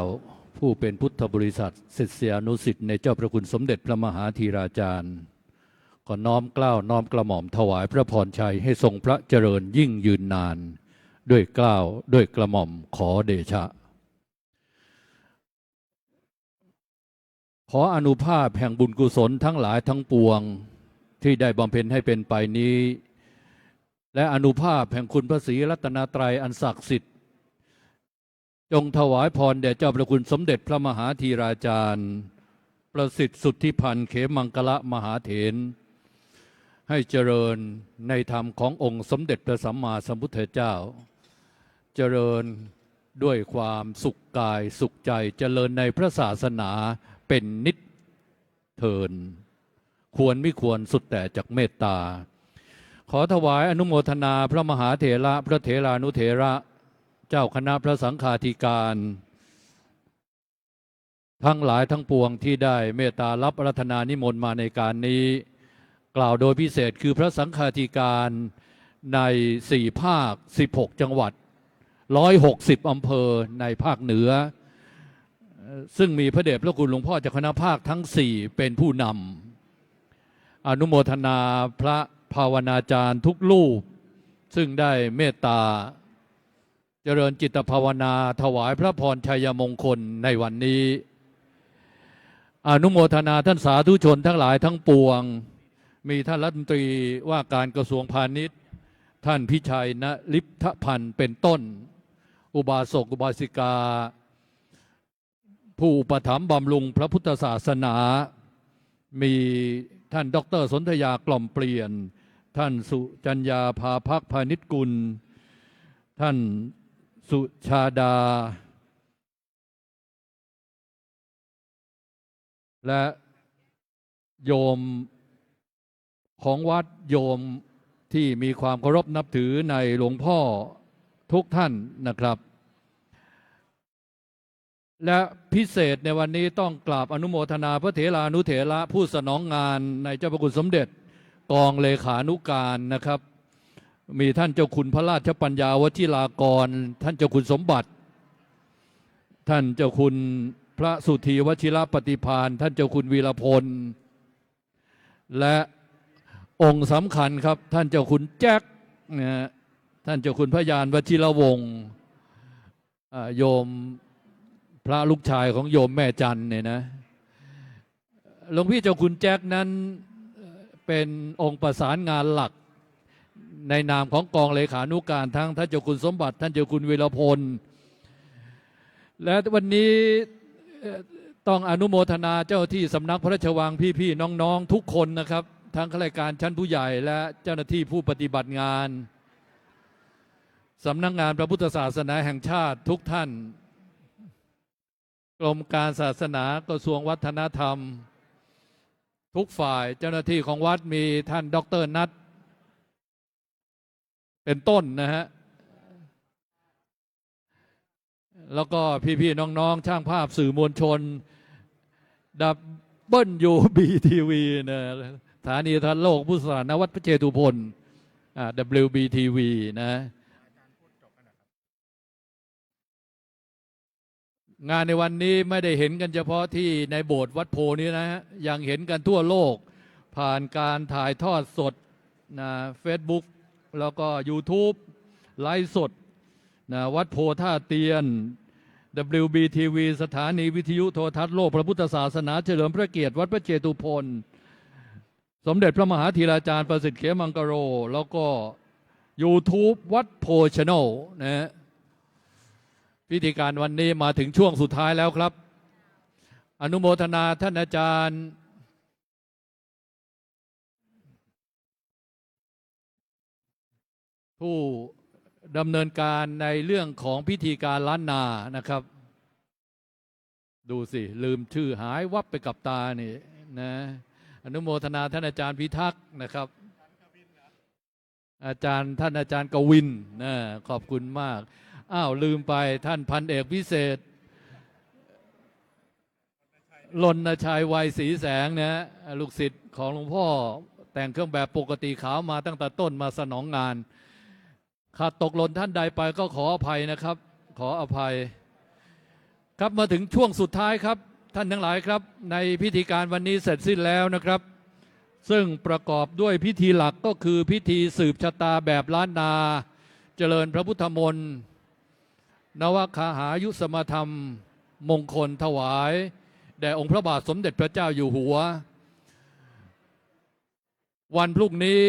ผู้เป็นพุทธบริษัท ศิษยานุศิษย์ในเจ้าพระคุณสมเด็จพระมหาธีราจารย์ ขอน้อมเกล้าน้อมกระหม่อมถวายพระพรชัยให้ทรงพระเจริญยิ่งยืนนาน ด้วยเกล้าด้วยกระหม่อมขอเดชะ ขออานุภาพแห่งบุญกุศลทั้งหลายทั้งปวงที่ได้บำเพ็ญให้เป็นไปนี้ และอานุภาพแห่งคุณพระศรีรัตนตรัยอันศักดิ์สิทธิ์ จงถวายพรแด่เจ้าพระคุณสมเด็จพระมหาธีราจารย์ ประสิทธิ์สุทธิพันธ์เขมังคละมหาเถร ให้เจริญในธรรมขององค์สมเด็จพระสัมมาสัมพุทธเจ้า เจริญด้วยความสุขกายสุขใจ เจริญในพระศาสนาเป็นนิจเทิน ควรมิควรสุดแต่จักเมตตา ขอถวายอนุโมทนาพระมหาเถระ พระเถรานุเถระ เจ้าคณะพระสังฆาธิการ ทั้งหลายทั้งปวงที่ได้เมตตารับอาราธนานิมนต์มาในการนี้ กล่าวโดยพิเศษคือพระสังฆาธิการในสี่ภาค สิบหกจังหวัด ร้อยหกสิบอำเภอในภาคเหนือ เอ่อ ซึ่งมีพระเดชพระคุณหลวงพ่อเจ้าคณะภาคทั้งสี่เป็นผู้นำ อนุโมทนาพระภาวนาจารย์ทุกรูป ซึ่งได้เมตตา เจริญจิตภาวนาถวายพระพรชัยมงคลในวันนี้ อนุโมทนาท่านสาธุชนทั้งหลายทั้งปวง มีท่านรัฐมนตรีว่าการกระทรวงพาณิชย์ ท่านพิชัยนฤทธพันธ์เป็นต้น อุบาสกอุบาสิกา ผู้อุปถัมภ์บำรุงพระพุทธศาสนา มีท่านด็อกเตอร์สนธยากล่อมเปลี่ยน ท่านสุจัญญาภาพักพานิชกุล ท่านสุชาดา และโยมของวัด โยมที่มีความเคารพนับถือในหลวงพ่อทุกท่านนะครับ และพิเศษในวันนี้ต้องกราบอนุโมทนาพระเถรานุเถระผู้สนองงานในเจ้าพระคุณสมเด็จกองเลขานุการนะครับ มีท่านเจ้าคุณพระราชปัญญาวชิรากร ท่านเจ้าคุณสมบัติ ท่านเจ้าคุณพระสุธีวชิรปฏิภาณ ท่านเจ้าคุณวีรพล และองค์สำคัญครับ ท่านเจ้าคุณแจ็คนะฮะ ท่านเจ้าคุณพยานวชิรวงศ์ อ่า โยมพระลูกชายของโยมแม่จันเนี่ยนะ หลวงพี่เจ้าคุณแจ็คนั้น เอ่อ เป็นองค์ประสานงานหลัก ในนามของกองเลขานุการ ทั้งท่านเจ้าคุณสมบัติ ท่านเจ้าคุณวีรพล และวันนี้ เอ่อ ต้องอนุโมทนาเจ้าที่สำนักพระราชวัง พี่ๆน้องๆทุกคนนะครับ ทั้งข้าราชการชั้นผู้ใหญ่และเจ้าหน้าที่ผู้ปฏิบัติงาน สำนักงานพระพุทธศาสนาแห่งชาติทุกท่าน กรมการศาสนากระทรวงวัฒนธรรม ทุกฝ่าย เจ้าหน้าที่ของวัด มีท่านด็อกเตอร์นัทเป็นต้นนะฮะ แล้วก็พี่ๆน้องๆช่างภาพ สื่อมวลชน ดับเบิลยูบีทีวีนะ สถานีโทรทัศน์โลกพุทธศาสนาวัดพระเจตุพน อ่า ดับเบิลยูบีทีวีนะ งานในวันนี้ไม่ได้เห็นกันเฉพาะที่ในโบสถ์วัดโพธิ์นี้นะฮะ ยังเห็นกันทั่วโลก ผ่านการถ่ายทอดสดนะ เฟซบุ๊ก แล้วก็ยูทูบ ไลฟ์สดนะ วัดโพธิ์ท่าเตียน ดับเบิลยูบีทีวี สถานีวิทยุโทรทัศน์โลกพระพุทธศาสนาเฉลิมพระเกียรติวัดพระเจตุพน สมเด็จพระมหาธีราจารย์ประสิทธิ์เขมังคโล แล้วก็ยูทูบวัดโพธิ์แชนแนลนะฮะ พิธีการวันนี้มาถึงช่วงสุดท้ายแล้วครับ อนุโมทนาท่านอาจารย์ ผู้ ดำเนินการในเรื่องของพิธีการล้านนานะครับ ดูสิ ลืมชื่อหายวับไปกับตานี่นะ อนุโมทนาท่านอาจารย์พิทักษ์นะครับ อาจารย์ ท่านอาจารย์กวินนะ ขอบคุณมาก อ้าว ลืมไป ท่านพันเอกพิเศษ รณชัย ไวศรีแสงนะ ลูกศิษย์ของหลวงพ่อ แต่งเครื่องแบบปกติขาวมาตั้งแต่ต้น มาสนองงาน ขาดตกหล่นท่านใดไปก็ขออภัยนะครับ ขออภัย ครับ มาถึงช่วงสุดท้ายครับ ท่านทั้งหลายครับ ในพิธีการวันนี้เสร็จสิ้นแล้วนะครับ ซึ่งประกอบด้วยพิธีหลักก็คือพิธีสืบชะตาแบบล้านนา เจริญพระพุทธมนต์ นวคหายุสมธรรมมงคลถวาย แด่องค์พระบาทสมเด็จพระเจ้าอยู่หัว วันพรุ่งนี้